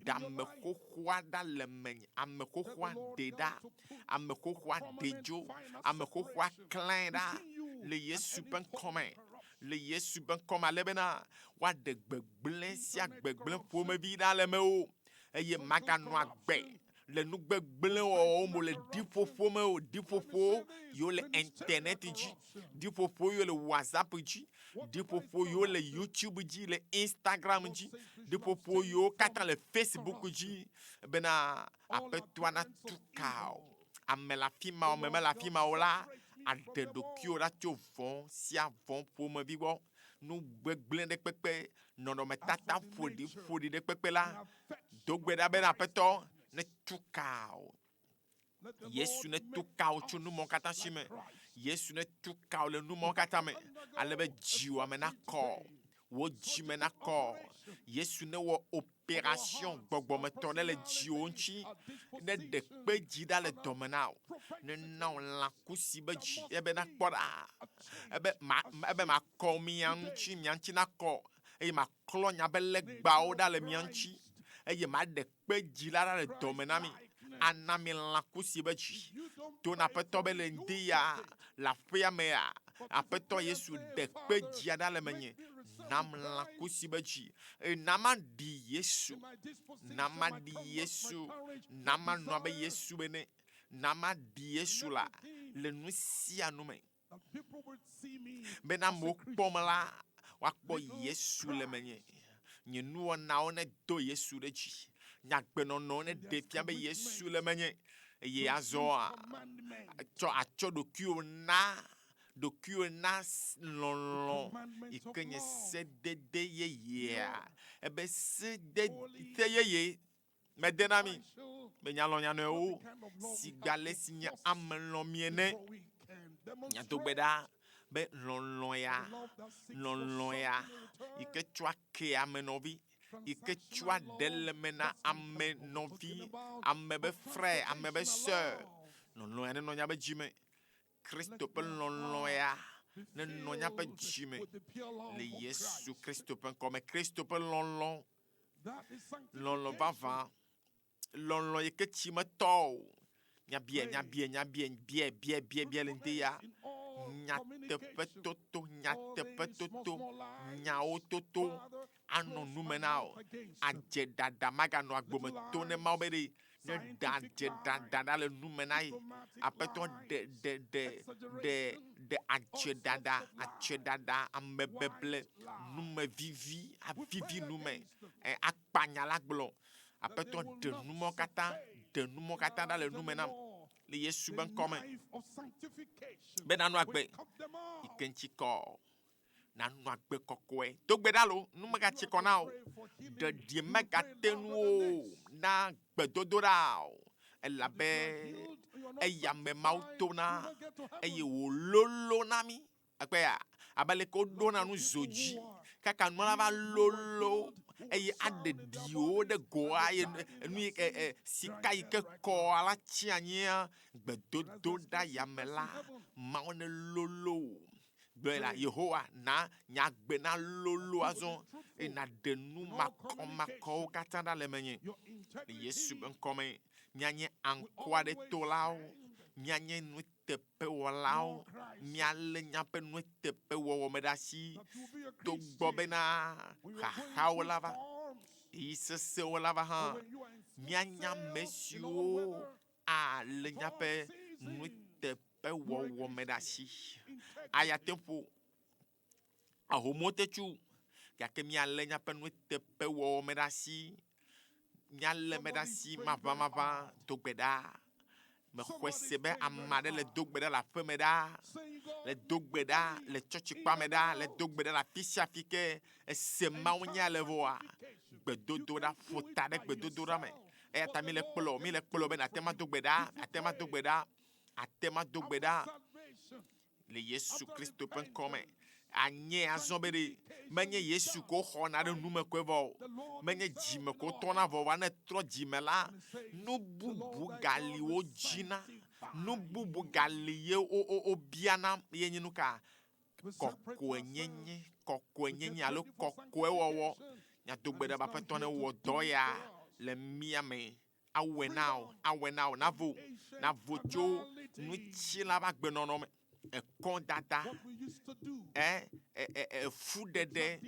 Ɖe ame xoxoa ɖa le menye. Ame xoxoa ɖe ɖa. Ame xoxoa ɖe dzo. Ame xoxoa klãe ɖa le Yesu ƒe ŋkɔ me. Le Yesu ƒe ŋkɔ me ale bena woaɖe gbegblẽ sia gbegblẽ ƒomevi ɖa le mewò eye maganɔ agbe. le nu gbegblẽ wɔwɔwo me o, le ɖiƒoƒo me o, ɖiƒoƒo yiwo le internet dzi, ɖiƒoƒo yiwo le WhatsApp dzi, ɖiƒoƒo yiwo le YouTube dzi, le Instagram dzi, ɖiƒoƒo yiwo katã le Facebook dzi bena Aƒetɔa natu ka o. Ame le afi ma o, ame mele afi ma o la, aɖe ɖokuiwò ɖa tso vɔ̃ sia vɔ̃ ƒomevi gbɔ. Nu gbegblẽ ɖe kpekpe, nɔnɔmetata ƒoɖi ƒoɖi ɖe kpekpe la, do gbe ɖa bena Aƒetɔ netu ka o. Yesu netu ka wò tso nu mawo katã si me. Yesu netu ka wò le nu mawo katã me ale be dziwò ame nakɔ, wò dzime nakɔ. Yesu newɔ operation gbɔgbɔmetɔ ɖe le dziwò ŋuti, ne ɖe kpe dzi ɖa le dɔme na wò, ne na wò lãkusi be dzi ebe nakpɔ ɖa, ebe ma, ebe makɔ mia ŋuti, mia ŋuti nakɔ, eye maklɔ nya be legbawo ɖa le mia ŋuti, eye maɖe kpe dzi la ɖa le dɔme na mi, ana mi lãkusi be dzi. To na Aƒetɔ be le ŋdi ya, le aƒea mea, Aƒetɔ Yesu ɖe kpe dzia ɖa le menye, nam lãkusi be dzi, eye na maɖi Yesu, na maɖi Yesu, na manɔ abe Yesu ene, na maɖi Yesu la le nu sia nu me. Bena amewo kpɔm la, woakpɔ Yesu le menye. Nye nuwɔnawo nedo Yesu ɖe dzi. Nye agbenɔnɔ neɖe fia be Yesu le menye. Eye azɔa, tsɔ atsɔ ɖokuiwò na ɖokuiwò na lɔlɔ̃ yi ke nye sedede yeyea. Ebe sede se yeye mede na mi be mialɔ̃ mia nɔewo sigbe ale si nye ame lɔ̃ mi ene. Miado gbe ɖa be lɔlɔ̃ ya, lɔlɔ̃ ya yi ke tsɔa kea ame nɔvi, yi ke tsɔa ɖe le me na ame nɔvi, ame be frère, ame be sœur. Lɔlɔ̃ ya nenɔ miaƒe dzi me. Kristo ƒe lɔlɔ̃ ya nenɔ miaƒe dzi me le Yesu Kristo ƒe ŋkɔ me. Kristo ƒe lɔlɔ̃ Lɔlɔ̃ vavã, lɔlɔ̃ yi ke tsi metɔ o. Nyabia, nyabia, nyabia, bia, bia, bia, bia le ŋdi ya. Nyateƒetoto, nyateƒetoto, nyawo toto anɔ nu me na wò. Adzeɖaɖa maganɔ agbo me to ne Mawu be ɖe ne ɖe adzeɖaɖa ɖa le nu me na ye. Aƒetɔ ɖe, ɖe, ɖe, ɖe, ɖe adzeɖaɖa, adzeɖaɖa, amebeble, numevivi, avivi nu me, ɛ, akpa nya la gblɔ. Aƒetɔ ɖe nu mawo katã, ɖe nu mawo katã ɖa le nu me nam le Yesu be ŋkɔ me. Be nanɔ agbe yi ke ŋuti kɔ. Nanɔ agbe kɔkɔe. Do gbe ɖa lo, nu megatsi kɔ na o. Ɖeɖi megate ŋu o na gbedodoɖa o. Elabe eya me Mawu tona eye wòlolo na mí. Ekpɔea? Abe leke woɖona nu zo dzi kaka nua la va lolo eye aɖe ɖiwo ɖe goa eye nu yi ke e, sika yi ke kɔa la tsi anyia, gbedodoɖa ya me la, Mawu ne lolo wò. Gblɔe la, Yehowa, na nye agbe nalolo azɔ, eye nàɖe nu makɔmakɔwo katã ɖa le menye. Le Yesu ƒe ŋkɔ me, míanye aŋkuaɖetolawo, míanye nuteƒewɔlawo, míalé míaƒe nuteƒewɔwɔ me ɖe asi, togbɔ bena xaxawo la va, ɣeyiɣi sesẽwo la va hã, míanye ame siwo alé míaƒe nuteƒewɔwɔ me ɖe asi. Aya te ƒo, ahomuwo te tsu, gake míalé míaƒe nuteƒewɔwɔ me ɖe asi. Míalé me ɖe asi maʋamaʋã do gbe ɖa. Mexɔe se be ame aɖe le do gbe ɖa le aƒeme ɖa, le do gbe ɖa le tsɔtsikpa me ɖa, le do gbe ɖa le afi sia afi ke ese mawunya le vɔa, gbedodoɖa ƒo ta ɖe gbedodoɖa me. Eya ta míle kplɔ, míle kplɔ be nàte ŋu ado gbe ɖa, àte ŋu ado gbe ɖa, àte ŋu ado gbe ɖa le Yesu Kristo ƒe ŋkɔ me. Anye azɔ be ɖe menye Yesu ko xɔna ɖe nu me koe vɔ o, menye dzime ko trɔna vɔ o, ne etrɔ dzime la, nu bubu gali wodzina, nu bubu gali ye wobiana ye nye nu ka? Kɔkɔenyenye, kɔkɔenyenye alo kɔkɔewɔwɔ. Míado gbe ɖa be Aƒetɔ newɔ dɔ ya le mía me. Awɔe na wò, awɔe na wò, navo, navo tso ŋutilã ƒe agbenɔnɔ me. Ekɔdada, ɛ, ɛ, ɛ, efuɖeɖe,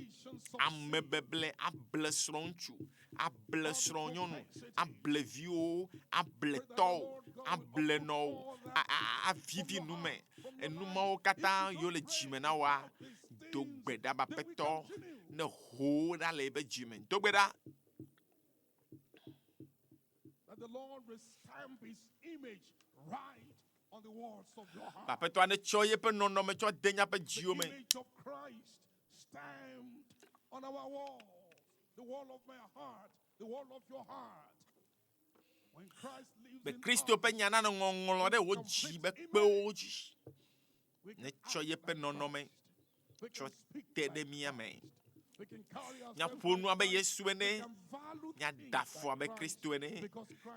amebeble, able srɔ̃ŋutsu, able srɔ̃nyɔnu, able viwo, able tɔwo, able nɔwo, a, a, avivi nu me. Enu mawo katã yiwo le dzime na woa, do gbe ɖa be Aƒetɔ ne ho wo ɖa le eƒe dzime. Do gbe ɖa. Aƒetɔa netsɔ yeƒe nɔnɔme tsɔ de míaƒe dziwo me. Be Kristo ƒe nya nanɔ ŋɔŋlɔ ɖe wò dzi be kpewo dzi. Netsɔ yeƒe nɔnɔme tsɔ te ɖe mía me. Míaƒo nu abe Yesu ene, míaɖe afɔ abe Kristo ene,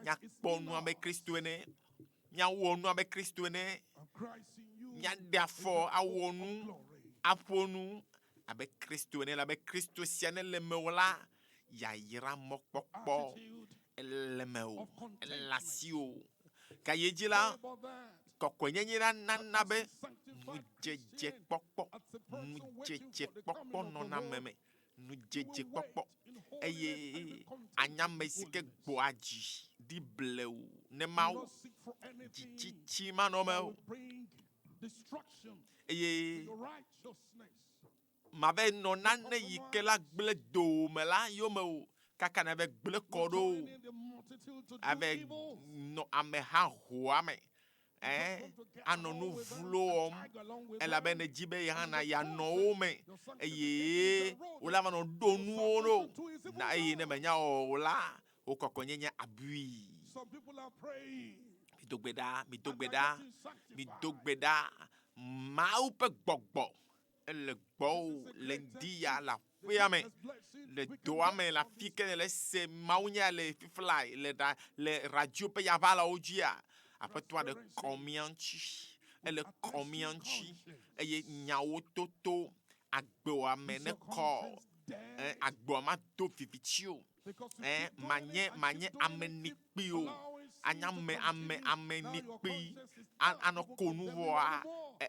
míakpɔ nu abe Kristo ene, míawɔ nu abe Kristo ene, míaɖe afɔ awɔ nu, aƒo nu abe Kristo ene, elabe Kristo sia ne le mewò la, yayra mɔkpɔkpɔ ele mewò, ele asiwò. Gayi edzi la, kɔkɔenyenye la nana be ŋudzedzekpɔkpɔ, ŋudzedzekpɔkpɔ nɔna ame me, ŋudzedzekpɔkpɔ eye anye ame si ke gbɔa dzi ɖi blewu ne Mawu, dzitsitsi manɔ eme o eye mave nɔ nane yi ke la gblẽ dowòme la yome o, kaka nave gblẽ kɔ ɖo o, ave nɔ ameha hoa me, ɛ, anɔ nu vlo wɔm, elabe nèdi be ye hã na yeanɔ wo me, eye wole ava nɔ ɖo nuwo ɖo na eye ne mènya wɔwɔ o la, wò kɔkɔenyenye abui. Mido gbe ɖa, mido gbe ɖa, mido gbe ɖa. Mawu ƒe gbɔgbɔ ele gbɔwò le ŋdi ya le aƒea me, le dɔa me, le afi ke nèle se mawunya le fiflae le ɖa le radio ƒe yaʋalawo dzia, Aƒetɔa ɖe kɔ mía ŋuti. Ele kɔ mía ŋuti eye nyawo toto agbewɔame ne kɔ. Ɛ, agbewɔame ado viviti o. Ɛ, manye manye ame nikpi o. Anye ame ame ame nikpi anɔ ko nu vɔa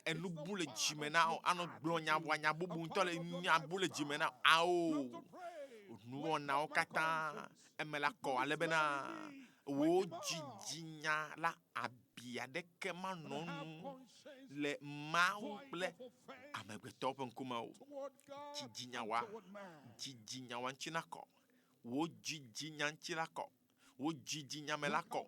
enu bu le dzime na wò. Anɔ gblɔ nya vɔa nya bubu ŋutɔ le nya bu le dzime na wò. Ao, nuwɔnawo katã eme la kɔ ale bena wò dzidzinya la abi aɖeke manɔ nu le Mawu kple amegbetɔwo ƒe ŋkume o. Dzidzinya wa, dzidzinya wa ŋuti nakɔ. Wò dzidzinya ŋuti la kɔ. Wò dzidzinya me la kɔ.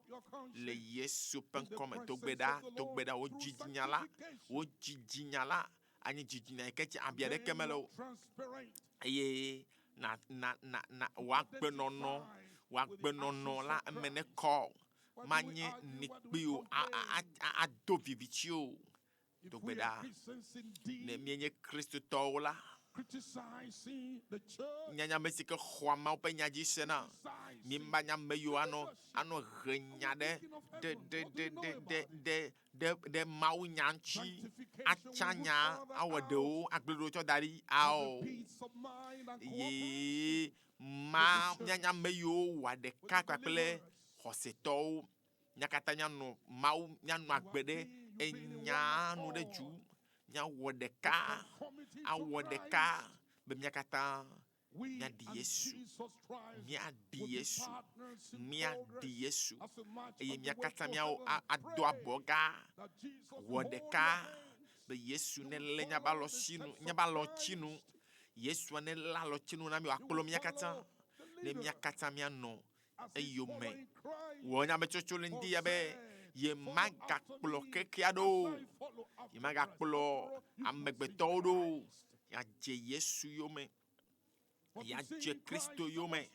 Le Yesu ƒe ŋkɔ me, do gbe ɖa, do gbe ɖa, wò dzidzinya la, wò dzidzinya la anyi dzidzinya yi ke tsi abi aɖeke mele o. Eye na, na, na, na, wò agbenɔnɔ, wò agbenɔnɔ la eme nekɔ. Manye nikpi o, a, a, a, ado viviti o. Do gbe ɖa. Ne míenye Kristotɔwo la, míanye ame si ke xɔa Mawu ƒe nya dzi sena. Mímanye ame yiwo anɔ anɔ he nya ɖe ɖe ɖe ɖe ɖe ɖe ɖe ɖe ɖe Mawu nya ŋuti atsa nya awɔ ɖewo agblẽ ɖewo tsɔ da ɖi. Ao. Ye ma míanye ame yiwo wɔa ɖeka kpakple xɔsetɔwo. Mía katã míanɔ Mawu, míanɔ agbe ɖe enya nu ɖe dzu. Míawɔ ɖeka, awɔ ɖeka be mía katã míaɖi Yesu, míaɖi Yesu, míaɖi Yesu eye mía katã míawo ado abɔ gã, wɔ ɖeka be Yesu nelé míaƒe alɔsinu, míaƒe alɔtsinu. Yesua nelé alɔtsinu na mí wòakplɔ mía katã ne mía katã míanɔ Eyome wɔ nyametsotso le ŋdi ya be yemagakplɔ xexea ɖo o, yemagakplɔ amegbetɔwo ɖo o, yeadze Yesu yome, yeadze Kristo yome,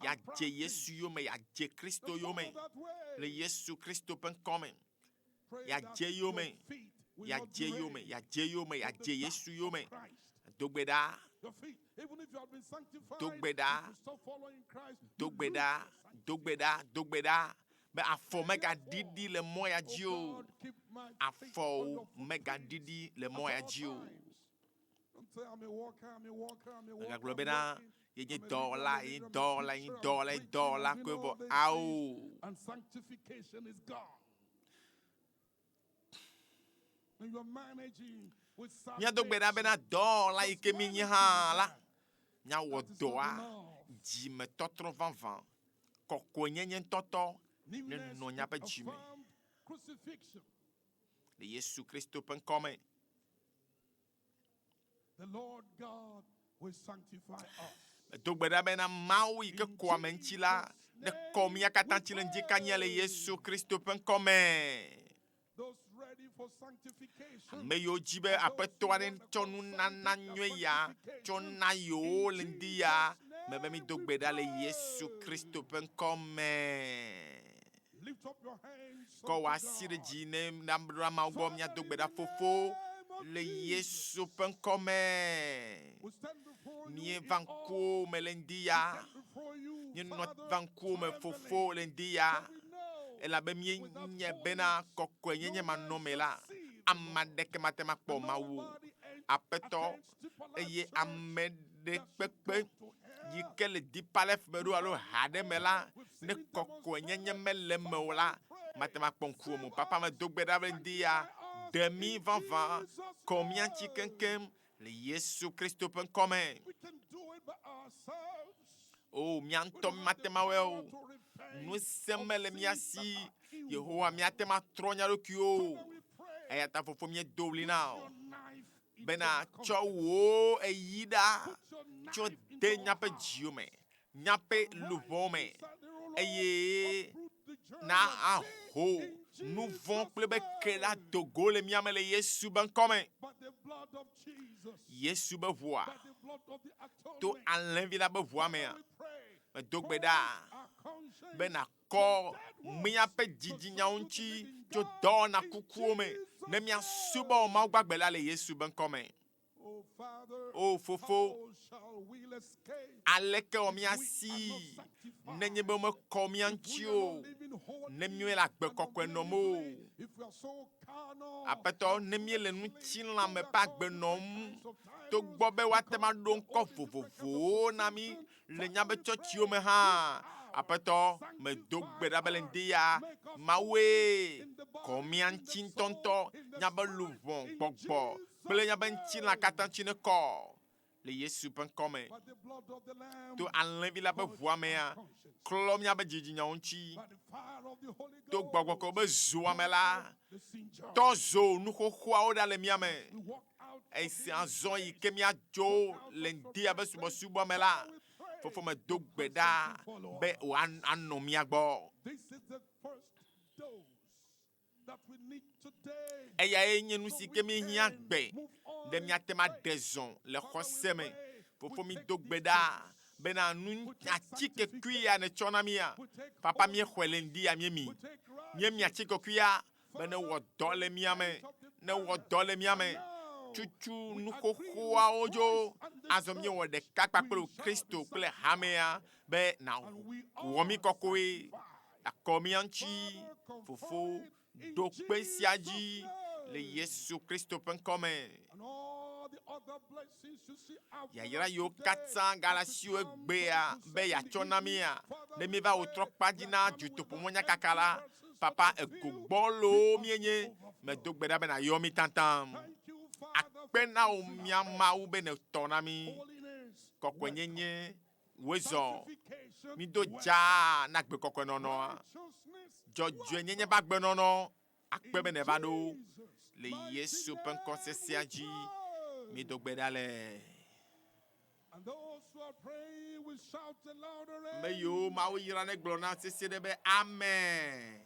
yeadze Yesu yome, yeadze Kristo yome le Yesu Kristo ƒe ŋkɔ me. Yeadze yome, yeadze yome, yeadze yome, yeadze Yesu yome. Do gbe ɖa, do gbe ɖa, do gbe ɖa, do gbe ɖa, do gbe ɖa be afɔ megaɖiɖi le mɔ ya dzi o. Afɔwo megaɖiɖi le mɔ ya dzi o. Megagblɔ bena yenye dɔwɔla, yenye dɔwɔla, yenye dɔwɔla, yenye dɔwɔla koe vɔ. Ao. Míado gbe ɖa bena dɔwɔla yi ke míenye hã la, míawɔ dɔa dzimetɔtrɔ vavã, kɔkɔenyenye ŋutɔtɔ nenɔ míaƒe dzi me. Le Yesu Kristo ƒe ŋkɔ me. Medo gbe ɖa bena Mawu yi ke kɔa ame ŋuti la nekɔ mía katã ŋuti le ŋdi kanya le Yesu Kristo ƒe ŋkɔ me. Ame yiwo dzi be Aƒetɔ aɖe tsɔ nunana nyui ya tsɔ na yewo le ŋdi ya me be mido gbe ɖa le Yesu Kristo ƒe ŋkɔ me. Kɔ wò asi ɖe dzi ne naɖo Mawu gbɔ míado gbe ɖa Fofo le Yesu ƒe ŋkɔ me. Míeva ŋkuwò me le ŋdi ya. Míenɔ va ŋkuwò me Fofo le ŋdi ya. Elabe míenye bena kɔkɔenyenye manɔmee la, ame aɖeke mate ŋu akpɔ Mawu o. Aƒetɔ, eye ame ɖe kpekpe yi ke le Deeper Life me ɖo alo ha ɖe me la, ne kɔkɔenyenye mele eme o la, mate ŋu akpɔ ŋkuwò me o. Papa, medo gbe ɖa be ŋdi ya, ɖe mí vavã, kɔ mía ŋuti keŋkeŋ le Yesu Kristo ƒe ŋkɔ me. O, mía ŋutɔ mímate ŋu awɔe o. Ŋusẽ mele mía si. Yehowa, míate ŋu atrɔ mía ɖokuiwo o. Eya ta Fofo, míedo ɣli na wò bena tsɔ wò eyi ɖa tsɔ de míaƒe dziwo me, míaƒe luʋɔwo me, eye na aho nu vɔ̃ kple be ke la do go le mía me le Yesu be ŋkɔ me. Yesu be ʋua to alẽvi la be ʋua mea, medo gbe ɖa be nàkɔ míaƒe dzidzinyawo ŋuti tso dɔwɔna kukuwo me ne míasubɔ Mawu gbagbe la le Yesu be ŋkɔ me. O Fofo, aleke wɔ míasii nenye be womekɔ mía ŋuti o, ne míele agbe kɔkɔe nɔm o? Aƒetɔ, ne míele ŋutilãme ƒe agbe nɔm, togbɔ be woate ŋu aɖo ŋkɔ vovovowo na mí le míaƒe tsɔtsiwo me hã, Aƒetɔ, medo gbe ɖa be le ŋdi ya, Mawue kɔ mía ŋuti ŋutɔŋutɔ, míaƒe luʋɔ, gbɔgbɔ kple míaƒe ŋutilã katã ŋuti nekɔ le Yesu ƒe ŋkɔ me. To Alẽvi la ƒe ʋua mea, klɔ míaƒe dzidzinyawo ŋuti. To Gbɔgbɔ Kɔkɔe ƒe zoa me la, tɔ zo nu xoxoawo ɖa le mía me. Esi azɔ yi ke míadzo le ŋdi abe subɔsubɔ me la, Fofo medo gbe ɖa be wòanɔ mía gbɔ. Eyae nye nu si ke míehiã gbe be míate ŋu aɖe zɔ le xɔse me. Fofo, mído gbe ɖa bena nu atikekui ya nètsɔ na mía. Papa, míexɔe le ŋdi ya míemi. Míemi atikekuia be newɔ dɔ le mía me, newɔ dɔ le mía me. Tutu nu xoxoawo dzo. Azɔ míewɔ ɖeka kpakple Kristo kple hamea be nàwɔ mí kɔkɔe. Akɔ mía ŋuti, Fofo, ɖo kpe sia dzi le Yesu Kristo ƒe ŋkɔ me. Yayra yiwo katã gale asiwò egbea be yeatsɔ na mía, ne míeva wò trɔkpa dzi na dutoƒomɔnyakaka la, Papa, ego gbɔlowo míenye. Medo gbe ɖa be nàyɔ mí taŋtaŋ. Akpe na wò, mía Mawu, be nètɔ na mí. Kɔkɔenyenye Wòe zɔ. Mído dzaa na gbe kɔkɔe nɔnɔa. Dzɔdzɔenyenye ƒe agbenɔnɔ akpe be nèva ɖo le Yesu ƒe ŋkɔ sesẽa dzi. Mído gbe ɖa le. Ame yiwo Mawu yra negblɔ na sesĩe ɖe be, Amen.